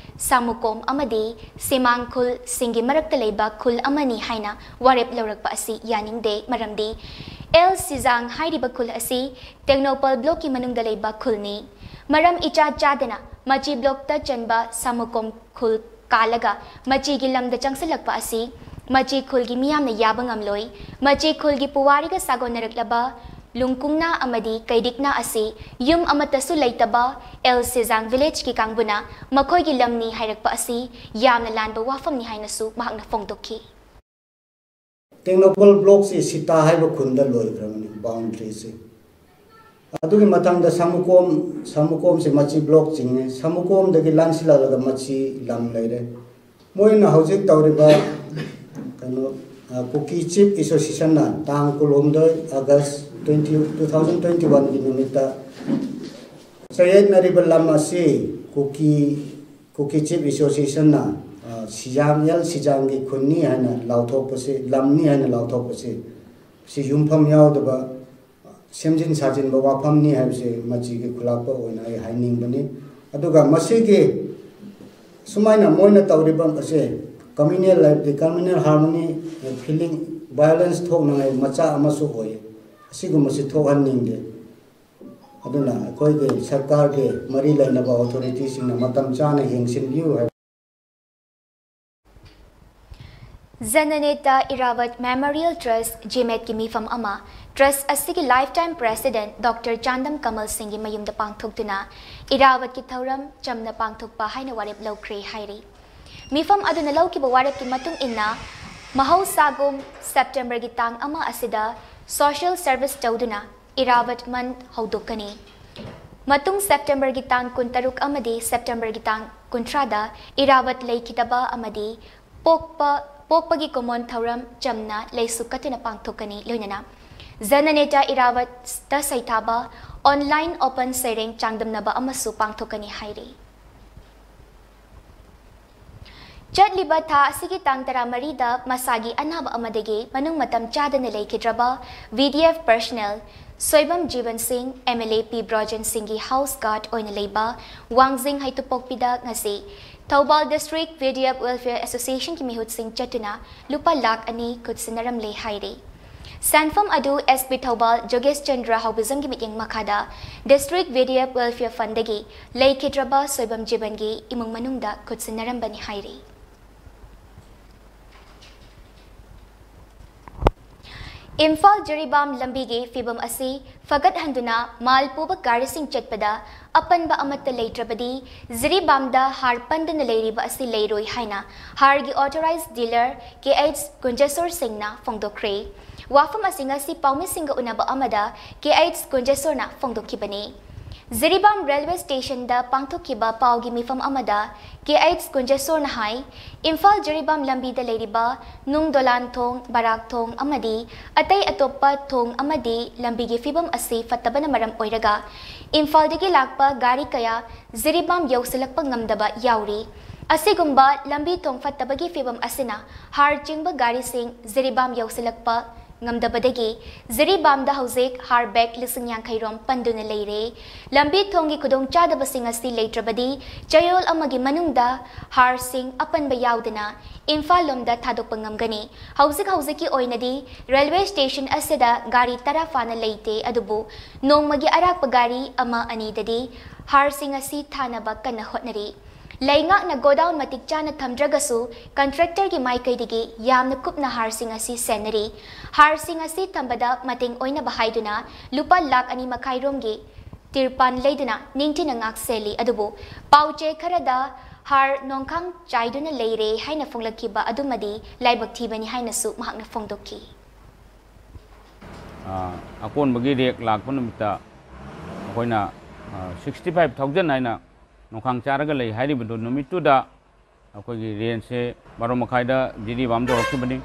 ꯁꯥꯃꯨꯀꯣꯝ ꯑꯃꯗꯤ ꯁꯤꯃꯥꯡ ꯈꯨꯜꯁꯤꯡꯒꯤ ꯃꯔꯛꯇ ꯂꯩꯕ ꯈꯨꯜ ꯑꯃꯅꯤ ꯍꯥꯏꯅ ꯋꯥꯔꯦꯞ ꯂꯧꯔꯛꯄ ꯑꯁꯤ ꯌꯥꯅꯤꯡꯗꯦ, ꯃꯔꯝꯗꯤ ꯑꯦꯜ ꯁꯤꯖꯥꯡ ꯍꯥꯏꯔꯤꯕ ꯈꯨꯜ ꯑꯁꯤ ꯇꯦꯡꯅꯧꯄꯜ ꯕ꯭ꯂꯣꯛꯀꯤ ꯃꯅꯨꯡꯗ ꯂꯩꯕ ꯈꯨꯜꯅꯤ꯫ ꯃꯔꯝ ꯏꯆꯥ ꯆꯥꯗꯅ ꯃꯆꯤ ꯕ꯭ꯂꯣꯛꯇ ꯆꯟꯕ ꯁꯥꯃꯨꯀꯣꯝ ꯈꯨꯜ ꯀꯥꯜꯂꯒ ꯃꯆꯤꯒꯤ ꯂꯝꯗ ꯆꯪꯁꯤꯜꯂꯛꯄ ꯑꯁꯤ ꯃꯆꯤ ꯈꯨꯜꯒꯤ ꯃꯤꯌꯥꯝꯅ ꯌꯥꯕ ꯉꯝꯂꯣꯏ꯫ ꯃꯆꯤ ꯈꯨꯜꯒꯤ ꯄꯨꯋꯥꯔꯤꯒ ꯁꯥꯒꯣꯟꯅꯔꯛꯂꯕ ꯂꯨꯡꯀꯨꯡꯅꯥ ꯑꯃꯗꯤ ꯀꯩꯔꯤꯛꯅꯥ ꯑꯁꯤ ꯌꯨꯝ ꯑꯃꯠꯇꯁꯨ ꯂꯩꯇꯕ ꯑꯦꯜ ꯁꯤꯖꯥꯡ ꯚꯤꯂꯦꯖꯀꯤ ꯀꯥꯡꯕꯨꯅ ꯃꯈꯣꯏꯒꯤ ꯂꯝꯅꯤ ꯍꯥꯏꯔꯛꯄ ꯑꯁꯤ ꯌꯥꯝꯅ ꯂꯥꯟꯕ ꯋꯥꯐꯝꯅꯤ ꯍꯥꯏꯅꯁꯨ ꯃꯍꯥꯛꯅ ꯐꯣꯡꯗꯣꯛꯈꯤ꯫ ꯇꯦꯡꯅꯧꯄꯜ ꯕ꯭ꯂꯣꯛꯁꯤ ꯁꯤꯇꯥ ꯍꯥꯏꯕ ꯈꯨꯟꯗ ꯂꯣꯏꯈ꯭ꯔꯕꯅꯤ ꯕꯥꯎꯟꯗ꯭ꯔꯤꯁꯤ꯫ ꯑꯗꯨꯒꯤ ꯃꯊꯪꯗ ꯁꯥꯃꯨꯀꯣꯝ, ꯁꯥꯃꯨꯀꯣꯝꯁꯤ ꯃꯆꯤ ꯕ꯭ꯂꯣꯛ ꯆꯤꯡꯉꯦ꯫ ꯁꯥꯃꯨꯀꯣꯝꯗꯒꯤ ꯂꯥꯟꯁꯤꯜꯂꯛꯂꯒ ꯃꯆꯤ ꯂꯝ ꯂꯩꯔꯦ꯫ ꯃꯣꯏꯅ ꯍꯧꯖꯤꯛ ꯇꯧꯔꯤꯕ ꯀꯩꯅꯣ, ꯑ, ꯀꯨꯀꯤ ꯆꯤꯐ ꯑꯦꯁꯣꯁꯤꯌꯦꯁꯟꯅ ꯇꯥꯡ ꯀꯨꯟꯍꯨꯝꯗꯣꯏ ꯑꯥꯒꯁ ꯇ꯭ꯋꯦꯟꯇꯤ, ꯇꯨ ꯊꯥꯎꯖꯟ ꯇ꯭ꯋꯦꯟꯇꯤ ꯋꯥꯟꯒꯤ ꯅꯨꯃꯤꯠꯇ ꯆꯌꯦꯠꯅꯔꯤꯕ ꯂꯝ ꯑꯁꯤ ꯀꯨꯀꯤ, ꯀꯨꯀꯤ ꯆꯤꯐ ꯑꯦꯁꯣꯁꯤꯌꯦꯁꯟꯅ, ꯑ, ꯁꯤꯖꯥꯡ, ꯑꯦꯜ ꯁꯤꯖꯥꯡꯒꯤ ꯈꯨꯟꯅꯤ ꯍꯥꯏꯅ ꯂꯥꯎꯊꯣꯛꯄꯁꯤ, ꯂꯝꯅꯤ ꯍꯥꯏꯅ ꯂꯥꯎꯊꯣꯛꯄꯁꯤ, ꯁꯤ ꯌꯨꯝꯐꯝ ꯌꯥꯎꯗꯕ ꯁꯦꯝꯖꯤꯟ ꯁꯥꯖꯤꯟꯕ ꯋꯥꯐꯝꯅꯤ ꯍꯥꯏꯕꯁꯤ ꯃꯆꯤꯒꯤ ꯈꯨꯂꯥꯛꯄ ꯑꯣꯏꯅ ꯑꯩ ꯍꯥꯏꯅꯤꯡꯕꯅꯤ꯫ ꯑꯗꯨꯒ ꯃꯁꯤꯒꯤ ꯁꯨꯃꯥꯏꯅ ꯃꯣꯏꯅ ꯇꯧꯔꯤꯕ ꯑꯁꯦ communal ꯂꯥꯏꯐꯇꯤ, communal harmony, feeling, violence ꯊꯣꯛꯅꯉꯥꯏ ꯃꯆꯥꯛ ꯑꯃꯁꯨ ꯑꯣꯏ꯫ ꯑꯁꯤꯒꯨꯝꯕꯁꯤ ꯊꯣꯛꯍꯟꯅꯤꯡꯗꯦ꯫ ꯑꯗꯨꯅ ꯑꯩꯈꯣꯏꯒꯤ ꯁꯔꯀꯥꯔꯒꯤ ꯃꯔꯤ ꯂꯩꯅꯕ ꯑꯣꯊꯣꯔꯤꯇꯤꯁꯤꯡꯅ ꯃꯇꯝ ꯆꯥꯅ ꯌꯦꯡꯁꯤꯟꯕꯤꯌꯨ ꯍꯥꯏꯕ꯫ ꯖꯅꯅꯦꯇꯥ ꯏꯔꯥꯋꯠ ꯃꯦꯃꯣꯔꯤꯌꯦꯜ ꯇ꯭ꯔꯁ, ꯖꯤꯃꯦꯠꯀꯤ ꯃꯤꯐꯝ ꯑꯃ ꯇ꯭ꯔꯁ ꯑꯁꯤꯒꯤ ꯂꯥꯏꯐꯇꯥꯏꯝ ꯄ꯭ꯔꯦꯁꯤꯗꯦꯟꯠ ꯗꯣꯛꯇꯔ ꯆꯥꯟꯗꯝ ꯀꯃꯜ ꯁꯤꯡꯒꯤ ꯃꯌꯨꯝꯗ ꯄꯥꯡꯊꯣꯛꯇꯨꯅ ꯏꯔꯥꯋꯠꯀꯤ ꯊꯧꯔꯝ ꯆꯝꯅ ꯄꯥꯡꯊꯣꯛꯄ ꯍꯥꯏꯅ ꯋꯥꯔꯦꯞ ꯂꯧꯈ꯭ꯔꯦ ꯍꯥꯏꯔꯤ꯫ ꯃꯤꯐꯝ ꯑꯗꯨꯅ ꯂꯧꯈꯤꯕ ꯋꯥꯔꯦꯞꯀꯤ ꯃꯇꯨꯡ ꯏꯟꯅ, ꯃꯍꯧꯁꯥꯒꯨꯝ ꯁꯦꯞꯇꯦꯝꯕꯔꯒꯤ ꯇꯥꯡ ꯑꯃ ꯑꯁꯤꯗ social service ꯇꯧꯗꯨꯅ Irawat Month ꯍꯧꯗꯣꯛꯀꯅꯤ꯫ ꯃꯇꯨꯡ Septemberꯒꯤ ꯇꯥꯡ ꯀꯨꯟꯇꯔꯨꯛ ꯑꯃꯗꯤ Septemberꯒꯤ ꯇꯥꯡ ꯀꯨꯟꯊ꯭ꯔꯥꯗ ꯏꯔꯥꯋꯠ ꯂꯩꯈꯤꯗꯕ ꯑꯃꯗꯤ ꯄꯣꯛꯄ, ꯄꯣꯛꯄꯒꯤ ꯀꯨꯝꯑꯣꯟ ꯊꯧꯔꯝ ꯆꯝꯅ ꯂꯩꯁꯨ ꯀꯠꯇꯨꯅ ꯄꯥꯡꯊꯣꯛꯀꯅꯤ꯫ ꯂꯣꯏꯅꯅ ꯖꯅꯅꯦꯇꯥ ꯏꯔꯥꯋꯠꯇ ꯁꯩꯊꯥꯕ online open ꯁꯩꯔꯦꯡ ꯆꯥꯡꯗꯝꯅꯕ ꯑꯃꯁꯨ ꯄꯥꯡꯊꯣꯛꯀꯅꯤ ꯍꯥꯏꯔꯤ꯫ ꯆꯠꯂꯤꯕ ꯊꯥ ꯑꯁꯤꯒꯤ ꯇꯥꯡ ꯇꯔꯥꯃꯔꯤꯗ ꯃꯁꯥꯒꯤ ꯑꯅꯥꯕ ꯑꯃꯗꯒꯤ ꯃꯅꯨꯡ ꯃꯇꯝ ꯆꯥꯗꯅ ꯂꯩꯈꯤꯗ꯭ꯔꯕ VDF personnel ꯁꯣꯏꯕꯝ ꯖꯤꯕꯟ ꯁꯤꯡ, MLA ꯄꯤ ꯕ꯭ꯔꯣꯖꯦꯟ ꯁꯤꯡꯒꯤ house guard ꯑꯣꯏꯅ ꯂꯩꯕ ꯋꯥꯡꯖꯤꯡ ꯍꯩꯇꯨꯄꯣꯛꯄꯤꯗ ꯉꯁꯤ ꯊꯧꯕꯥꯜ District VDF Welfare Associationꯒꯤ ꯃꯤꯍꯨꯠꯁꯤꯡ ꯆꯠꯇꯨꯅ ꯂꯨꯄꯥ ꯂꯥꯈ ꯑꯅꯤ ꯈꯨꯠꯁꯤꯟꯅꯔꯝꯂꯦ ꯍꯥꯏꯔꯤ꯫ ꯁꯦꯟꯐꯝ ꯑꯗꯨ SP ꯊꯧꯕꯥꯜ ꯖꯣꯒꯦꯁ ꯆꯟꯗ꯭ꯔ ꯍꯥꯎꯕꯤꯖꯝꯒꯤ ꯃꯤꯠꯌꯦꯡ ꯃꯈꯥꯗ District VDF Welfare Fundꯗꯒꯤ ꯂꯩꯈꯤꯗ꯭ꯔꯕ ꯁꯣꯏꯕꯝ ꯖꯤꯕꯟꯒꯤ ꯏꯃꯨꯡ ꯃꯅꯨꯡꯗ ꯈꯨꯠꯁꯤꯟꯅꯔꯝꯕꯅꯤ ꯍꯥꯏꯔꯤ꯫ ꯏꯝꯐꯥꯜ ꯖꯤꯔꯤꯕꯥꯝ ꯂꯝꯕꯤꯒꯤ ꯐꯤꯕꯝ ꯑꯁꯤ ꯐꯒꯠꯍꯟꯗꯨꯅ ꯃꯥꯜ ꯄꯨꯕ ꯒꯥꯔꯤꯁꯤꯡ ꯆꯠꯄꯗ ꯑꯄꯟꯕ ꯑꯃꯠꯇ ꯂꯩꯇ꯭ꯔꯕꯗꯤ ꯖꯤꯔꯤꯕꯥꯝꯗ ꯍꯥꯔ ꯄꯟꯗꯨꯅ ꯂꯩꯔꯤꯕ ꯑꯁꯤ ꯂꯩꯔꯣꯏ ꯍꯥꯏꯅ ꯍꯥꯔꯒꯤ authorized dealer KH ꯀꯨꯟꯖꯦꯁꯣꯔ ꯁꯤꯡꯅ ꯐꯣꯡꯗꯣꯛꯈ꯭ꯔꯦ꯫ ꯋꯥꯐꯝ ꯑꯁꯤ ꯉꯁꯤ ꯄꯥꯎꯃꯤꯁꯤꯡꯒ ꯎꯅꯕ ꯑꯃꯗ KH ꯀꯨꯟꯖꯦꯁꯣꯔꯅ ꯐꯣꯡꯗꯣꯛꯈꯤꯕꯅꯤ꯫ ꯖꯤꯔꯤꯕꯥꯝ railway stationꯗ ꯄꯥꯡꯊꯣꯛꯈꯤꯕ ꯄꯥꯎꯒꯤ ꯃꯤꯐꯝ ꯑꯃꯗ KH ꯀꯨꯟꯖꯦꯁꯣꯔꯅ ꯍꯥꯏ, ꯏꯝꯐꯥꯜ ꯖꯤꯔꯤꯕꯥꯝ ꯂꯝꯕꯤꯗ ꯂꯩꯔꯤꯕ ꯅꯨꯡ ꯗꯣꯂꯥꯟ ꯊꯣꯡ, ꯕꯔꯥꯛ ꯊꯣꯡ ꯑꯃꯗꯤ ꯑꯇꯩ ꯑꯇꯣꯞꯄ ꯊꯣꯡ ꯑꯃꯗꯤ ꯂꯝꯕꯤꯒꯤ ꯐꯤꯕꯝ ꯑꯁꯤ ꯐꯠꯇꯕꯅ ꯃꯔꯝ ꯑꯣꯏꯔꯒ ꯏꯝꯐꯥꯜꯗꯒꯤ ꯂꯥꯛꯄ ꯒꯥꯔꯤ ꯀꯌꯥ ꯖꯤꯔꯤꯕꯥꯝ ꯌꯧꯁꯤꯜꯂꯛꯄ ꯉꯝꯗꯕ ꯌꯥꯎꯔꯤ꯫ ꯑꯁꯤꯒꯨꯝꯕ ꯂꯝꯕꯤ ꯊꯣꯡ ꯐꯠꯇꯕꯒꯤ ꯐꯤꯕꯝ ꯑꯁꯤꯅ ꯍꯥꯔ ꯆꯤꯡꯕ ꯒꯥꯔꯤꯁꯤꯡ ꯖꯤꯔꯤꯕꯥꯝ ꯌꯧꯁꯤꯜꯂꯛꯄ ꯉꯝꯗꯕꯗꯒꯤ ꯖꯤꯔꯤꯕꯥꯝꯗ ꯍꯧꯖꯤꯛ ꯍꯥꯔ bag ꯂꯤꯁꯤꯡ ꯌꯥꯡꯈꯩ ꯔꯣꯝ ꯄꯟꯗꯨꯅ ꯂꯩꯔꯦ꯫ ꯂꯝꯕꯤ ꯊꯣꯡꯒꯤ ꯈꯨꯗꯣꯡꯆꯥꯗꯕꯁꯤꯡ ꯑꯁꯤ ꯂꯩꯇ꯭ꯔꯕꯗꯤ ꯆꯌꯣꯜ ꯑꯃꯒꯤ ꯃꯅꯨꯡꯗ ꯍꯥꯔꯁꯤꯡ ꯑꯄꯟꯕ ꯌꯥꯎꯗꯅ ꯏꯝꯐꯥꯜ ꯂꯣꯝꯗ ꯊꯥꯗꯣꯛꯄ ꯉꯝꯒꯅꯤ꯫ ꯍꯧꯖꯤꯛ ꯍꯧꯖꯤꯛꯀꯤ ꯑꯣꯏꯅꯗꯤ railway station ꯑꯁꯤꯗ ꯒꯥꯔꯤ ꯇꯔꯥ ꯐꯥꯅ ꯂꯩꯇꯦ, ꯑꯗꯨꯕꯨ ꯅꯣꯡꯃꯒꯤ ꯑꯔꯥꯛꯄ ꯒꯥꯔꯤ ꯑꯃ ꯑꯅꯤꯗꯗꯤ ꯍꯥꯔꯁꯤꯡ ꯑꯁꯤ ꯊꯥꯅꯕ ꯀꯟꯅ ꯍꯣꯠꯅꯔꯤ꯫ ꯂꯩꯉꯥꯛꯅ godown ꯃꯇꯤꯛ ꯆꯥꯅ ꯊꯝꯗ꯭ꯔꯒꯁꯨ contractorꯒꯤ ꯃꯥꯏꯀꯩꯗꯒꯤ ꯌꯥꯝꯅ ꯀꯨꯞꯅ ꯍꯥꯔꯁꯤꯡ ꯑꯁꯤ ꯁꯦꯟꯅꯔꯤ꯫ ꯍꯥꯔꯁꯤꯡ ꯑꯁꯤ ꯊꯝꯕꯗ ꯃꯇꯦꯡ ꯑꯣꯏꯅꯕ ꯍꯥꯏꯗꯨꯅ ꯂꯨꯄꯥ ꯂꯥꯈ ꯑꯅꯤ ꯃꯈꯥꯏ ꯔꯣꯝꯒꯤ ꯇꯤꯔꯄꯥꯟ ꯂꯩꯗꯨꯅ ꯅꯤꯡꯊꯤꯅ ꯉꯥꯛ ꯁꯦꯜꯂꯤ꯫ ꯑꯗꯨꯕꯨ ꯄꯥꯎꯆꯦ ꯈꯔꯗ ꯍꯥꯔ ꯅꯣꯡꯈꯥꯡ ꯆꯥꯏꯗꯨꯅ ꯂꯩꯔꯦ ꯍꯥꯏꯅ ꯐꯣꯡꯂꯛꯈꯤꯕ ꯑꯗꯨꯃꯗꯤ ꯂꯥꯏꯕꯛ ꯊꯤꯕꯅꯤ ꯍꯥꯏꯅꯁꯨ ꯃꯍꯥꯛꯅ ꯐꯣꯡꯗꯣꯛꯈꯤ꯫ ꯑ, ꯑꯀꯣꯟꯕꯒꯤ ꯔꯦꯛ ꯂꯥꯛꯄ ꯅꯨꯃꯤꯠꯇ ꯑꯩꯈꯣꯏꯅ, ꯑ, sixty five thousand ꯍꯥꯏꯅ ꯅꯣꯡꯈꯥꯡ ꯆꯥꯔꯒ ꯂꯩ ꯍꯥꯏꯔꯤꯕꯗꯨ ꯅꯨꯃꯤꯠꯇꯨꯗ ꯑꯩꯈꯣꯏꯒꯤ ꯔꯦꯟꯖꯁꯦ ꯕꯥꯔꯣ ꯃꯈꯥꯏꯗ ꯖꯤꯔꯤꯕꯥꯝ ꯌꯧꯔꯛꯈꯤꯕꯅꯤ꯫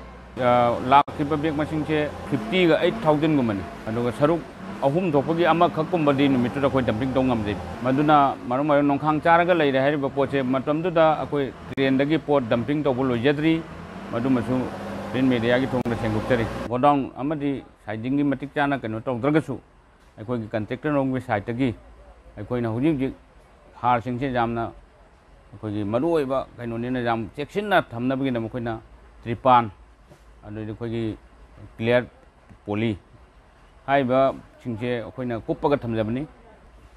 ꯑ, ꯂꯥꯛꯈꯤꯕ ꯕꯦꯛ ꯃꯁꯤꯡꯁꯦ fifty-ꯒ eight thousand-ꯒꯨꯝꯕꯅꯤ꯫ ꯑꯗꯨꯒ ꯁꯔꯨꯛ ꯑꯍꯨꯝ ꯊꯣꯛꯄꯒꯤ ꯑꯃꯈꯛꯀꯨꯝꯕꯗꯤ ꯅꯨꯃꯤꯠꯇꯨꯗ ꯑꯩꯈꯣꯏ dumping ꯇꯧ ꯉꯝꯖꯩ꯫ ꯃꯗꯨꯅ ꯃꯔꯝ ꯑꯣꯏꯔꯒ ꯅꯣꯡꯈꯥꯡ ꯆꯥꯔꯒ ꯂꯩꯔꯦ ꯍꯥꯏꯔꯤꯕ ꯄꯣꯠꯁꯦ ꯃꯇꯝꯗꯨꯗ ꯑꯩꯈꯣꯏ ꯇ꯭ꯔꯦꯟꯗꯒꯤ ꯄꯣꯠ dumping ꯇꯧꯕ ꯂꯣꯏꯖꯗ꯭ꯔꯤ꯫ ꯃꯗꯨꯃꯁꯨ print media-ꯒꯤ ꯊꯣꯡꯗ ꯁꯦꯡꯗꯣꯛꯆꯔꯤ꯫ Godown ꯑꯃꯗꯤ siding-ꯒꯤ ꯃꯇꯤꯛ ꯆꯥꯅ ꯀꯩꯅꯣ ꯇꯧꯗ꯭ꯔꯒꯁꯨ ꯑꯩꯈꯣꯏꯒꯤ contractor-ꯔꯣꯝꯒꯤ side-ꯇꯒꯤ ꯑꯩꯈꯣꯏꯅ ꯍꯧꯖꯤꯛ ꯍꯧꯖꯤꯛ ꯍꯥꯔꯁꯤꯡꯁꯦ ꯌꯥꯝꯅ ꯑꯩꯈꯣꯏꯒꯤ ꯃꯔꯨꯑꯣꯏꯕ ꯀꯩꯅꯣꯅꯤꯅ ꯌꯥꯝ ꯆꯦꯛꯁꯤꯟꯅ ꯊꯝꯅꯕꯒꯤꯗꯃꯛ ꯑꯩꯈꯣꯏꯅ ꯇ꯭ꯔꯤꯄꯥꯟ, ꯑꯗꯩꯗꯤ ꯑꯩꯈꯣꯏꯒꯤ clear poly ꯍꯥꯏꯔꯤꯕꯁꯤꯡꯁꯦ ꯑꯩꯈꯣꯏꯅ ꯀꯨꯞꯄꯒ ꯊꯝꯖꯕꯅꯤ꯫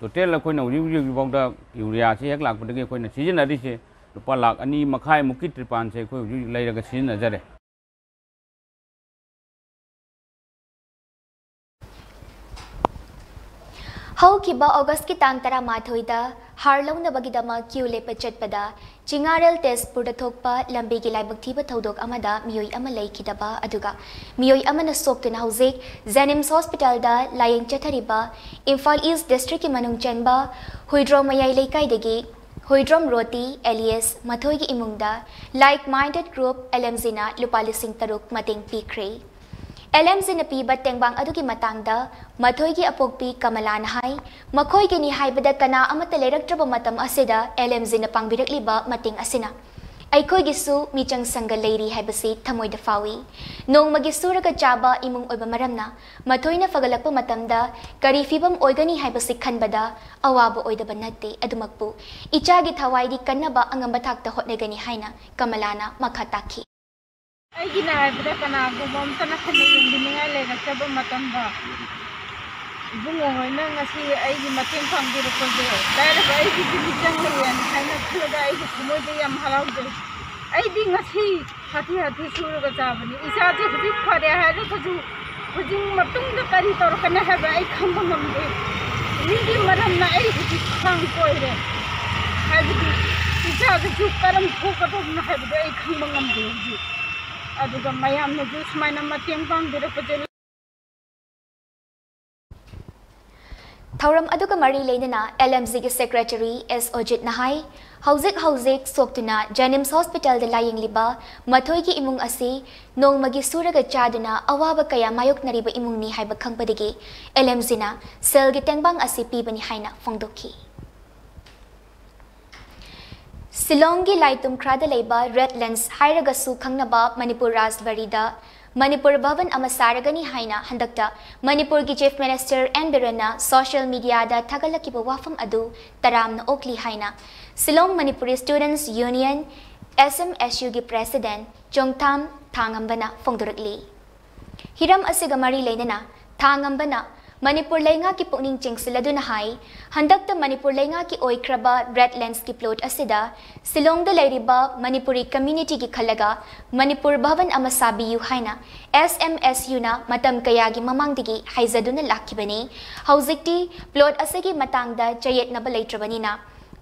Total ꯑꯩꯈꯣꯏꯅ ꯍꯧꯖꯤꯛ ꯍꯧꯖꯤꯛ ꯐꯥꯎꯗ ꯌꯨꯔꯤꯌꯥꯁꯤ ꯍꯦꯛ ꯂꯥꯛꯄꯗꯒꯤ ꯑꯩꯈꯣꯏꯅ ꯁꯤꯖꯤꯟꯅꯔꯤꯁꯦ ꯂꯨꯄꯥ ꯂꯥꯈ ꯑꯅꯤ ꯃꯈꯥꯏꯃꯨꯛꯀꯤ ꯇ꯭ꯔꯤꯄꯥꯟꯁꯦ ꯑꯩꯈꯣꯏ ꯍꯧꯖꯤꯛ ꯍꯧꯖꯤꯛ ꯂꯩꯔꯒ ꯁꯤꯖꯤꯟꯅꯖꯔꯦ꯫ ꯍꯧꯈꯤꯕ ꯑꯣꯒꯁꯀꯤ ꯇꯥꯡ ꯇꯔꯥꯃꯥꯊꯣꯏꯗ ꯍꯥꯔ ꯂꯧꯅꯕꯒꯤꯗꯃꯛ ꯀ꯭ꯌꯨ ꯂꯦꯞꯄ ꯆꯠꯄꯗ ꯆꯤꯉꯥꯔꯦꯜ ꯇꯦꯖꯄꯨꯔꯗ ꯊꯣꯛꯄ ꯂꯝꯕꯤꯒꯤ ꯂꯥꯏꯕꯛ ꯊꯤꯕ ꯊꯧꯗꯣꯛ ꯑꯃꯗ ꯃꯤꯑꯣꯏ ꯑꯃ ꯂꯩꯈꯤꯗꯕ ꯑꯗꯨꯒ ꯃꯤꯑꯣꯏ ꯑꯃꯅ ꯁꯣꯛꯇꯨꯅ ꯍꯧꯖꯤꯛ ꯖꯦꯅꯤꯝꯁ ꯍꯣꯁꯄꯤꯇꯥꯜꯗ ꯂꯥꯌꯦꯡ ꯆꯠꯊꯔꯤꯕ ꯏꯝꯐꯥꯜ ꯏꯁ ꯗꯤꯁꯇ꯭ꯔꯤꯛꯀꯤ ꯃꯅꯨꯡ ꯆꯟꯕ ꯍꯨꯏꯗ꯭ꯔꯣꯝ ꯃꯌꯥꯏ ꯂꯩꯀꯥꯏꯗꯒꯤ ꯍꯨꯏꯗ꯭ꯔꯣꯝ ꯔꯣꯇꯤ ꯑꯦꯂꯤꯌꯁ ꯃꯊꯣꯏꯒꯤ ꯏꯃꯨꯡꯗ Like Minded Group, LMG-ꯅ ꯂꯨꯄꯥ ꯂꯤꯁꯤꯡ ꯇꯔꯨꯛ ꯃꯇꯦꯡ ꯄꯤꯈ꯭ꯔꯦ꯫ LMG-ꯅ ꯄꯤꯕ ꯇꯦꯡꯕꯥꯡ ꯑꯗꯨꯒꯤ ꯃꯇꯥꯡꯗ ꯃꯊꯣꯏꯒꯤ ꯑꯄꯣꯛꯄꯤ ꯀꯃꯂꯥꯅ ꯍꯥꯏ, ꯃꯈꯣꯏꯒꯤꯅꯤ ꯍꯥꯏꯕꯗ ꯀꯅꯥ ꯑꯃꯠꯇ ꯂꯩꯔꯛꯇ꯭ꯔꯕ ꯃꯇꯝ ꯑꯁꯤꯗ LMG-ꯅ ꯄꯥꯡꯕꯤꯔꯛꯂꯤꯕ ꯃꯇꯦꯡ ꯑꯁꯤꯅ ꯑꯩꯈꯣꯏꯒꯤꯁꯨ ꯃꯤꯆꯪ ꯁꯪꯒ ꯂꯩꯔꯤ ꯍꯥꯏꯕꯁꯤ ꯊꯃꯣꯏꯗ ꯐꯥꯎꯏ꯫ ꯅꯣꯡꯃꯒꯤ ꯁꯨꯔꯒ ꯆꯥꯕ ꯏꯃꯨꯡ ꯑꯣꯏꯕ ꯃꯔꯝꯅ ꯃꯊꯣꯏꯅ ꯐꯒꯠꯂꯛꯄ ꯃꯇꯝꯗ ꯀꯔꯤ ꯐꯤꯕꯝ ꯑꯣꯏꯒꯅꯤ ꯍꯥꯏꯕꯁꯤ ꯈꯟꯕꯗ ꯑꯋꯥꯕ ꯑꯣꯏꯗꯕ ꯅꯠꯇꯦ꯫ ꯑꯗꯨꯃꯛꯄꯨ ꯏꯆꯥꯒꯤ ꯊꯋꯥꯏꯗꯤ ꯀꯟꯅꯕ ꯑꯉꯝꯕ ꯊꯥꯛꯇ ꯍꯣꯠꯅꯒꯅꯤ ꯍꯥꯏꯅ ꯀꯃꯂꯥꯅ ꯃꯈꯥ ꯇꯥꯈꯤ꯫ ꯑꯩꯒꯤꯅ ꯍꯥꯏꯕꯗ ꯀꯅꯥꯒꯨꯝꯕ ꯑꯝꯇꯅ ꯍꯟꯅ ꯌꯦꯡꯕꯤꯅꯤꯡꯉꯥꯏ ꯂꯩꯔꯛꯇꯕ ꯃꯇꯝꯗ ꯏꯕꯨꯡꯉꯣ ꯍꯣꯏꯅ ꯉꯁꯤ ꯑꯩꯒꯤ ꯃꯇꯦꯡ ꯄꯥꯡꯕꯤꯔꯛꯄꯁꯦ ꯂꯥꯏꯔꯕ ꯑꯩꯒꯤꯗꯤ ꯃꯤꯆꯪ ꯂꯩꯌꯦꯅ ꯍꯥꯏꯅ ꯈꯜꯂꯒ ꯑꯩꯒꯤ ꯊꯃꯣꯏꯗ ꯌꯥꯝ ꯍꯔꯥꯎꯖꯩ꯫ ꯑꯩꯗꯤ ꯉꯁꯤ ꯍꯥꯊꯤ ꯍꯥꯊꯤ ꯁꯨꯔꯒ ꯆꯥꯕꯅꯤ꯫ ꯏꯆꯥꯁꯦ ꯍꯧꯖꯤꯛ ꯐꯔꯦ ꯍꯥꯏꯔꯒꯁꯨ ꯍꯧꯖꯤꯛ ꯃꯇꯨꯡꯗ ꯀꯔꯤ ꯇꯧꯔꯛꯀꯅꯤ ꯍꯥꯏꯕ ꯑꯩ ꯈꯪꯕ ꯉꯝꯗꯦ꯫ ꯃꯤꯒꯤ ꯃꯔꯝꯅ ꯑꯩ ꯍꯧꯖꯤꯛ ꯈꯥꯡ ꯀꯣꯏꯔꯦ꯫ ꯍꯥꯏꯕꯗꯤ ꯏꯆꯥꯗꯨꯁꯨ ꯀꯔꯝ ꯊꯣꯛꯀꯗꯧꯕꯅꯣ ꯍꯥꯏꯕꯗꯣ ꯑꯩ ꯈꯪꯕ ꯉꯝꯗꯦ ꯍꯧꯖꯤꯛ꯫ ꯑꯗꯨꯒ ꯃꯌꯥꯝꯅꯁꯨ ꯁꯨꯃꯥꯏꯅ ꯃꯇꯦꯡ ꯄꯥꯡꯕꯤꯔꯛꯄꯁꯦ ꯊꯧꯔꯝ ꯑꯗꯨꯒ ꯃꯔꯤ ꯂꯩꯅꯅ L M G ꯒꯤ secretary S Ojit ꯅ ꯍꯥꯏ, ꯍꯧꯖꯤꯛ ꯍꯧꯖꯤꯛ ꯁꯣꯛꯇꯨꯅ JNIMS hospital ꯗ ꯂꯥꯌꯦꯡꯂꯤꯕ ꯃꯊꯣꯏꯒꯤ ꯏꯃꯨꯡ ꯑꯁꯤ ꯅꯣꯡꯃꯒꯤ ꯁꯨꯔꯒ ꯆꯥꯗꯨꯅ ꯑꯋꯥꯕ ꯀꯌꯥ ꯃꯥꯌꯣꯛꯅꯔꯤꯕ ꯏꯃꯨꯡꯅꯤ ꯍꯥꯏꯕ ꯈꯪꯕꯗꯒꯤ L M G ꯅ ꯁꯦꯜꯒꯤ ꯇꯦꯡꯕꯥꯡ ꯑꯁꯤ ꯄꯤꯕꯅꯤ ꯍꯥꯏꯅ ꯐꯣꯡꯗꯣꯛꯈꯤ꯫ ꯁꯤꯂꯣꯡꯒꯤ ꯂꯥꯏꯇꯨꯝꯈ꯭ꯔꯥꯗ ꯂꯩꯕ Redlands ꯍꯥꯏꯔꯒꯁꯨ ꯈꯪꯅꯕ ꯃꯅꯤꯄꯨꯔ ꯔꯥꯖꯕꯥꯔꯤꯗ ꯃꯅꯤꯄꯨꯔ ꯚꯕꯟ ꯑꯃ ꯁꯥꯔꯒꯅꯤ ꯍꯥꯏꯅ ꯍꯟꯗꯛꯇ ꯃꯅꯤꯄꯨꯔꯒꯤ Chief Minister N ꯕꯤꯔꯦꯟꯅ social media ꯗ ꯊꯥꯒꯠꯂꯛꯈꯤꯕ ꯋꯥꯐꯝ ꯑꯗꯨ ꯇꯔꯥꯝꯅ ꯑꯣꯛꯂꯤ ꯍꯥꯏꯅ Shillong Manipuri Students Union, S M S U ꯒꯤ president ꯆꯣꯡꯊꯥꯝ ꯊꯥꯉꯝꯕꯅ ꯐꯣꯡꯗꯣꯔꯛꯂꯤ꯫ ꯍꯤꯔꯝ ꯑꯁꯤꯒ ꯃꯔꯤ ꯂꯩꯅꯅ ꯊꯥꯉꯝꯕꯅ ꯃꯅꯤꯄꯨꯔ ꯂꯩꯉꯥꯛꯀꯤ ꯄꯨꯛꯅꯤꯡ ꯆꯤꯡꯁꯤꯜꯂꯗꯨꯅ ꯍꯥꯏ, ꯍꯟꯗꯛꯇ ꯃꯅꯤꯄꯨꯔ ꯂꯩꯉꯥꯛꯀꯤ ꯑꯣꯏꯈ꯭ꯔꯕ Redlands ꯀꯤ plot ꯑꯁꯤꯗ ꯁꯤꯂꯣꯡꯗ ꯂꯩꯔꯤꯕ ꯃꯅꯤꯄꯨꯔꯤ community ꯒꯤ ꯈꯜꯂꯒ ꯃꯅꯤꯄꯨꯔ ꯚꯕꯟ ꯑꯃ ꯁꯥꯕꯤꯌꯨ ꯍꯥꯏꯅ S M S U ꯅ ꯃꯇꯝ ꯀꯌꯥꯒꯤ ꯃꯃꯥꯡꯗꯒꯤ ꯍꯥꯏꯖꯗꯨꯅ ꯂꯥꯛꯈꯤꯕꯅꯤ꯫ ꯍꯧꯖꯤꯛꯇꯤ plot ꯑꯁꯤꯒꯤ ꯃꯇꯥꯡꯗ ꯆꯌꯦꯠꯅꯕ ꯂꯩꯇ꯭ꯔꯕꯅꯤꯅ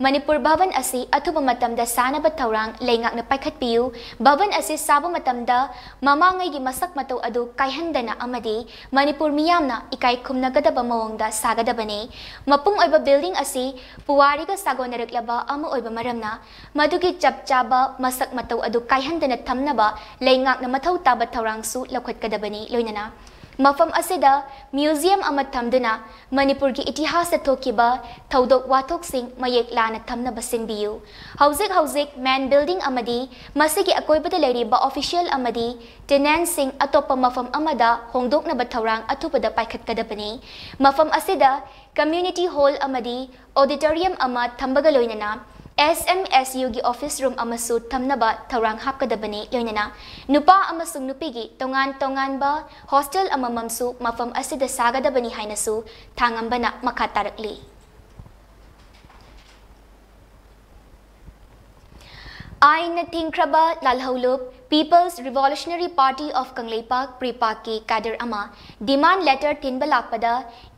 ꯃꯅꯤꯄꯨꯔ ꯚꯕꯟ ꯑꯁꯤ ꯑꯊꯨꯕ ꯃꯇꯝꯗ ꯁꯥꯅꯕ ꯊꯧꯔꯥꯡ ꯂꯩꯉꯥꯛꯅ ꯄꯥꯏꯈꯠꯄꯤꯌꯨ꯫ ꯚꯕꯟ ꯑꯁꯤ ꯁꯥꯕ ꯃꯇꯝꯗ ꯃꯃꯥꯡꯉꯩꯒꯤ ꯃꯁꯛ ꯃꯇꯧ ꯑꯗꯨ ꯀꯥꯏꯍꯟꯗꯅ ꯑꯃꯗꯤ ꯃꯅꯤꯄꯨꯔ ꯃꯤꯌꯥꯝꯅ ꯏꯀꯥꯏ ꯈꯨꯝꯅꯒꯗꯕ ꯃꯑꯣꯡꯗ ꯁꯥꯒꯗꯕꯅꯤ꯫ ꯃꯄꯨꯡ ꯑꯣꯏꯕ building ꯑꯁꯤ ꯄꯨꯋꯥꯔꯤꯒ ꯁꯥꯒꯣꯟꯅꯔꯛꯂꯕ ꯑꯃ ꯑꯣꯏꯕ ꯃꯔꯝꯅ ꯃꯗꯨꯒꯤ ꯆꯞ ꯆꯥꯕ ꯃꯁꯛ ꯃꯇꯧ ꯑꯗꯨ ꯀꯥꯏꯍꯟꯗꯅ ꯊꯝꯅꯕ ꯂꯩꯉꯥꯛꯅ ꯃꯊꯧ ꯇꯥꯕ ꯊꯧꯔꯥꯡꯁꯨ ꯂꯧꯈꯠꯀꯗꯕꯅꯤ꯫ ꯂꯣꯏꯅꯅ ꯃꯐꯝ ꯑꯁꯤꯗ museum ꯑꯃ ꯊꯝꯗꯨꯅ ꯃꯅꯤꯄꯨꯔꯒꯤ ꯏꯇꯤꯍꯥꯁꯇ ꯊꯣꯛꯈꯤꯕ ꯊꯧꯗꯣꯛ ꯋꯥꯊꯣꯛꯁꯤꯡ ꯃꯌꯦꯛ ꯂꯥꯅ ꯊꯝꯅꯕ ꯁꯤꯟꯕꯤꯌꯨ꯫ ꯍꯧꯖꯤꯛ ꯍꯧꯖꯤꯛ main building ꯑꯃꯗꯤ ꯃꯁꯤꯒꯤ ꯑꯀꯣꯏꯕꯗ ꯂꯩꯔꯤꯕ official ꯑꯃꯗꯤ tenant ꯁꯤꯡ ꯑꯇꯣꯞꯄ ꯃꯐꯝ ꯑꯃꯗ ꯍꯣꯡꯗꯣꯛꯅꯕ ꯊꯧꯔꯥꯡ ꯑꯊꯨꯕꯗ ꯄꯥꯏꯈꯠꯀꯗꯕꯅꯤ꯫ ꯃꯐꯝ ꯑꯁꯤꯗ community hall ꯑꯃꯗꯤ auditorium ꯑꯃ ꯊꯝꯕꯒ ꯂꯣꯏꯅꯅ S M S U ꯒꯤ office room ꯑꯃꯁꯨ ꯊꯝꯅꯕ ꯊꯧꯔꯥꯡ ꯍꯥꯞꯀꯗꯕꯅꯤ꯫ ꯂꯣꯏꯅꯅ ꯅꯨꯄꯥ ꯑꯃꯁꯨꯡ ꯅꯨꯄꯤꯒꯤ ꯇꯣꯉꯥꯟ ꯇꯣꯉꯥꯟꯕ hostel ꯑꯃꯃꯝꯁꯨ ꯃꯐꯝ ꯑꯁꯤꯗ ꯁꯥꯒꯗꯕꯅꯤ ꯍꯥꯏꯅꯁꯨ ꯊꯥꯉꯝꯕꯅ ꯃꯈꯥ ꯇꯥꯔꯛꯂꯤ꯫ ꯑꯥꯏꯟꯅ ꯊꯤꯡꯈ꯭ꯔꯕ ꯂꯥꯜꯍꯧꯂꯨꯞ People's Revolutionary Party of Kangleipak, PREPAK ꯀꯤ cadre ꯑꯃ demand letter ꯊꯤꯟꯕ ꯂꯥꯛꯄꯗ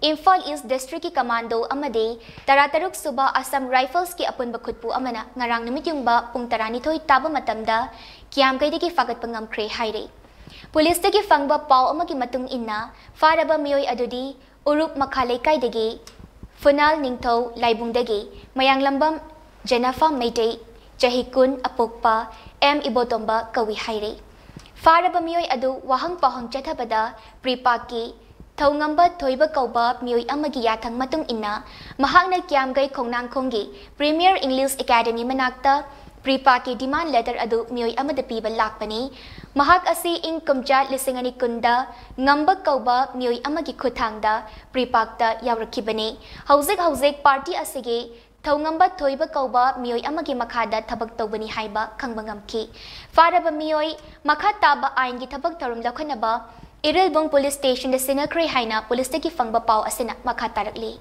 ꯏꯝꯐꯥꯜ East District ꯀꯤ commando ꯑꯃꯗꯤ ꯇꯔꯥꯇꯔꯨꯛ ꯁꯨꯕ Assam Rifles ꯀꯤ ꯑꯄꯨꯟꯕ ꯈꯨꯠꯄꯨ ꯑꯃꯅ ꯉꯔꯥꯡ ꯅꯨꯃꯤꯠ ꯌꯨꯡꯕ ꯄꯨꯡ ꯇꯔꯥꯅꯤꯊꯣꯏ ꯇꯥꯕ ꯃꯇꯝꯗ ꯀꯤꯌꯥꯝꯒꯩꯗꯒꯤ ꯐꯥꯒꯠꯄ ꯉꯝꯈ꯭ꯔꯦ ꯍꯥꯏꯔꯤ꯫ ꯄꯨꯂꯤꯁꯇꯒꯤ ꯐꯪꯕ ꯄꯥꯎ ꯑꯃꯒꯤ ꯃꯇꯨꯡ ꯏꯟꯅ, ꯐꯥꯔꯕ ꯃꯤꯑꯣꯏ ꯑꯗꯨꯗꯤ ꯎꯔꯨꯞ ꯃꯈꯥ ꯂꯩꯀꯥꯏꯗꯒꯤ ꯐꯨꯅꯥꯜ ꯅꯤꯡꯊꯧ ꯂꯥꯏꯕꯨꯡꯗꯒꯤ ꯃꯌꯥꯡꯂꯝꯕꯝ ꯖꯦꯅꯥꯐꯥ ꯃꯩꯇꯩ, ꯆꯍꯤ ꯀꯨꯟ, ꯑꯄꯣꯛꯄ ꯑꯦꯝ ꯏꯕꯣꯇꯣꯝꯕ ꯀꯧꯏ ꯍꯥꯏꯔꯤ꯫ ꯐꯥꯔꯕ ꯃꯤꯑꯣꯏ ꯑꯗꯨ ꯋꯥꯍꯪ ꯄꯥꯎꯍꯪ ꯆꯠꯊꯕꯗ ꯄ꯭ꯔꯤꯄꯥꯛꯀꯤ ꯊꯧꯉꯝꯕ ꯊꯣꯏꯕ ꯀꯧꯕ ꯃꯤꯑꯣꯏ ꯑꯃꯒꯤ ꯌꯥꯊꯪ ꯃꯇꯨꯡ ꯏꯟꯅ ꯃꯍꯥꯛꯅ ꯀꯤꯌꯥꯝꯒꯩ ꯈꯣꯡꯅꯥꯡꯈꯣꯡꯒꯤ Premier English Academy ꯃꯅꯥꯛꯇ ꯄ꯭ꯔꯤꯄꯥꯛꯀꯤ demand letter ꯑꯗꯨ ꯃꯤꯑꯣꯏ ꯑꯃꯗ ꯄꯤꯕ ꯂꯥꯛꯄꯅꯤ꯫ ꯃꯍꯥꯛ ꯑꯁꯤ ꯏꯪ ꯀꯨꯝꯖꯥ ꯂꯤꯁꯤꯡ ꯑꯅꯤ ꯀꯨꯟꯗ ꯉꯝꯕ ꯀꯧꯕ ꯃꯤꯑꯣꯏ ꯑꯃꯒꯤ ꯈꯨꯠꯊꯥꯡꯗ ꯄ꯭ꯔꯤꯄꯥꯛꯇ ꯌꯥꯎꯔꯛꯈꯤꯕꯅꯤ꯫ ꯍꯧꯖꯤꯛ ꯍꯧꯖꯤꯛ party ꯑꯁꯤꯒꯤ ꯊꯧꯉꯝꯕ ꯊꯣꯏꯕ ꯀꯧꯕ ꯃꯤꯑꯣꯏ ꯑꯃꯒꯤ ꯃꯈꯥꯗ ꯊꯕꯛ ꯇꯧꯕꯅꯤ ꯍꯥꯏꯕ ꯈꯪꯕ ꯉꯝꯈꯤ꯫ ꯐꯥꯔꯕ ꯃꯤꯑꯣꯏ ꯃꯈꯥ ꯇꯥꯕ ꯑꯥꯏꯟꯒꯤ ꯊꯕꯛ ꯊꯧꯔꯝ ꯂꯧꯈꯠꯅꯕ ꯏꯔꯤꯜꯕꯨꯡ police stationꯗ ꯁꯤꯟꯅꯈ꯭ꯔꯦ ꯍꯥꯏꯅ policeꯇꯒꯤ ꯐꯪꯕ ꯄꯥꯎ ꯑꯁꯤꯅ ꯃꯈꯥ ꯇꯥꯔꯛꯂꯤ꯫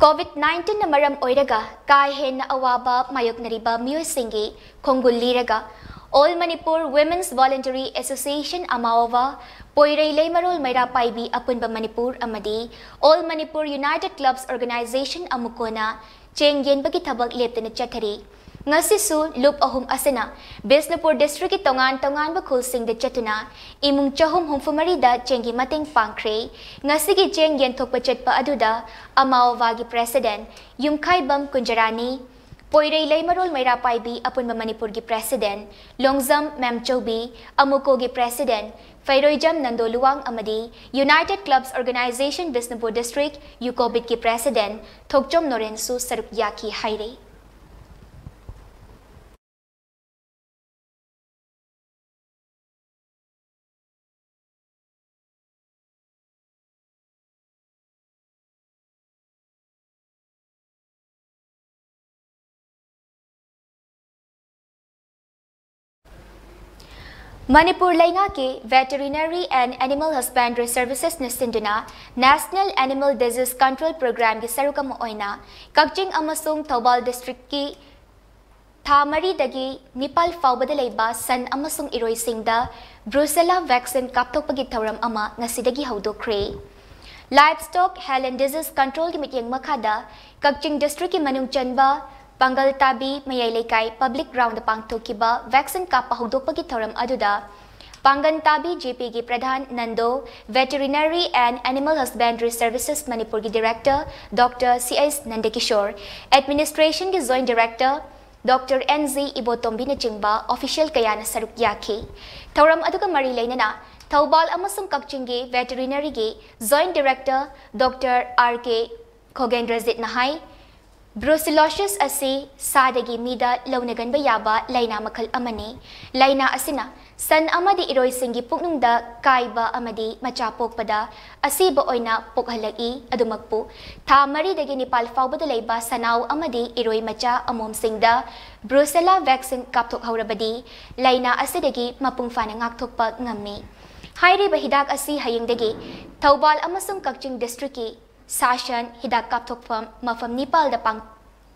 COVID nineteen ꯅ ꯃꯔꯝ ꯑꯣꯏꯔꯒ ꯀꯥ ꯍꯦꯟꯅ ꯑꯋꯥꯕ ꯃꯥꯌꯣꯛꯅꯔꯤꯕ ꯃꯤꯑꯣꯏꯁꯤꯡꯒꯤ ꯈꯣꯡꯒꯨꯜ ꯂꯤꯔꯒ All Manipur Women's Voluntary Association, ꯑꯃꯥꯋꯥ, ꯄꯣꯏꯔꯩ ꯂꯩꯃꯔꯣꯜ ꯃꯩꯔꯥ ꯄꯥꯏꯕꯤ ꯑꯄꯨꯟꯕ ꯃꯅꯤꯄꯨꯔ ꯑꯃꯗꯤ All Manipur United Clubs Organization, ꯑꯃꯨꯀꯣꯅ ꯆꯦꯡ ꯌꯦꯟꯕꯒꯤ ꯊꯕꯛ ꯂꯦꯞꯇꯅ ꯆꯠꯊꯔꯤ꯫ ꯉꯁꯤꯁꯨ ꯂꯨꯞ ꯑꯍꯨꯝ ꯑꯁꯤꯅ ꯕꯤꯁꯅꯨꯄꯨꯔ districtꯀꯤ ꯇꯣꯉꯥꯟ ꯇꯣꯉꯥꯟꯕ ꯈꯨꯜꯁꯤꯡꯗ ꯆꯠꯇꯨꯅ ꯏꯃꯨꯡ ꯆꯍꯨꯝ ꯍꯨꯝꯐꯨ ꯃꯔꯤꯗ ꯆꯦꯡꯒꯤ ꯃꯇꯦꯡ ꯄꯥꯡꯈ꯭ꯔꯦ꯫ ꯉꯁꯤꯒꯤ ꯆꯦꯡ ꯌꯦꯟꯊꯣꯛꯄ ꯆꯠꯄ ꯑꯗꯨꯗ ꯑꯃꯥꯋꯥꯒꯤ president ꯌꯨꯝꯈꯥꯏꯕꯝ ꯀꯨꯟꯖꯔꯥꯅꯤ, ꯄꯣꯏꯔꯩ ꯂꯩꯃꯔꯣꯜ ꯃꯩꯔꯥ ꯄꯥꯏꯕꯤ ꯑꯄꯨꯟꯕ ꯃꯅꯤꯄꯨꯔꯒꯤ president ꯂꯣꯡꯖꯝ ꯃꯦꯝꯆꯧꯕꯤ, ꯑꯃꯨꯀꯣꯒꯤ president ꯐꯩꯔꯣꯏꯖꯝ ꯅꯟꯗꯣꯂꯨꯋꯥꯡ ꯑꯃꯗꯤ United Clubs Organization Bishnupur district, ꯌꯨꯀꯣꯕꯤꯠꯀꯤ president ꯊꯣꯛꯆꯣꯝ ꯅꯣꯔꯦꯟꯁꯨ ꯁꯔꯨꯛ ꯌꯥꯈꯤ ꯍꯥꯏꯔꯤ꯫ ꯃꯅꯤꯄꯨꯔ ꯂꯩꯉꯥꯛꯀꯤ Veterinary and Animal Husbandry Servicesꯅ ꯁꯤꯟꯗꯨꯅ National Animal Disease Control Programmeꯒꯤ ꯁꯔꯨꯛ ꯑꯃ ꯑꯣꯏꯅ ꯀꯛꯆꯤꯡ ꯑꯃꯁꯨꯡ ꯊꯧꯕꯥꯜ districtꯀꯤ ꯊꯥ ꯃꯔꯤꯗꯒꯤ ꯅꯤꯄꯥꯜ ꯐꯥꯎꯕꯗ ꯂꯩꯕ ꯁꯟ ꯑꯃꯁꯨꯡ ꯏꯔꯣꯏꯁꯤꯡꯗ Brucella vaccine ꯀꯥꯞꯊꯣꯛꯄꯒꯤ ꯊꯧꯔꯝ ꯑꯃ ꯉꯁꯤꯗꯒꯤ ꯍꯧꯗꯣꯛꯈ꯭ꯔꯦ꯫ Livestock Health and Disease Controlꯒꯤ ꯃꯤꯠꯌꯦꯡ ꯃꯈꯥꯗ ꯀꯛꯆꯤꯡ districtꯀꯤ ꯃꯅꯨꯡ ꯆꯟꯕ ꯄꯥꯡꯒꯜ ꯇꯥꯕꯤ ꯃꯌꯥꯏ ꯂꯩꯀꯥꯏ public groundꯗ ꯄꯥꯡꯊꯣꯛꯈꯤꯕ vaccine ꯀꯥꯞꯄ ꯍꯧꯗꯣꯛꯄꯒꯤ ꯊꯧꯔꯝ ꯑꯗꯨꯗ ꯄꯥꯡꯒꯟ ꯇꯥꯕꯤ ꯖꯦ ꯄꯤꯒꯤ Pradhan Nando, Veterinary and Animal Husbandry Services ꯃꯅꯤꯄꯨꯔꯒꯤ ꯗꯤꯔꯦꯛꯇꯔ ꯗꯣꯛꯇꯔ ꯁꯤ ꯑꯦꯁ ꯅꯟꯗꯀꯤꯁꯣꯔ, ꯑꯦꯗꯃꯤꯅꯤꯁꯇ꯭ꯔꯦꯁꯟꯒꯤ joint director doctor N G ꯏꯕꯣꯇꯣꯝꯕꯤꯅꯆꯤꯡꯕ ꯑꯣꯐꯤꯁꯤꯌꯦꯜ ꯀꯌꯥꯅ ꯁꯔꯨꯛ ꯌꯥꯈꯤ꯫ ꯊꯧꯔꯝ ꯑꯗꯨꯒ ꯃꯔꯤ ꯂꯩꯅꯅ ꯊꯧꯕꯥꯜ ꯑꯃꯁꯨꯡ ꯀꯛꯆꯤꯡꯒꯤ ꯚꯦꯇꯔꯤꯅꯔꯤꯒꯤ ꯖꯣꯏꯟꯠ ꯗꯤꯔꯦꯛꯇꯔ ꯗꯣꯛꯇꯔ ꯑꯥꯔ ꯀꯦ ꯈꯣꯒꯦꯟꯗ꯭ꯔꯖꯤꯠꯅ ꯍꯥꯏ, ꯕ꯭ꯔꯨꯁꯤꯂꯣꯁꯤꯁ ꯑꯁꯤ ꯁꯥꯗꯒꯤ ꯃꯤꯗ ꯂꯧꯅꯒꯟꯕ ꯌꯥꯕ ꯂꯥꯏꯅꯥ ꯃꯈꯜ ꯑꯃꯅꯤ꯫ ꯂꯥꯏꯅꯥ ꯑꯁꯤꯅ ꯁꯟ ꯑꯃꯗꯤ ꯏꯔꯣꯏꯁꯤꯡꯒꯤ ꯄꯨꯛꯅꯨꯡꯗ ꯀꯥꯏꯕ ꯑꯃꯗꯤ ꯃꯆꯥ ꯄꯣꯛꯄꯗ ꯑꯁꯤꯕ ꯑꯣꯏꯅ ꯄꯣꯛꯍꯜꯂꯛꯏ꯫ ꯑꯗꯨꯃꯛꯄꯨ, ꯊꯥ ꯃꯔꯤꯗꯒꯤ ꯅꯤꯄꯥꯜ ꯐꯥꯎꯕꯗ ꯂꯩꯕ ꯁꯅꯥꯎ ꯑꯃꯗꯤ ꯏꯔꯣꯏ ꯃꯆꯥ ꯑꯃꯣꯝꯁꯤꯡꯗ ꯕ꯭ꯔꯨꯁꯦꯂꯥ ꯚꯦꯛꯁꯤꯟ ꯀꯥꯞꯊꯣꯛꯍꯧꯔꯕꯗꯤ ꯂꯥꯏꯅꯥ ꯑꯁꯤꯗꯒꯤ ꯃꯄꯨꯡ ꯐꯥꯅ ꯉꯥꯛꯊꯣꯛꯄ ꯉꯝꯃꯤ꯫ ꯍꯥꯏꯔꯤꯕ ꯍꯤꯗꯥꯛ ꯑꯁꯤ ꯍꯌꯦꯡꯗꯒꯤ ꯊꯧꯕꯥꯜ ꯑꯃꯁꯨꯡ ꯀꯛꯆꯤꯡ ꯗꯤꯁꯇ꯭ꯔꯤꯛꯀꯤ ꯁꯥ ꯁꯟ ꯍꯤꯗꯥꯛ ꯀꯥꯞꯊꯣꯛꯐꯝ ꯃꯐꯝ ꯅꯤꯄꯥꯜꯗ ꯄꯥꯡ-,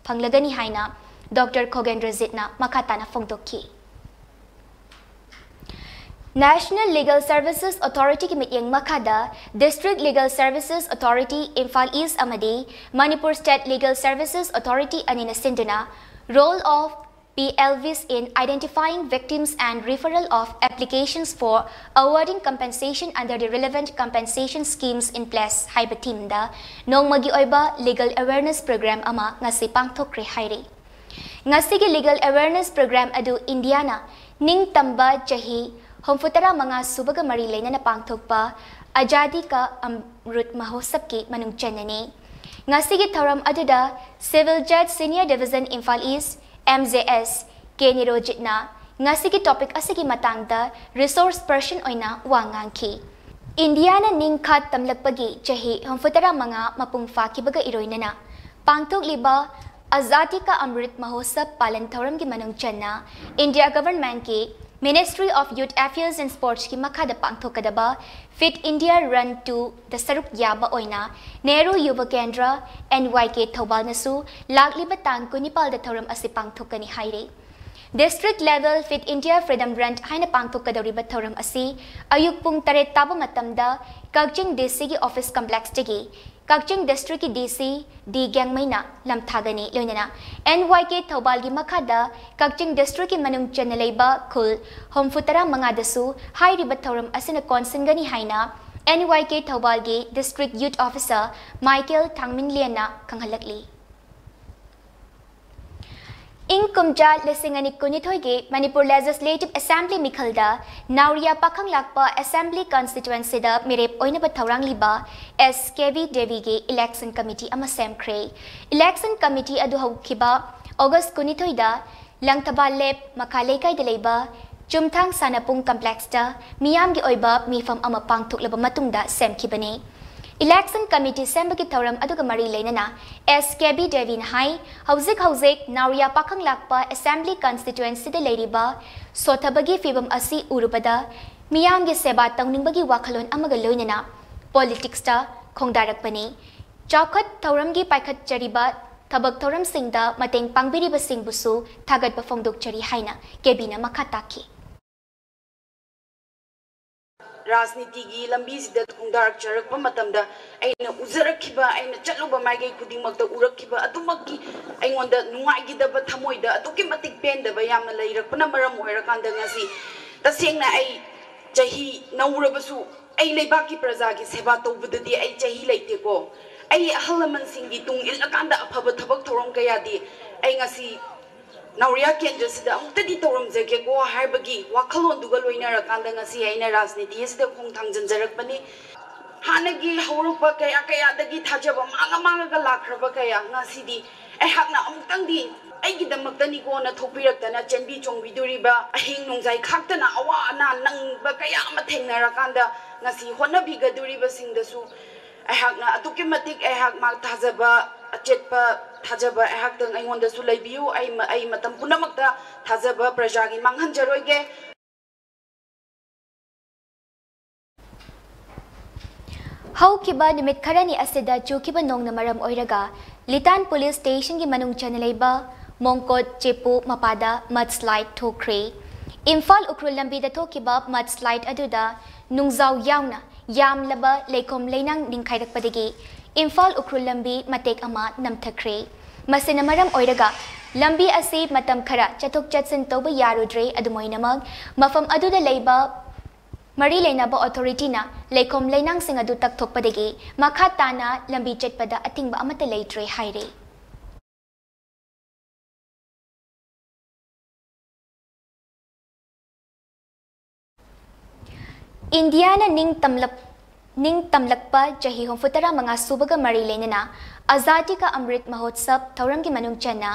ꯐꯪꯂꯒꯅꯤ ꯍꯥꯏꯅ ꯗꯣꯛꯇꯔ ꯈꯣꯒꯦꯟꯗ꯭ꯔꯖꯤꯠꯅ ꯃꯈꯥ ꯇꯥꯅ ꯐꯣꯡꯗꯣꯛꯈꯤ꯫ National Legal Services Authorityꯒꯤ ꯃꯤꯠꯌꯦꯡ ꯃꯈꯥꯗ District Legal Services Authority Imphal East ꯑꯃꯗꯤ Manipur State Legal Services Authority ꯑꯅꯤꯅ ꯁꯤꯟꯗꯨꯅ Role of P L Vs in Identifying Victims and Referral of Applications for Awarding Compensation under the Relevant Compensation Schemes in Place ꯍꯥꯏꯕ ꯊꯤꯝꯗ ꯅꯣꯡꯃꯒꯤ ꯑꯣꯏꯕ legal awareness programme ꯑꯃ ꯉꯁꯤ ꯄꯥꯡꯊꯣꯛꯈ꯭ꯔꯦ ꯍꯥꯏꯔꯤ꯫ ꯉꯁꯤꯒꯤ ꯂꯤꯒꯜ ꯑꯦꯋꯦꯔꯅꯦꯁ ꯄ꯭ꯔꯣꯒ꯭ꯔꯥꯝ ꯑꯗꯨ ꯏꯟꯗꯤꯌꯥꯅ ꯅꯤꯡꯇꯝꯕ ꯆꯍꯤ ꯍꯨꯝꯐꯨꯇꯔꯥ ꯃꯉꯥ ꯁꯨꯕꯒ ꯃꯔꯤ ꯂꯩꯅꯅ ꯄꯥꯡꯊꯣꯛꯄ ꯑꯖꯥꯗꯤ ꯀꯥ ꯑꯝꯔꯨꯠ ꯃꯍꯣꯠꯁꯕꯀꯤ ꯃꯅꯨꯡ ꯆꯟꯅꯅꯤ꯫ ꯉꯁꯤꯒꯤ ꯊꯧꯔꯝ ꯑꯗꯨꯗ Civil Judge Senior Division Imphal East, M J S, ꯀꯦ ꯅꯤꯔꯣꯖꯤꯠꯅ ꯉꯁꯤꯒꯤ ꯇꯣꯄꯤꯛ ꯑꯁꯤꯒꯤ ꯃꯇꯥꯡꯗ ꯔꯤꯁꯣꯔꯁ ꯄꯔꯁꯟ ꯑꯣꯏꯅ ꯋꯥ ꯉꯥꯡꯈꯤ꯫ ꯏꯟꯗꯤꯌꯥꯅ ꯅꯤꯡꯈꯥ ꯇꯝꯂꯛꯄꯒꯤ ꯆꯍꯤ ꯍꯨꯝꯐꯨꯇꯔꯥ ꯃꯉꯥ ꯃꯄꯨꯡ ꯐꯥꯈꯤꯕꯒ ꯏꯔꯣꯏꯅꯅ ꯄꯥꯡꯊꯣꯛꯂꯤꯕ ꯑꯖꯥꯗꯤ ꯀꯥ ꯑꯃ꯭ꯔꯤꯠ ꯃꯍꯣꯠꯁꯕ ꯄꯥꯂꯟ ꯊꯧꯔꯝꯒꯤ ꯃꯅꯨꯡ ꯆꯟꯅ ꯏꯟꯗꯤꯌꯥ ꯒꯚꯔꯟꯃꯦꯟꯠꯀꯤ Ministry of Youth Affairs and Sportsꯀꯤ ꯃꯈꯥꯗ ꯄꯥꯡꯊꯣꯛꯀꯗꯕ Fit India Run twoꯗ ꯁꯔꯨꯛ ꯌꯥꯕ ꯑꯣꯏꯅ ꯅꯦꯍꯔꯨ ꯌꯨꯕ ꯀꯦꯟꯗ꯭ꯔ, N Y K, ꯊꯧꯕꯥꯜꯅꯁꯨ ꯂꯥꯛꯂꯤꯕ ꯇꯥꯡ ꯀꯨꯟꯅꯤꯄꯥꯜꯗ ꯊꯧꯔꯝ ꯑꯁꯤ ꯄꯥꯡꯊꯣꯛꯀꯅꯤ ꯍꯥꯏꯔꯤ꯫ District Level Fit India Freedom Run ꯍꯥꯏꯅ ꯄꯥꯡꯊꯣꯛꯀꯗꯧꯔꯤꯕ ꯊꯧꯔꯝ ꯑꯁꯤ ꯑꯌꯨꯛ ꯄꯨꯡ ꯇꯔꯦꯠ ꯇꯥꯕ ꯃꯇꯝꯗ ꯀꯛꯆꯤꯡ D C ꯒꯤ office complex ꯇꯒꯤ ꯀꯛꯆꯤꯡ district ꯀꯤ D C D ꯒ꯭ꯌꯥꯡꯃꯩꯅ ꯂꯝꯊꯥꯒꯅꯤ꯫ ꯂꯣꯏꯅꯅ N Y K ꯊꯧꯕꯥꯜꯒꯤ ꯃꯈꯥꯗ ꯀꯛꯆꯤꯡ district ꯀꯤ ꯃꯅꯨꯡ ꯆꯟꯅ ꯂꯩꯕ ꯈꯨꯜ ꯍꯨꯝꯐꯨ ꯇꯔꯥ ꯃꯉꯥꯗꯁꯨ ꯍꯥꯏꯔꯤꯕ ꯊꯧꯔꯝ ꯑꯁꯤꯅ ꯀꯣꯟꯁꯤꯟꯒꯅꯤ ꯍꯥꯏꯅ N Y K ꯊꯧꯕꯥꯜꯒꯤ district youth officer ꯃꯥꯏꯀꯦꯜ ꯊꯥꯡꯃꯤꯟꯂꯦꯟꯅ ꯈꯪꯍꯜꯂꯛꯂꯤ꯫ ꯏꯪ ꯀꯨꯝꯖꯥ ꯂꯤꯁꯤꯡ ꯑꯅꯤ ꯀꯨꯟꯅꯤꯊꯣꯏꯒꯤ Manipur Legislative Assembly ꯃꯤꯈꯜꯗ ꯅꯥꯎꯔꯤꯌꯥ ꯄꯥꯈꯪ ꯂꯥꯛꯄ Assembly Constituency ꯗ ꯃꯤꯔꯦꯞ ꯑꯣꯏꯅꯕ ꯊꯧꯔꯥꯡꯂꯤꯕ S K B ꯗꯦꯕꯤꯒꯤ election committee ꯑꯃ ꯁꯦꯝꯈ꯭ꯔꯦ꯫ Election committee ꯑꯗꯨ ꯍꯧꯈꯤꯕ August ꯀꯨꯟꯅꯤꯊꯣꯏꯗ ꯂꯪꯊꯕꯥꯜ ꯂꯦꯞ ꯃꯈꯥ ꯂꯩꯀꯥꯏꯗ ꯂꯩꯕ ꯆꯨꯝꯊꯥꯡ ꯁꯥꯟꯅꯄꯨꯡ complex ꯇ ꯃꯤꯌꯥꯝꯒꯤ ꯑꯣꯏꯕ ꯃꯤꯐꯝ ꯑꯃ ꯄꯥꯡꯊꯣꯛꯂꯕ ꯃꯇꯨꯡꯗ ꯁꯦꯝꯈꯤꯕꯅꯤ꯫ Election committee ꯁꯦꯝꯕꯒꯤ ꯊꯧꯔꯝ ꯑꯗꯨꯒ ꯃꯔꯤ ꯂꯩꯅꯅ S K B ꯗꯦꯕꯤꯅ ꯍꯥꯏ, ꯍꯧꯖꯤꯛ ꯍꯧꯖꯤꯛ ꯅꯥꯎꯔꯤꯌꯥ ꯄꯥꯈꯪ ꯂꯥꯛꯄ Assembly Constituency ꯗ ꯂꯩꯔꯤꯕ ꯁꯣꯊꯕꯒꯤ ꯐꯤꯕꯝ ꯑꯁꯤ ꯎꯔꯨꯕꯗ ꯃꯤꯌꯥꯝꯒꯤ ꯁꯦꯕꯥ ꯇꯧꯅꯤꯡꯕꯒꯤ ꯋꯥꯈꯜꯂꯣꯟ ꯑꯃꯒ ꯂꯣꯏꯅꯅ politics ꯇ ꯈꯣꯡꯗꯥꯔꯛꯄꯅꯤ꯫ ꯆꯥꯎꯈꯠ ꯊꯧꯔꯝꯒꯤ ꯄꯥꯏꯈꯠꯆꯔꯤꯕ ꯊꯕꯛ ꯊꯧꯔꯝꯁꯤꯡꯗ ꯃꯇꯦꯡ ꯄꯥꯡꯕꯤꯔꯤꯕꯁꯤꯡꯕꯨꯁꯨ ꯊꯥꯒꯠꯄ ꯐꯣꯡꯗꯣꯛꯆꯔꯤ ꯍꯥꯏꯅ ꯀꯦꯕꯤꯅ ꯃꯈꯥ ꯇꯥꯈꯤ꯫ ꯔꯥꯖꯅꯤꯇꯤꯒꯤ ꯂꯝꯕꯤꯁꯤꯗ ꯈꯣꯡꯗꯥꯔꯛꯆꯔꯛꯄ ꯃꯇꯝꯗ ꯑꯩꯅ ꯎꯖꯔꯛꯈꯤꯕ, ꯑꯩꯅ ꯆꯠꯂꯨꯕ ꯃꯥꯏꯀꯩ ꯈꯨꯗꯤꯡꯃꯛꯇ ꯎꯔꯛꯈꯤꯕ ꯑꯗꯨꯃꯛꯀꯤ ꯑꯩꯉꯣꯟꯗ ꯅꯨꯡꯉꯥꯏꯈꯤꯗꯕ, ꯊꯃꯣꯏꯗ ꯑꯗꯨꯛꯀꯤ ꯃꯇꯤꯛ ꯄꯦꯟꯗꯕ ꯌꯥꯝꯅ ꯂꯩꯔꯛꯄꯅ ꯃꯔꯝ ꯑꯣꯏꯔꯀꯥꯟꯗ ꯉꯁꯤ ꯇꯁꯦꯡꯅ ꯑꯩ ꯆꯍꯤ ꯅꯧꯔꯕꯁꯨ ꯑꯩ ꯂꯩꯕꯥꯛꯀꯤ ꯄ꯭ꯔꯖꯥꯒꯤ ꯁꯦꯕꯥ ꯇꯧꯕꯗꯗꯤ ꯑꯩ ꯆꯍꯤ ꯂꯩꯇꯦꯀꯣ꯫ ꯑꯩ ꯑꯍꯜ ꯂꯃꯟꯁꯤꯡꯒꯤ ꯇꯨꯡ ꯏꯜꯂꯀꯥꯟꯗ ꯑꯐꯕ ꯊꯕꯛ ꯊꯧꯔꯝ ꯀꯌꯥꯗꯤ ꯑꯩ ꯉꯁꯤ ꯅꯥꯎꯔꯤꯌꯥ ꯀꯦꯟꯗ꯭ꯔꯁꯤꯗ ꯑꯃꯨꯛꯇꯗꯤ ꯇꯧꯔꯝꯖꯒꯦꯀꯣ ꯍꯥꯏꯕꯒꯤ ꯋꯥꯈꯜꯂꯣꯟꯗꯨꯒ ꯂꯣꯏꯅꯔꯀꯥꯟꯗ ꯉꯁꯤ ꯑꯩꯅ ꯔꯥꯖꯅꯤꯇꯤ ꯑꯁꯤꯗ ꯈꯣꯡ ꯊꯥꯡꯖꯤꯟꯖꯔꯛꯄꯅꯤ꯫ ꯍꯥꯟꯅꯒꯤ ꯍꯧꯔꯛꯄ ꯀꯌꯥ ꯀꯌꯥꯗꯒꯤ ꯊꯥꯖꯕ ꯃꯥꯡꯉ ꯃꯥꯡꯉꯒ ꯂꯥꯛꯈ꯭ꯔꯕ ꯀꯌꯥ ꯉꯁꯤꯗꯤ ꯑꯩꯍꯥꯛꯅ ꯑꯃꯨꯛꯇꯪꯗꯤ ꯑꯩꯒꯤꯗꯃꯛꯇꯅꯤꯀꯣꯅ ꯊꯣꯛꯄꯤꯔꯛꯇꯅ ꯆꯦꯟꯕꯤ ꯆꯣꯡꯕꯤꯗꯣꯔꯤꯕ, ꯑꯍꯤꯡ ꯅꯣꯡꯖꯥꯏ ꯈꯥꯛꯇꯅ ꯑꯋꯥ ꯑꯅꯥ ꯅꯪꯕ ꯀꯌꯥ ꯑꯃ ꯊꯦꯡꯅꯔꯀꯥꯟꯗ ꯉꯁꯤ ꯍꯣꯠꯅꯕꯤꯒꯗꯣꯔꯤꯕꯁꯤꯡꯗꯁꯨ ꯑꯩꯍꯥꯛꯅ ꯑꯗꯨꯛꯀꯤ ꯃꯇꯤꯛ ꯑꯩꯍꯥꯛ ꯃꯥ ꯊꯥꯖꯕ, ꯑꯆꯦꯠꯄ ꯊꯥꯖꯕ ꯑꯩꯍꯥꯛꯇꯪ ꯑꯩꯉꯣꯟꯗꯁꯨ ꯂꯩꯕꯤꯌꯨ꯫ ꯑꯩ ꯃ-, ꯑꯩ ꯃꯇꯝ ꯄꯨꯝꯅꯃꯛꯇ ꯊꯥꯖꯕ ꯄ꯭ꯔꯖꯥꯒꯤ ꯃꯥꯡꯍꯟꯖꯔꯣꯏꯒꯦ꯫ ꯍꯧꯈꯤꯕ ꯅꯨꯃꯤꯠ ꯈꯔꯅꯤ ꯑꯁꯤꯗ ꯆꯨꯈꯤꯕ ꯅꯣꯡꯅ ꯃꯔꯝ ꯑꯣꯏꯔꯒ ꯂꯤꯇꯥꯟ police station ꯒꯤ ꯃꯅꯨꯡ ꯆꯟꯅ ꯂꯩꯕ ꯃꯣꯡꯀꯣꯠ ꯆꯦꯄꯨ ꯃꯄꯥꯗ mudslide ꯊꯣꯛꯈ꯭ꯔꯦ꯫ ꯏꯝꯐꯥꯜ ꯎꯈ꯭ꯔꯨꯜ ꯂꯝꯕꯤꯗ ꯊꯣꯛꯈꯤꯕ mudslide ꯑꯗꯨꯗ ꯅꯨꯡꯖꯥꯎ ꯌꯥꯎꯅ ꯌꯥꯝꯂꯕ ꯂꯩꯈꯣꯝ ꯂꯩꯅꯥꯡ ꯅꯤꯡꯈꯥꯏꯔꯛꯄꯗꯒꯤ ꯏꯝꯐꯥꯜ ꯎꯈ꯭ꯔꯨꯜ ꯂꯝꯕꯤ ꯃꯇꯦꯛ ꯑꯃ ꯅꯝꯊꯈ꯭ꯔꯦ꯫ ꯃꯁꯤꯅ ꯃꯔꯝ ꯑꯣꯏꯔꯒ ꯂꯝꯕꯤ ꯑꯁꯤ ꯃꯇꯝ ꯈꯔ ꯆꯠꯊꯣꯛ ꯆꯠꯁꯤꯟ ꯇꯧꯕ ꯌꯥꯔꯨꯗ꯭ꯔꯦ꯫ ꯑꯗꯨꯝ ꯑꯣꯏꯅꯃꯛ, ꯃꯐꯝ ꯑꯗꯨꯗ ꯂꯩꯕ ꯃꯔꯤ ꯂꯩꯅꯕ ꯑꯣꯊꯣꯔꯤꯇꯤꯅ ꯂꯩꯈꯣꯝ ꯂꯩꯅꯥꯡꯁꯤꯡ ꯑꯗꯨ ꯇꯛꯊꯣꯛꯄꯗꯒꯤ ꯃꯈꯥ ꯇꯥꯅ ꯂꯝꯕꯤ ꯆꯠꯄꯗ ꯑꯊꯤꯡꯕ ꯑꯃꯠꯇ ꯂꯩꯇ꯭ꯔꯦ ꯍꯥꯏꯔꯤ꯫ ꯏꯟꯗꯤꯌꯥꯅ ꯅꯤꯡꯇꯝꯂꯛ-, ꯅꯤꯡꯇꯝꯂꯛꯄ ꯆꯍꯤ ꯍꯨꯝꯐꯨꯇꯔꯥ ꯃꯉꯥ ꯁꯨꯕꯒ ꯃꯔꯤ ꯂꯩꯅꯅ ꯑꯖꯥꯗꯤ ꯀꯥ ꯑꯃ꯭ꯔꯤꯠ ꯃꯍꯣꯠꯁꯕ ꯊꯧꯔꯝꯒꯤ ꯃꯅꯨꯡ ꯆꯟꯅ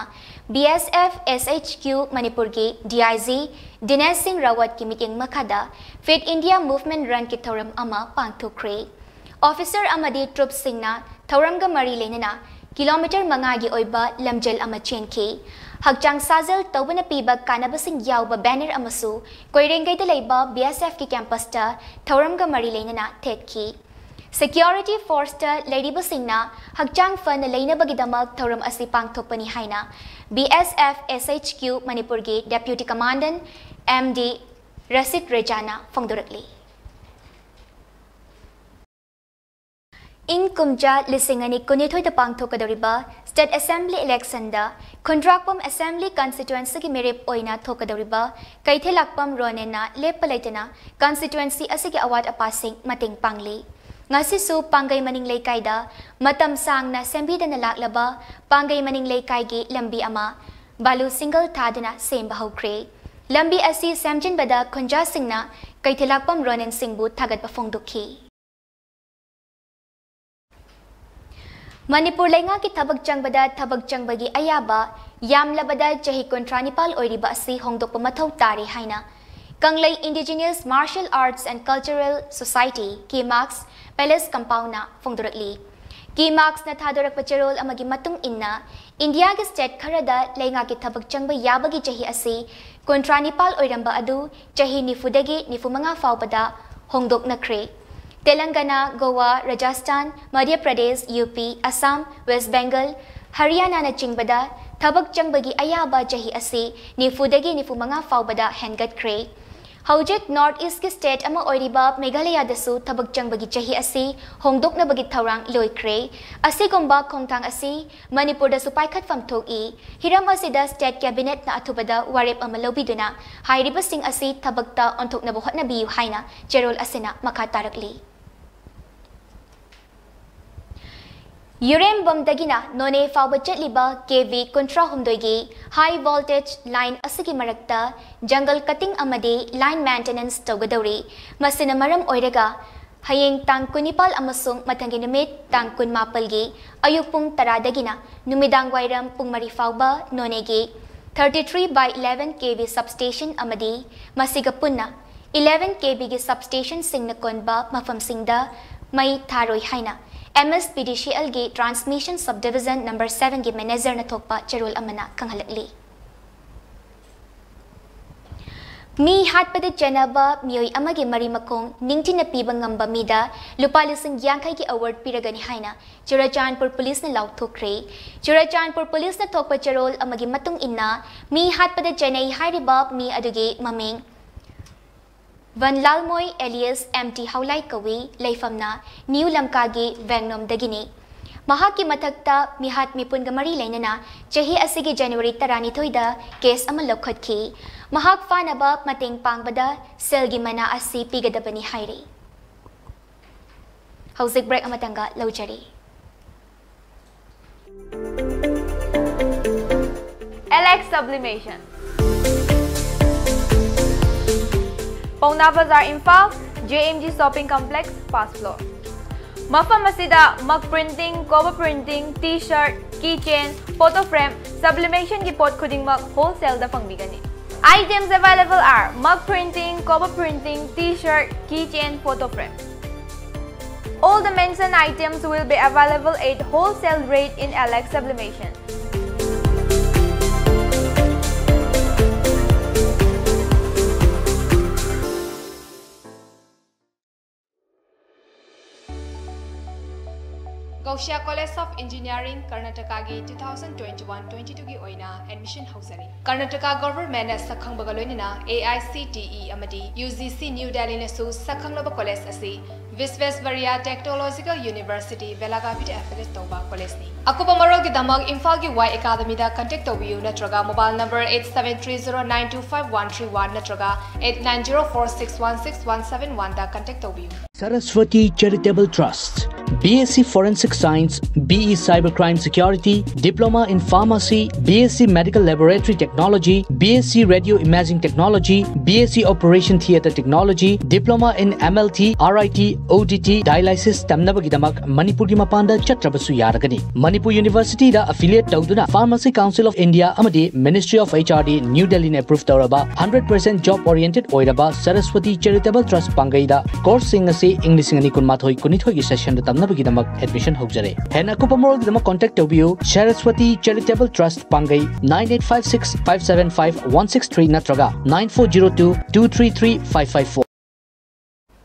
B S F S H Q ꯃꯅꯤꯄꯨꯔꯒꯤ D I G ꯗꯤꯅꯦꯁ ꯁꯤꯡ ꯔꯥꯋꯠꯀꯤ ꯃꯤꯠꯌꯦꯡ ꯃꯈꯥꯗ Fit India Movement Runꯒꯤ ꯊꯧꯔꯝ ꯑꯃ ꯄꯥꯡꯊꯣꯛꯈ꯭ꯔꯦ꯫ ꯑꯣꯐꯤꯁꯔ ꯑꯃꯗꯤ ꯇ꯭ꯔꯨꯞꯁꯤꯡꯅ ꯊꯧꯔꯝꯒ ꯃꯔꯤ ꯂꯩꯅꯅ ꯀꯤꯂꯣꯃꯤꯇꯔ ꯃꯉꯥꯒꯤ ꯑꯣꯏꯕ ꯂꯝꯖꯦꯜ ꯑꯃ ꯆꯦꯟꯈꯤ꯫ ꯍꯛꯆꯥꯡ ꯁꯥꯖꯦꯜ ꯇꯧꯕꯅ ꯄꯤꯕ ꯀꯥꯟꯅꯕꯁꯤꯡ ꯌꯥꯎꯕ ꯕꯦꯅꯔ ꯑꯃꯁꯨ ꯀꯣꯏꯔꯦꯡꯒꯩꯗ ꯂꯩꯕ B S F ꯀꯤ ꯀꯦꯝꯄꯁꯇ ꯊꯧꯔꯝꯒ ꯃꯔꯤ ꯂꯩꯅꯅ ꯊꯦꯠꯈꯤ꯫ ꯁꯦꯀ꯭ꯌꯨꯔꯤꯇꯤ ꯐꯣꯔꯁꯇ ꯂꯩꯔꯤꯕꯁꯤꯡꯅ ꯍꯛꯆꯥꯡ ꯐꯅ ꯂꯩꯅꯕꯒꯤꯗꯃꯛ ꯊꯧꯔꯝ ꯑꯁꯤ ꯄꯥꯡꯊꯣꯛꯄꯅꯤ ꯍꯥꯏꯅ B S F S H Q ꯃꯅꯤꯄꯨꯔꯒꯤ ꯗꯦꯄ꯭ꯌꯨꯇꯤ ꯀꯃꯥꯟꯗꯦꯟꯠ M D ꯔꯁꯤꯗ ꯔꯦꯖꯥꯅ ꯐꯣꯡꯗꯣꯔꯛꯂꯤ꯫ ꯏꯪ ꯀꯨꯝꯖꯥ ꯂꯤꯁꯤꯡ ꯑꯅꯤ ꯀꯨꯟꯅꯤꯊꯣꯏꯗ ꯄꯥꯡꯊꯣꯛꯀꯗꯧꯔꯤꯕ ꯁ꯭ꯇꯦꯠ ꯑꯦꯁꯦꯝꯕ꯭ꯂꯤ ꯏꯂꯦꯛꯁꯟꯗ ꯈꯨꯟꯗ꯭ꯔꯥꯛꯄꯝ ꯑꯦꯁꯦꯝꯕ꯭ꯂꯤ ꯀꯟꯁꯇꯤꯇ꯭ꯋꯦꯟꯁꯤꯒꯤ ꯃꯤꯔꯦꯞ ꯑꯣꯏꯅ ꯊꯣꯛꯀꯗꯧꯔꯤꯕ ꯀꯩꯊꯦꯜꯂꯥꯛꯄꯝ ꯔꯣꯅꯦꯟꯅ ꯂꯦꯞꯄ ꯂꯩꯇꯅ ꯀꯟꯁꯇꯤꯇ꯭ꯋꯦꯟꯁꯤ ꯑꯁꯤꯒꯤ ꯑꯋꯥꯠ ꯑꯄꯥꯁꯤꯡ ꯃꯇꯦꯡ ꯄꯥꯡꯂꯤ꯫ ꯉꯁꯤꯁꯨ ꯄꯥꯡꯒꯩ ꯃꯅꯤꯡ ꯂꯩꯀꯥꯏꯗ ꯃꯇꯝ ꯁꯥꯡꯅ ꯁꯦꯝꯕꯤꯗꯅ ꯂꯥꯛꯂꯕ ꯄꯥꯡꯒꯩ ꯃꯅꯤꯡ ꯂꯩꯀꯥꯏꯒꯤ ꯂꯝꯕꯤ ꯑꯃ ꯕꯥꯂꯨ ꯁꯤꯡꯒꯜ ꯊꯥꯗꯨꯅ ꯁꯦꯝꯕ ꯍꯧꯈ꯭ꯔꯦ꯫ ꯂꯝꯕꯤ ꯑꯁꯤ ꯁꯦꯝꯖꯤꯟꯕꯗ ꯈꯨꯟꯖꯥꯁꯤꯡꯅ ꯀꯩꯊꯦꯜꯂꯥꯛꯄꯝ ꯔꯣꯅꯦꯟ ꯁꯤꯡꯕꯨ ꯊꯥꯒꯠꯄ ꯐꯣꯡꯗꯣꯛꯈꯤ꯫ ꯃꯅꯤꯄꯨꯔ ꯂꯩꯉꯥꯛꯀꯤ ꯊꯕꯛ ꯆꯪꯕꯗ ꯊꯕꯛ ꯆꯪꯕꯒꯤ ꯑꯌꯥꯕ ꯌꯥꯝꯂꯕꯗ ꯆꯍꯤ ꯀꯨꯟꯊ꯭ꯔꯥ ꯅꯤꯄꯥꯜ ꯑꯣꯏꯔꯤꯕ ꯑꯁꯤ ꯍꯣꯡꯗꯣꯛꯄ ꯃꯊꯧ ꯇꯥꯔꯦ ꯍꯥꯏꯅ Kanglei Indigenous Martial Arts and Cultural Society, KIMACS, palace ꯀꯝꯄꯥꯎꯟꯅ ꯐꯣꯡꯗꯣꯔꯛꯂꯤ꯫ ꯀꯤꯃꯥꯛꯁꯅ ꯊꯥꯗꯣꯔꯛꯄ ꯆꯦꯔꯣꯜ ꯑꯃꯒꯤ ꯃꯇꯨꯡ ꯏꯟꯅ, ꯏꯟꯗꯤꯌꯥꯒꯤ ꯁ꯭ꯇꯦꯠ ꯈꯔꯗ ꯂꯩꯉꯥꯛꯀꯤ ꯊꯕꯛ ꯆꯪꯕ ꯌꯥꯕꯒꯤ ꯆꯍꯤ ꯑꯁꯤ ꯀꯨꯟꯊ꯭ꯔꯥ ꯅꯤꯄꯥꯜ ꯑꯣꯏꯔꯝꯕ ꯑꯗꯨ ꯆꯍꯤ ꯅꯤꯐꯨꯗꯒꯤ ꯅꯤꯐꯨ ꯃꯉꯥ ꯐꯥꯎꯕꯗ ꯍꯣꯡꯗꯣꯛꯅꯈ꯭ꯔꯦ꯫ ꯇꯦꯂꯪꯒꯅꯥ, ꯒꯣꯋꯥ, ꯔꯥꯖꯁꯊꯥꯟ, ꯃꯙ꯭ꯌ ꯄ꯭ꯔꯗꯦꯁ, ꯌꯨ ꯄꯤ, ꯑꯁꯥꯝ, ꯋꯦꯁ ꯕꯦꯡꯒꯜ, ꯍꯔꯤꯌꯥꯅꯥꯅꯆꯤꯡꯕꯗ ꯊꯕꯛ ꯆꯪꯕꯒꯤ ꯑꯌꯥꯕ ꯆꯍꯤ ꯑꯁꯤ ꯅꯤꯐꯨꯗꯒꯤ ꯅꯤꯐꯨ ꯃꯉꯥ ꯐꯥꯎꯕꯗ ꯍꯦꯟꯒꯠꯈ꯭ꯔꯦ꯫ ꯍꯧꯖꯤꯛ North Eastꯀꯤ state ꯑꯃ ꯑꯣꯏꯔꯤꯕ ꯃꯦꯘꯥꯂꯌꯥꯗꯁꯨ ꯊꯕꯛ ꯆꯪꯕꯒꯤ ꯆꯍꯤ ꯑꯁꯤ ꯍꯣꯡꯗꯣꯛꯅꯕꯒꯤ ꯊꯧꯔꯥꯡ ꯂꯣꯏꯈ꯭ꯔꯦ꯫ ꯑꯁꯤꯒꯨꯝꯕ ꯈꯣꯡꯊꯥꯡ ꯑꯁꯤ ꯃꯅꯤꯄꯨꯔꯗꯁꯨ ꯄꯥꯏꯈꯠꯐꯝ ꯊꯣꯛꯏ꯫ ꯍꯤꯔꯝ ꯑꯁꯤꯗ state cabinetꯅ ꯑꯊꯨꯕꯗ ꯋꯥꯔꯦꯞ ꯑꯃ ꯂꯧꯕꯤꯗꯨꯅ ꯍꯥꯏꯔꯤꯕꯁꯤꯡ ꯑꯁꯤ ꯊꯕꯛꯇ ꯑꯣꯟꯊꯣꯛꯅꯕ ꯍꯣꯠꯅꯕꯤꯌꯨ ꯍꯥꯏꯅ ꯆꯦꯔꯣꯜ ꯑꯁꯤꯅ ꯃꯈꯥ ꯇꯥꯔꯛꯂꯤ꯫ ꯌꯨꯔꯦꯝꯕꯝꯗꯒꯤꯅ ꯅꯣꯅꯦ ꯐꯥꯎꯕ ꯆꯠꯂꯤꯕ KV ꯀꯨꯟꯊ꯭ꯔꯥ ꯍꯨꯝꯗꯣꯏꯒꯤ high voltage line ꯑꯁꯤꯒꯤ ꯃꯔꯛꯇ jungle cutting ꯑꯃꯗꯤ line maintenance ꯇꯧꯒꯗꯧꯔꯤ꯫ ꯃꯁꯤꯅ ꯃꯔꯝ ꯑꯣꯏꯔꯒ ꯍꯌꯦꯡ ꯇꯥꯡ ꯀꯨꯟꯅꯤꯄꯥꯜ ꯑꯃꯁꯨꯡ ꯃꯊꯪꯒꯤ ꯅꯨꯃꯤꯠ ꯇꯥꯡ ꯀꯨꯟꯃꯥꯄꯜꯒꯤ ꯑꯌꯨꯛ ꯄꯨꯡ ꯇꯔꯥꯗꯒꯤꯅ ꯅꯨꯃꯤꯗꯥꯡ ꯋꯥꯏꯔꯝ ꯄꯨꯡ ꯃꯔꯤ ꯐꯥꯎꯕ ꯅꯣꯅꯦꯒꯤ thirty three by eleven KV substation ꯑꯃꯗꯤ ꯃꯁꯤꯒ ꯄꯨꯟꯅ eleven KVꯒꯤ substationꯁꯤꯡꯅ ꯀꯣꯟꯕ ꯃꯐꯝꯁꯤꯡꯗ ꯃꯩ ꯊꯥꯔꯣꯏ ꯍꯥꯏꯅ MSPDCLꯒꯤ Transmission Subdivision number sevenꯒꯤ managerꯅ ꯊꯣꯛꯄ ꯆꯦꯔꯣꯜ ꯑꯃꯅ ꯈꯪꯍꯜꯂꯛꯂꯤ꯫ ꯃꯤ ꯍꯥꯠꯄꯗ ꯆꯦꯟꯅꯕ ꯃꯤꯑꯣꯏ ꯑꯃꯒꯤ ꯃꯔꯤ ꯃꯈꯣꯡ ꯅꯤꯡꯊꯤꯅ ꯄꯤꯕ ꯉꯝꯕ ꯃꯤꯗ ꯂꯨꯄꯥ ꯂꯤꯁꯤꯡ ꯌꯥꯡꯈꯩꯒꯤ award ꯄꯤꯔꯒꯅꯤ ꯍꯥꯏꯅ ꯆꯨꯔꯆꯥꯟꯄꯨꯔ ꯄꯨꯂꯤꯁꯅ ꯂꯥꯎꯊꯣꯛꯈ꯭ꯔꯦ꯫ ꯆꯨꯔꯆꯥꯟꯄꯨꯔ ꯄꯨꯂꯤꯁꯅ ꯊꯣꯛꯄ ꯆꯦꯔꯣꯜ ꯑꯃꯒꯤ ꯃꯇꯨꯡ ꯏꯟꯅ, ꯃꯤ ꯍꯥꯠꯄꯗ ꯆꯦꯟꯅꯩ ꯍꯥꯏꯔꯤꯕ ꯃꯤ ꯑꯗꯨꯒꯤ ꯃꯃꯤꯡ ꯚꯟꯂꯥꯜꯃꯣꯏ alias MT ꯍꯥꯎꯂꯥꯏ ꯀꯧꯏ, ꯂꯩꯐꯝꯅ ꯅ꯭ꯌꯨ ꯂꯝꯀꯥꯒꯤ ꯚꯦꯡꯅꯣꯝꯗꯒꯤꯅꯤ꯫ ꯃꯍꯥꯛꯀꯤ ꯃꯊꯛꯇ ꯃꯤꯍꯥꯠ ꯃꯤꯄꯨꯟꯒ ꯃꯔꯤ ꯂꯩꯅꯅ ꯆꯍꯤ ꯑꯁꯤꯒꯤ ꯖꯅꯋꯥꯔꯤ ꯇꯔꯥꯅꯤꯊꯣꯏꯗ case ꯑꯃ ꯂꯧꯈꯠꯈꯤ꯫ ꯃꯍꯥꯛ ꯐꯥꯅꯕ ꯃꯇꯦꯡ ꯄꯥꯡꯕꯗ ꯁꯦꯜꯒꯤ ꯃꯅꯥ ꯑꯁꯤ ꯄꯤꯒꯗꯕꯅꯤ ꯍꯥꯏꯔꯤ꯫ ꯍꯧꯖꯤꯛ break ꯑꯃꯇꯪꯒ ꯂꯧꯖꯔꯤ꯫ Alex Sublimation, ꯄꯧꯅꯥ ꯕꯖꯥꯔ, Imphal, JMG Shopping Complex, first floor꯫ ꯃꯐꯝ ꯑꯁꯤꯗ mug printing, cover printing, T-shirt, keychain, photo frame, sublimationꯒꯤ ꯄꯣꯠ ꯈꯨꯗꯤꯡꯃꯛ wholesaleꯗ ꯐꯪꯕꯤꯒꯅꯤ꯫ Items available are mug printing, cover printing, T-shirt, keychain, photo frame. All the mentioned items will be available at wholesale rate in Alex Sublimation. ꯀꯧꯁꯤꯌꯥ College of Engineering, ꯀꯔꯅꯥꯇꯀꯥꯒꯤ two thousand twenty-one twenty-two ꯒꯤ ꯑꯣꯏꯅ admission ꯍꯧꯖꯔꯤ꯫ Karnataka government ꯅ ꯁꯛꯈꯪꯕꯒ ꯂꯣꯏꯅꯅ A I C T E ꯑꯃꯗꯤ U G C New Delhi ꯅꯁꯨ ꯁꯛꯈꯪꯂꯕ college ꯑꯁꯤ ꯚꯤꯁ꯭ꯋꯦꯁꯚꯔꯤꯌꯥ Technological University, ꯕꯦꯂꯥꯒꯥꯚꯤꯗ affiliate ꯇꯧꯕ college ꯅꯤ꯫ ꯑꯀꯨꯞꯄ ꯃꯔꯣꯜꯒꯤꯗꯃꯛ ꯏꯝꯐꯥꯜꯒꯤ Y Academy ꯗ contact ꯇꯧꯕꯤꯌꯨ ꯅꯠꯇ꯭ꯔꯒ mobile number eight seven three zero nine two five one three one ꯅꯠꯇ꯭ꯔꯒ eight nine zero four six one six one seven one ꯗ contact ꯇꯧꯕꯤꯌꯨ꯫ Saraswati Charitable Trust, B S C Forensic Science, B E Cybercrime Security, Diploma in Pharmacy, B S C Medical Laboratory Technology, B S C Radio Imaging Technology, B S C Operation Theatre Technology, Diploma in M L T, R I T, O D T, Dialysis ꯇꯝꯅꯕꯒꯤꯗꯃꯛ ꯃꯅꯤꯄꯨꯔꯒꯤ ꯃꯄꯥꯟꯗ ꯆꯠꯇ꯭ꯔꯕꯁꯨ ꯌꯥꯔꯒꯅꯤ꯫ Manipur University ꯗ affiliate ꯇꯧꯗꯨꯅ Pharmacy Council of India ꯑꯃꯗꯤ Ministry of H R D New Delhi ꯅ approve ꯇꯧꯔꯕ hundred percent job oriented ꯑꯣꯏꯔꯕ Saraswati Charitable Trust ꯄꯥꯡꯒꯩꯗ course ꯁꯤꯡ ꯑꯁꯤ ꯏꯪ ꯂꯤꯁꯤꯡ ꯑꯅꯤ ꯀꯨꯟꯃꯥꯊꯣꯏ ꯀꯨꯟꯅꯤꯊꯣꯏꯒꯤ session ꯗ ꯇꯝꯅꯕꯒꯤꯗꯃꯛ admission ꯍꯧꯖꯔꯦ꯫ ꯍꯦꯟꯅ ꯑꯀꯨꯞꯄ ꯃꯔꯣꯜꯒꯤꯗꯃꯛ contact ꯇꯧꯕꯤꯌꯨ Saraswati Charitable Trust ꯄꯥꯡꯒꯩ nine eight five six five seven five one six three ꯅꯠꯇ꯭ꯔꯒ nine four zero two two three three five five four꯫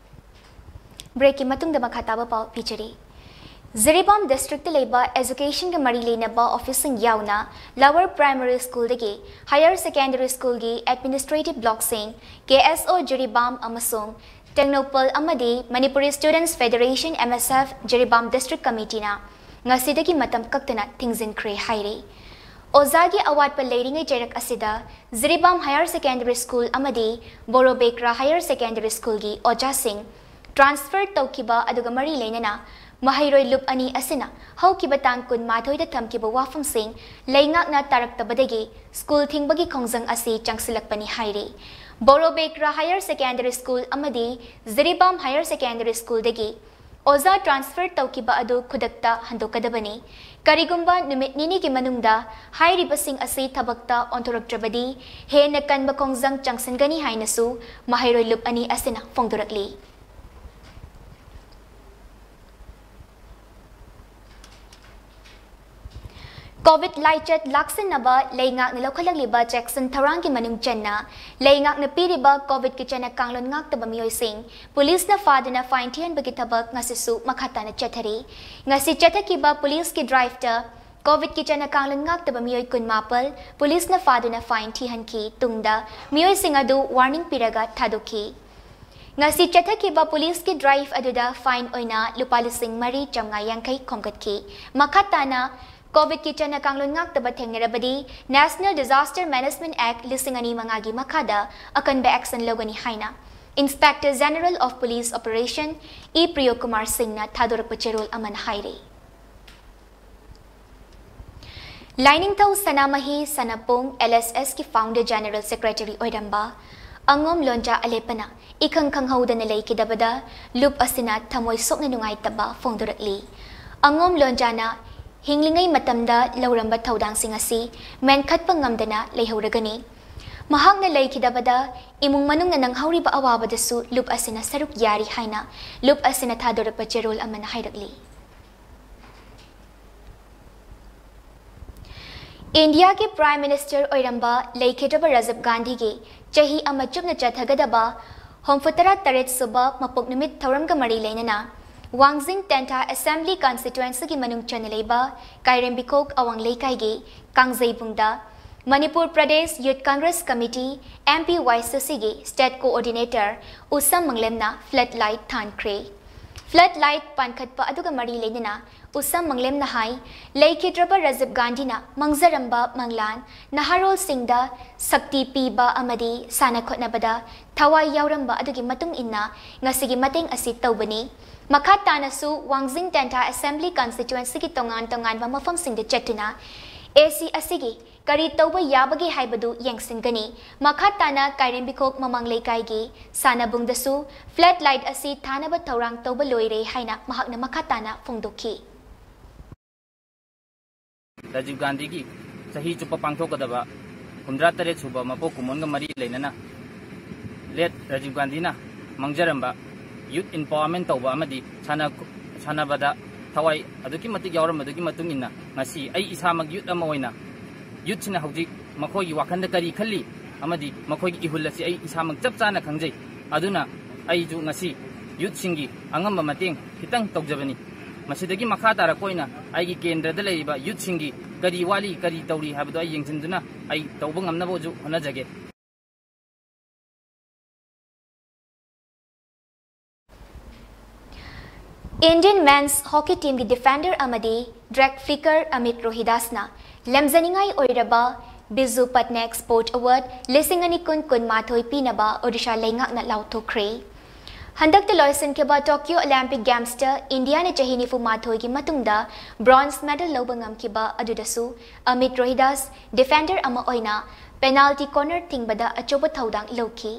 Break ꯀꯤ ꯃꯇꯨꯡꯗ ꯃꯈꯥ ꯇꯥꯕ ꯄꯥꯎ ꯄꯤꯖꯔꯤ꯫ ꯖꯤꯔꯤꯕꯥꯝ district ꯇ ꯂꯩꯕ education ꯒ ꯃꯔꯤ ꯂꯩꯅꯕ office ꯁꯤꯡ ꯌꯥꯎꯅ Lower Primary School ꯗꯒꯤ Higher Secondary School ꯒꯤ administrative block ꯁꯤꯡ K S O ꯖꯤꯔꯤꯕꯥꯝ ꯑꯃꯁꯨꯡ ꯇꯦꯡꯅꯧꯄꯜ ꯑꯃꯗꯤ Manipuri Students Federation, M S F, Jiribam district committee ꯅ ꯉꯁꯤꯗꯒꯤ ꯃꯇꯝ ꯀꯛꯇꯅ ꯊꯤꯡꯖꯤꯟꯈ꯭ꯔꯦ ꯍꯥꯏꯔꯤ꯫ ꯑꯣꯖꯥꯒꯤ ꯑꯋꯥꯠꯄ ꯂꯩꯔꯤꯉꯩ ꯆꯩꯔꯛ ꯑꯁꯤꯗ ꯖꯤꯔꯤꯕꯥꯝ Higher Secondary School ꯑꯃꯗꯤ ꯕꯣꯔꯣꯕꯦꯀ꯭ꯔꯥ Higher Secondary School ꯒꯤ ꯑꯣꯖꯥꯁꯤꯡ transfer ꯇꯧꯈꯤꯕ ꯑꯗꯨꯒ ꯃꯔꯤ ꯂꯩꯅꯅ ꯃꯍꯩꯔꯣꯏ ꯂꯨꯞ ꯑꯅꯤ ꯑꯁꯤꯅ ꯍꯧꯈꯤꯕ ꯇꯥꯡ ꯀꯨꯟꯃꯥꯊꯣꯏꯗ ꯊꯝꯈꯤꯕ ꯋꯥꯐꯝꯁꯤꯡ ꯂꯩꯉꯥꯛꯅ ꯇꯥꯔꯛꯇꯕꯗꯒꯤ school ꯊꯤꯡꯕꯒꯤ ꯈꯣꯡꯖꯪ ꯑꯁꯤ ꯆꯪꯁꯤꯜꯂꯛꯄꯅꯤ ꯍꯥꯏꯔꯤ꯫ ꯕꯣꯔꯣꯕꯦꯀ꯭ꯔꯥ Higher Secondary School ꯑꯃꯗꯤ ꯖꯤꯔꯤꯕꯥꯝ Higher Secondary School ꯗꯒꯤ ꯑꯣꯖꯥ transfer ꯇꯧꯈꯤꯕ ꯑꯗꯨ ꯈꯨꯗꯛꯇ ꯍꯟꯗꯣꯛꯀꯗꯕꯅꯤ꯫ ꯀꯔꯤꯒꯨꯝꯕ ꯅꯨꯃꯤꯠ ꯅꯤꯅꯤꯒꯤ ꯃꯅꯨꯡꯗ ꯍꯥꯏꯔꯤꯕꯁꯤꯡ ꯑꯁꯤ ꯊꯕꯛꯇ ꯑꯣꯟꯊꯣꯔꯛꯇ꯭ꯔꯕꯗꯤ ꯍꯦꯟꯅ ꯀꯟꯕ ꯈꯣꯡꯖꯪ ꯆꯪꯁꯤꯟꯒꯅꯤ ꯍꯥꯏꯅꯁꯨ ꯃꯍꯩꯔꯣꯏ ꯂꯨꯞ ꯑꯅꯤ ꯑꯁꯤꯅ ꯐꯣꯡꯗꯣꯔꯛꯂꯤ꯫ ꯀꯣꯚꯤꯗ ꯂꯥꯏꯆꯠ ꯂꯥꯛꯁꯤꯟꯅꯕ ꯂꯩꯉꯥꯛꯅ ꯂꯧꯈꯠꯂꯛꯂꯤꯕ ꯆꯦꯛꯁꯤꯟ ꯊꯧꯔꯥꯡꯒꯤ ꯃꯅꯨꯡ ꯆꯟꯅ ꯂꯩꯉꯥꯛꯅ ꯄꯤꯔꯤꯕ ꯀꯣꯚꯤꯗꯀꯤ ꯆꯠꯅ ꯀꯥꯡꯂꯣꯟ ꯉꯥꯛꯇꯕ ꯃꯤꯑꯣꯏꯁꯤꯡ ꯄꯨꯂꯤꯁꯅ ꯐꯥꯗꯨꯅ ꯐꯥꯏꯟ ꯊꯤꯍꯟꯕꯒꯤ ꯊꯕꯛ ꯉꯁꯤꯁꯨ ꯃꯈꯥ ꯇꯥꯅ ꯆꯠꯊꯔꯤ꯫ ꯉꯁꯤ ꯆꯠꯊꯈꯤꯕ ꯄꯨꯂꯤꯁꯀꯤ ꯗ꯭ꯔꯥꯏꯚꯇ ꯀꯣꯚꯤꯗꯀꯤ ꯆꯠꯅ ꯀꯥꯡꯂꯣꯟ ꯉꯥꯛꯇꯕ ꯃꯤꯑꯣꯏ ꯀꯨꯟꯃꯥꯄꯜ ꯄꯨꯂꯤꯁꯅ ꯐꯥꯗꯨꯅ ꯐꯥꯏꯟ ꯊꯤꯍꯟꯈꯤ꯫ ꯇꯨꯡꯗ ꯃꯤꯑꯣꯏꯁꯤꯡ ꯑꯗꯨ ꯋꯥꯔꯅꯤꯡ ꯄꯤꯔꯒ ꯊꯥꯗꯣꯛꯈꯤ꯫ ꯉꯁꯤ ꯆꯠꯊꯈꯤꯕ ꯄꯨꯂꯤꯁꯀꯤ ꯗ꯭ꯔꯥꯏꯚ ꯑꯗꯨꯗ ꯐꯥꯏꯟ ꯑꯣꯏꯅ ꯂꯨꯄꯥ ꯂꯤꯁꯤꯡ ꯃꯔꯤ ꯆꯥꯝꯃꯉꯥ ꯌꯥꯡꯈꯩ ꯈꯣꯝꯒꯠꯈꯤ꯫ ꯃꯈꯥ ꯇꯥꯅ ꯀꯣꯚꯤꯗꯀꯤ ꯆꯠꯅ ꯀꯥꯡꯂꯣꯟ ꯉꯥꯛꯇꯕ ꯊꯦꯡꯅꯔꯕꯗꯤ National Disaster Management Act ꯂꯤꯁꯤꯡ ꯑꯅꯤ ꯃꯉꯥꯒꯤ ꯃꯈꯥꯗ ꯑꯀꯟꯕ action ꯂꯧꯒꯅꯤ ꯍꯥꯏꯅ Inspector General of Police Operation E Priyokumar ꯁꯤꯡꯅ ꯊꯥꯗꯣꯔꯛꯄ ꯆꯦꯔꯣꯜ ꯑꯃꯅ ꯍꯥꯏꯔꯤ꯫ ꯂꯥꯏꯅꯤꯡꯊꯧ ꯁꯅꯥꯃꯍꯤ ꯁꯅꯥꯄꯣꯡ L S S ꯀꯤ founder general secretary ꯑꯣꯏꯔꯝꯕ ꯑꯉꯣꯝ ꯂꯣꯟꯖꯥ ꯑꯂꯦꯞꯄꯅ ꯏꯈꯪ ꯈꯪꯍꯧꯗꯅ ꯂꯩꯈꯤꯗꯕꯗ ꯂꯨꯞ ꯑꯁꯤꯅ ꯊꯃꯣꯏ ꯁꯣꯛꯅ ꯅꯨꯡꯉꯥꯏꯇꯕ ꯐꯣꯡꯗꯣꯔꯛꯂꯤ꯫ ꯑꯉꯣꯝ ꯂꯣꯟꯖꯥꯅ ꯍꯤꯡꯂꯤꯉꯩ ꯃꯇꯝꯗ ꯂꯧꯔꯝꯕ ꯊꯧꯗꯥꯡꯁꯤꯡ ꯑꯁꯤ ꯃꯦꯟꯈꯠꯄ ꯉꯝꯗꯅ ꯂꯩꯍꯧꯔꯒꯅꯤ꯫ ꯃꯍꯥꯛꯅ ꯂꯩꯈꯤꯗꯕꯗ ꯏꯃꯨꯡ ꯃꯅꯨꯡꯅ ꯅꯪꯍꯧꯔꯤꯕ ꯑꯋꯥꯕꯗꯁꯨ ꯂꯨꯞ ꯑꯁꯤꯅ ꯁꯔꯨꯛ ꯌꯥꯔꯤ ꯍꯥꯏꯅ ꯂꯨꯞ ꯑꯁꯤꯅ ꯊꯥꯗꯣꯔꯛꯄ ꯆꯦꯔꯣꯜ ꯑꯃꯅ ꯍꯥꯏꯔꯛꯂꯤ꯫ ꯏꯟꯗꯤꯌꯥꯒꯤ Prime Minister ꯑꯣꯏꯔꯝꯕ ꯂꯩꯈꯤꯗ꯭ꯔꯕ ꯔꯥꯖꯤꯕ ꯒꯥꯟꯙꯤꯒꯤ ꯆꯍꯤ ꯑꯃ ꯆꯨꯞꯅ ꯆꯠꯊꯒꯗꯕ ꯍꯨꯝꯐꯨꯇꯔꯥ ꯇꯔꯦꯠ ꯁꯨꯕ ꯃꯄꯣꯛ ꯅꯨꯃꯤꯠ ꯊꯧꯔꯝꯒ ꯃꯔꯤ ꯂꯩꯅꯅ ꯋꯥꯡꯖꯤꯡ ꯇꯦꯟꯊꯥ Assembly Constituency ꯒꯤ ꯃꯅꯨꯡ ꯆꯟꯅ ꯂꯩꯕ ꯀꯥꯏꯔꯦꯝꯕꯤꯈꯣꯛ ꯑꯋꯥꯡ ꯂꯩꯀꯥꯏꯒꯤ ꯀꯥꯡꯖꯩꯕꯨꯡꯗ Manipur Pradesh Youth Congress Committee, M P Y C C ꯒꯤ State Coordinator ꯎꯁꯝ ꯃꯪꯂꯦꯝꯅ flag light ꯊꯥꯟꯈ꯭ꯔꯦ꯫ Flag light ꯄꯥꯟꯈꯠꯄ ꯑꯗꯨꯒ ꯃꯔꯤ ꯂꯩꯅꯅ ꯎꯁꯝ ꯃꯪꯂꯦꯝꯅ ꯍꯥꯏ, ꯂꯩꯈꯤꯗ꯭ꯔꯕ ꯔꯥꯖꯤꯕ ꯒꯥꯟꯙꯤꯅ ꯃꯪꯖꯔꯝꯕ ꯃꯪꯂꯥꯟ, ꯅꯍꯥꯔꯣꯜꯁꯤꯡꯗ ꯁꯛꯇꯤ ꯄꯤꯕ ꯑꯃꯗꯤ ꯁꯥꯟꯅ ꯈꯣꯠꯅꯕꯗ ꯊꯋꯥꯏ ꯌꯥꯎꯔꯝꯕ ꯑꯗꯨꯒꯤ ꯃꯇꯨꯡ ꯏꯟꯅ ꯉꯁꯤꯒꯤ ꯃꯇꯦꯡ ꯑꯁꯤ ꯇꯧꯕꯅꯤ꯫ ꯃꯈꯥ ꯇꯥꯅꯁꯨ ꯋꯥꯡꯖꯤꯡ ꯇꯦꯟꯊꯥ Assembly Constituency ꯒꯤ ꯇꯣꯉꯥꯟ ꯇꯣꯉꯥꯟꯕ ꯃꯐꯝꯁꯤꯡꯗ ꯆꯠꯇꯨꯅ A C ꯑꯁꯤꯒꯤ ꯀꯔꯤ ꯇꯧꯕ ꯌꯥꯕꯒꯦ ꯍꯥꯏꯕꯗꯨ ꯌꯦꯡꯁꯤꯟꯒꯅꯤ꯫ ꯃꯈꯥ ꯇꯥꯅ ꯀꯥꯏꯔꯦꯝꯕꯤꯈꯣꯛ ꯃꯃꯥꯡ ꯂꯩꯀꯥꯏꯒꯤ ꯁꯥꯟꯅꯕꯨꯡꯗꯁꯨ flag light ꯑꯁꯤ ꯊꯥꯅꯕ ꯊꯧꯔꯥꯡ ꯇꯧꯕ ꯂꯣꯏꯔꯦ ꯍꯥꯏꯅ ꯃꯍꯥꯛꯅ ꯃꯈꯥ ꯇꯥꯅ ꯐꯣꯡꯗꯣꯛꯈꯤ꯫ ꯔꯥꯖꯤꯕ ꯒꯥꯟꯙꯤꯒꯤ ꯆꯍꯤ ꯆꯨꯞꯄ ꯄꯥꯡꯊꯣꯛꯀꯗꯕ ꯍꯨꯝꯗ꯭ꯔꯥ ꯇꯔꯦꯠ ꯁꯨꯕ ꯃꯄꯣꯛ ꯀꯨꯝꯑꯣꯟꯒ ꯃꯔꯤ ꯂꯩꯅꯅ late ꯔꯥꯖꯤꯕ ꯒꯥꯟꯙꯤꯅ ꯃꯥꯡꯖꯔꯝꯕ youth empowerment ꯇꯧꯕ ꯑꯃꯗꯤ ꯁꯥꯟꯅ ꯁꯥꯟꯅꯕꯗ ꯊꯋꯥꯏ ꯑꯗꯨꯛꯀꯤ ꯃꯇꯤꯛ ꯌꯥꯎꯔꯝꯕꯗꯨꯒꯤ ꯃꯇꯨꯡ ꯏꯟꯅ ꯉꯁꯤ ꯑꯩ ꯏꯁꯥꯃꯛ ꯌꯨꯠ ꯑꯃ ꯑꯣꯏꯅ ꯌꯨꯠꯁꯤꯅ ꯍꯧꯖꯤꯛ ꯃꯈꯣꯏꯒꯤ ꯋꯥꯈꯜꯗ ꯀꯔꯤ ꯈꯜꯂꯤ ꯑꯃꯗꯤ ꯃꯈꯣꯏꯒꯤ ꯏꯍꯨꯜ ꯑꯁꯤ ꯑꯩ ꯏꯁꯥꯃꯛ ꯆꯞ ꯆꯥꯅ ꯈꯪꯖꯩ꯫ ꯑꯗꯨꯅ ꯑꯩꯁꯨ ꯉꯁꯤ ꯌꯨꯠꯁꯤꯡꯒꯤ ꯑꯉꯝꯕ ꯃꯇꯦꯡ ꯈꯤꯇꯪ ꯇꯧꯖꯕꯅꯤ꯫ ꯃꯁꯤꯗꯒꯤ ꯃꯈꯥ ꯇꯥꯔꯛꯄ ꯑꯣꯏꯅ ꯑꯩꯒꯤ ꯀꯦꯟꯗ꯭ꯔꯗ ꯂꯩꯔꯤꯕ ꯌꯨꯠꯁꯤꯡꯒꯤ ꯀꯔꯤ ꯋꯥꯠꯂꯤ, ꯀꯔꯤ ꯇꯧꯔꯤ ꯍꯥꯏꯕꯗꯨ ꯑꯩ ꯌꯦꯡꯁꯤꯟꯗꯨꯅ ꯑꯩ ꯇꯧꯕ ꯉꯝꯅꯕꯁꯨ ꯍꯣꯠꯅꯖꯒꯦ꯫ Indian men's hockey teamꯒꯤ defender ꯑꯃꯗꯤ drag flicker Amit Rohidasꯅ ꯂꯝꯖꯅꯤꯡꯉꯥꯏ ꯑꯣꯏꯔꯕ Biju Patnaik Sport Award ꯂꯤꯁꯤꯡ ꯑꯅꯤ ꯀꯨꯟ ꯀꯨꯟꯃꯥꯊꯣꯏ ꯄꯤꯅꯕ ꯑꯣꯗꯤꯁꯥ ꯂꯩꯉꯥꯛꯅ ꯂꯥꯎꯊꯣꯛꯈ꯭ꯔꯦ꯫ ꯍꯟꯗꯛꯇ ꯂꯣꯏꯁꯤꯟꯈꯤꯕ Tokyo Olympic Gamesꯇ ꯏꯟꯗꯤꯌꯥꯅ ꯆꯍꯤ ꯅꯤꯐꯨ ꯃꯥꯊꯣꯏꯒꯤ ꯃꯇꯨꯡꯗ bronze medal ꯂꯧꯕ ꯉꯝꯈꯤꯕ ꯑꯗꯨꯗꯁꯨ Amit Rohidas defender ꯑꯃ ꯑꯣꯏꯅ penalty corner ꯊꯤꯡꯕꯗ ꯑꯆꯧꯕ ꯊꯧꯗꯥꯡ ꯂꯧꯈꯤ꯫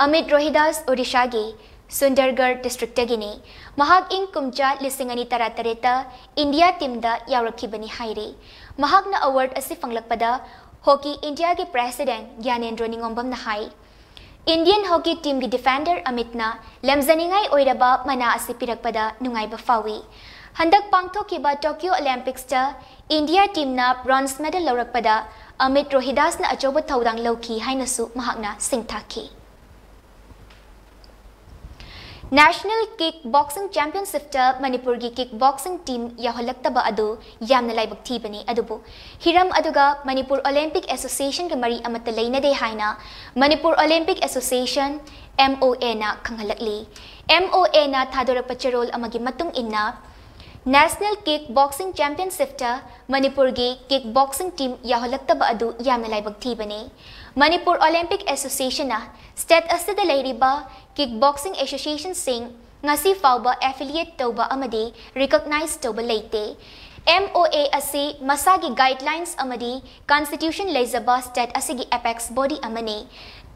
Amit Rohidas ꯑꯣꯗꯤꯁꯥꯒꯤ Sundargarh districtꯇꯒꯤꯅꯤ꯫ ꯃꯍꯥꯛ ꯏꯪ ꯀꯨꯝꯖꯥ ꯂꯤꯁꯤꯡ ꯑꯅꯤ ꯇꯔꯥꯇꯔꯦꯠꯇ ꯏꯟꯗꯤꯌꯥ teamꯗ ꯌꯥꯎꯔꯛꯈꯤꯕꯅꯤ ꯍꯥꯏꯔꯤ꯫ ꯃꯍꯥꯛꯅ award ꯑꯁꯤ ꯐꯪꯂꯛꯄꯗ Hockey Indiaꯒꯤ president ꯒ꯭ꯌꯥꯅꯦꯟꯗ꯭ꯔꯣ ꯅꯤꯉꯣꯝꯕꯝꯅ ꯍꯥꯏ, Indian hockey teamꯒꯤ defender Amitꯅ ꯂꯝꯖꯅꯤꯡꯉꯥꯏ ꯑꯣꯏꯔꯕ ꯃꯅꯥ ꯑꯁꯤ ꯄꯤꯔꯛꯄꯗ ꯅꯨꯡꯉꯥꯏꯕ ꯐꯥꯎꯏ꯫ ꯍꯟꯗꯛ ꯄꯥꯡꯊꯣꯛꯈꯤꯕ Tokyo Olympicsꯇ ꯏꯟꯗꯤꯌꯥ teamꯅ bronze medal ꯂꯧꯔꯛꯄꯗ Amit Rohidasꯅ ꯑꯆꯧꯕ ꯊꯧꯗꯥꯡ ꯂꯧꯈꯤ ꯍꯥꯏꯅꯁꯨ ꯃꯍꯥꯛꯅ ꯁꯤꯡꯊꯥꯈꯤ꯫ National Kick Boxing Championshipꯇ ꯃꯅꯤꯄꯨꯔꯒꯤ kick boxing team ꯌꯥꯎꯍꯜꯂꯛꯇꯕ ꯑꯗꯨ ꯌꯥꯝꯅ ꯂꯥꯏꯕꯛ ꯊꯤꯕꯅꯤ꯫ ꯑꯗꯨꯕꯨ ꯍꯤꯔꯝ ꯑꯗꯨꯒ ꯃꯅꯤꯄꯨꯔ Olympic Associationꯒ ꯃꯔꯤ ꯑꯃꯠꯇ ꯂꯩꯅꯗꯦ ꯍꯥꯏꯅ ꯃꯅꯤꯄꯨꯔ Olympic Association, MOAꯅ ꯈꯪꯍꯜꯂꯛꯂꯤ꯫ MOAꯅ ꯊꯥꯗꯣꯔꯛꯄ ꯆꯦꯔꯣꯜ ꯑꯃꯒꯤ ꯃꯇꯨꯡ ꯏꯟꯅ, National Kick Boxing Championshipꯇ ꯃꯅꯤꯄꯨꯔꯒꯤ kick boxing team ꯌꯥꯎꯍꯜꯂꯛꯇꯕ ꯑꯗꯨ ꯌꯥꯝꯅ ꯂꯥꯏꯕꯛ ꯊꯤꯕꯅꯤ꯫ ꯃꯅꯤꯄꯨꯔ Olympic Associationꯅ state ꯑꯁꯤꯗ ꯂꯩꯔꯤꯕ kick boxing associationꯁꯤꯡ ꯉꯁꯤ ꯐꯥꯎꯕ affiliate ꯇꯧꯕ ꯑꯃꯗꯤ recognize ꯇꯧꯕ ꯂꯩꯇꯦ꯫ MOA ꯑꯁꯤ ꯃꯁꯥꯒꯤ guidelines ꯑꯃꯗꯤ constitution ꯂꯩꯖꯕ state ꯑꯁꯤꯒꯤ apex body ꯑꯃꯅꯤ꯫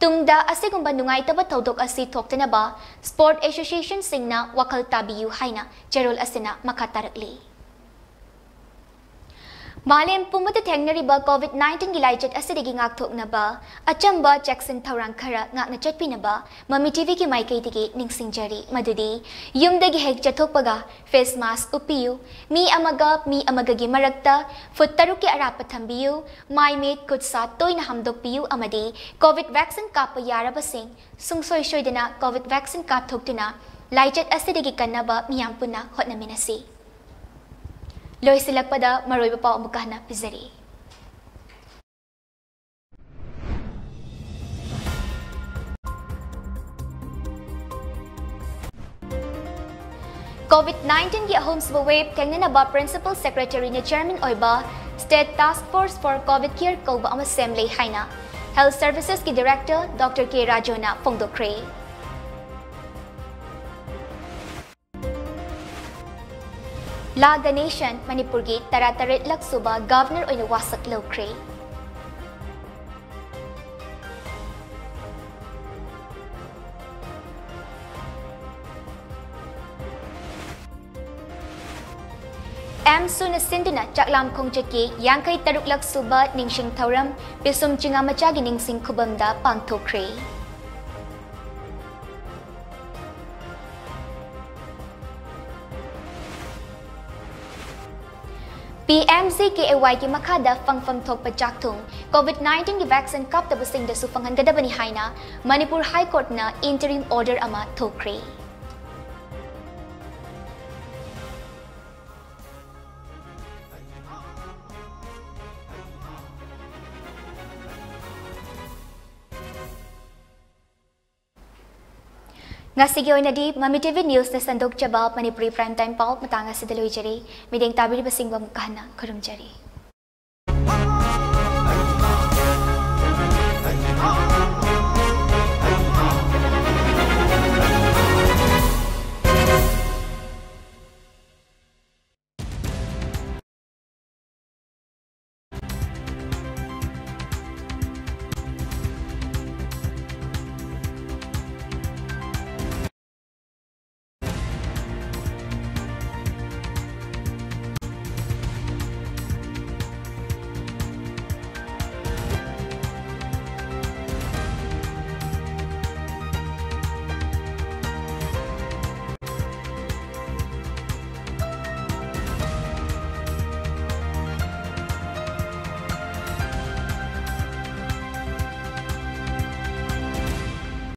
ꯇꯨꯡꯗ ꯑꯁꯤꯒꯨꯝꯕ ꯅꯨꯡꯉꯥꯏꯇꯕ ꯊꯧꯗꯣꯛ ꯑꯁꯤ ꯊꯣꯛꯇꯅꯕ sport associationꯁꯤꯡꯅ ꯋꯥꯈꯜ ꯇꯥꯕꯤꯌꯨ ꯍꯥꯏꯅ ꯆꯦꯔꯣꯜ ꯑꯁꯤꯅ ꯃꯈꯥ ꯇꯥꯔꯛꯂꯤ꯫ ꯃꯥꯂꯦꯝ ꯄꯨꯝꯕꯗ ꯊꯦꯡꯅꯔꯤꯕ COVID nineteen ꯒꯤ ꯂꯥꯏꯆꯠ ꯑꯁꯤꯗꯒꯤ ꯉꯥꯛꯊꯣꯛꯅꯕ ꯑꯆꯝꯕ ꯆꯦꯛꯁꯤꯟ ꯊꯧꯔꯥꯡ ꯈꯔ ꯉꯥꯛꯅ ꯆꯠꯄꯤꯅꯕ ꯃꯃꯤ ꯇꯤꯚꯤꯒꯤ ꯃꯥꯏꯀꯩꯗꯒꯤ ꯅꯤꯡꯁꯤꯡꯖꯔꯤ꯫ ꯃꯗꯨꯗꯤ ꯌꯨꯝꯗꯒꯤ ꯍꯦꯛ ꯆꯠꯊꯣꯛꯄꯒ face mask ꯎꯞꯄꯤꯌꯨ, ꯃꯤ ꯑꯃꯒ ꯃꯤ ꯑꯃꯒꯒꯤ ꯃꯔꯛꯇ ꯐꯨꯠ ꯇꯔꯨꯛꯀꯤ ꯑꯔꯥꯞꯄ ꯊꯝꯕꯤꯌꯨ, ꯃꯥꯏ ꯃꯤꯠ ꯈꯨꯠ ꯁꯥ ꯇꯣꯏꯅ ꯍꯥꯝꯗꯣꯛꯄꯤꯌꯨ ꯑꯃꯗꯤ COVID vaccine ꯀꯥꯞꯄ ꯌꯥꯔꯕꯁꯤꯡ ꯁꯨꯡꯁꯣꯏ ꯁꯣꯏꯗꯅ COVID vaccine ꯀꯥꯞꯊꯣꯛꯇꯨꯅ ꯂꯥꯏꯆꯠ ꯑꯁꯤꯗꯒꯤ ꯀꯟꯅꯕ ꯃꯤꯌꯥꯝ ꯄꯨꯟꯅ ꯍꯣꯠꯅꯃꯤꯟꯅꯁꯤ꯫ ꯂꯣꯏꯁꯤꯜꯂꯛꯄꯗ ꯃꯔꯨꯑꯣꯏꯕ ꯄꯥꯎ ꯑꯃꯨꯛꯀ ꯍꯟꯅ ꯄꯤꯖꯔꯤ꯫ COVID nineteen ꯒꯤ ꯑꯍꯨꯝꯁꯨꯕ wave ꯊꯦꯡꯅꯅꯕ Principal Secretary ꯅ Chairman ꯑꯣꯏꯕ State Task Force for COVID Care ꯀꯧꯕ ꯑꯃ ꯁꯦꯝꯂꯦ ꯍꯥꯏꯅ Health Services ꯀꯤ Director Doctor K ꯔꯥꯖꯨꯅ ꯐꯣꯡꯗꯣꯛꯈ꯭ꯔꯦ꯫ ꯂꯥ ꯒꯅꯦꯁꯟ ꯃꯅꯤꯄꯨꯔꯒꯤ ꯇꯔꯥꯇꯔꯦꯠꯂꯛ ꯁꯨꯕ Governor ꯑꯣꯏꯅ ꯋꯥꯁꯛ ꯂꯧꯈ꯭ꯔꯦ꯫ ꯑꯦꯝꯁꯨꯅ ꯁꯤꯟꯗꯨꯅ ꯆꯥꯛꯂꯥꯝ ꯈꯣꯡꯆꯠꯀꯤ ꯌꯥꯡꯈꯩ ꯇꯔꯨꯛꯂꯛ ꯁꯨꯕ ꯅꯤꯡꯁꯤꯡ ꯊꯧꯔꯝ ꯄꯤꯁꯨꯝ ꯆꯤꯉꯥ ꯃꯆꯥꯒꯤ ꯅꯤꯡꯁꯤꯡ ꯈꯨꯕꯝꯗ ꯄꯥꯡꯊꯣꯛꯈ꯭ꯔꯦ꯫ PMGKAY ꯒꯤ ꯃꯈꯥꯗ ꯐꯪꯐꯝ ꯊꯣꯛꯄ ꯆꯥꯛꯊꯨꯡ COVID nineteen ꯒꯤ vaccine ꯀꯥꯞꯇꯕꯁꯤꯡꯗꯁꯨ ꯐꯪꯍꯟꯒꯗꯕꯅꯤ ꯍꯥꯏꯅ ꯃꯅꯤꯄꯨꯔ High Court ꯅ interim order ꯑꯃ ꯊꯣꯛꯈ꯭ꯔꯦ꯫ ꯉꯁꯤꯒꯤ ꯑꯣꯏꯅꯗꯤ ꯃꯃꯤ ꯇꯤꯚꯤ ꯅ꯭ꯌꯨꯁꯅ ꯁꯟꯗꯣꯛꯆꯕ ꯃꯅꯤꯄꯨꯔꯤ prime time ꯄꯥꯎ ꯃꯇꯥꯡ ꯑꯁꯤꯗ ꯂꯣꯏꯖꯔꯦ꯫ ꯃꯤꯠꯌꯦꯡ ꯇꯥꯕꯤꯔꯤꯕꯁꯤꯡꯕꯨ ꯑꯃꯨꯛꯀ ꯍꯟꯅ ꯈꯨꯔꯨꯝꯖꯔꯤ꯫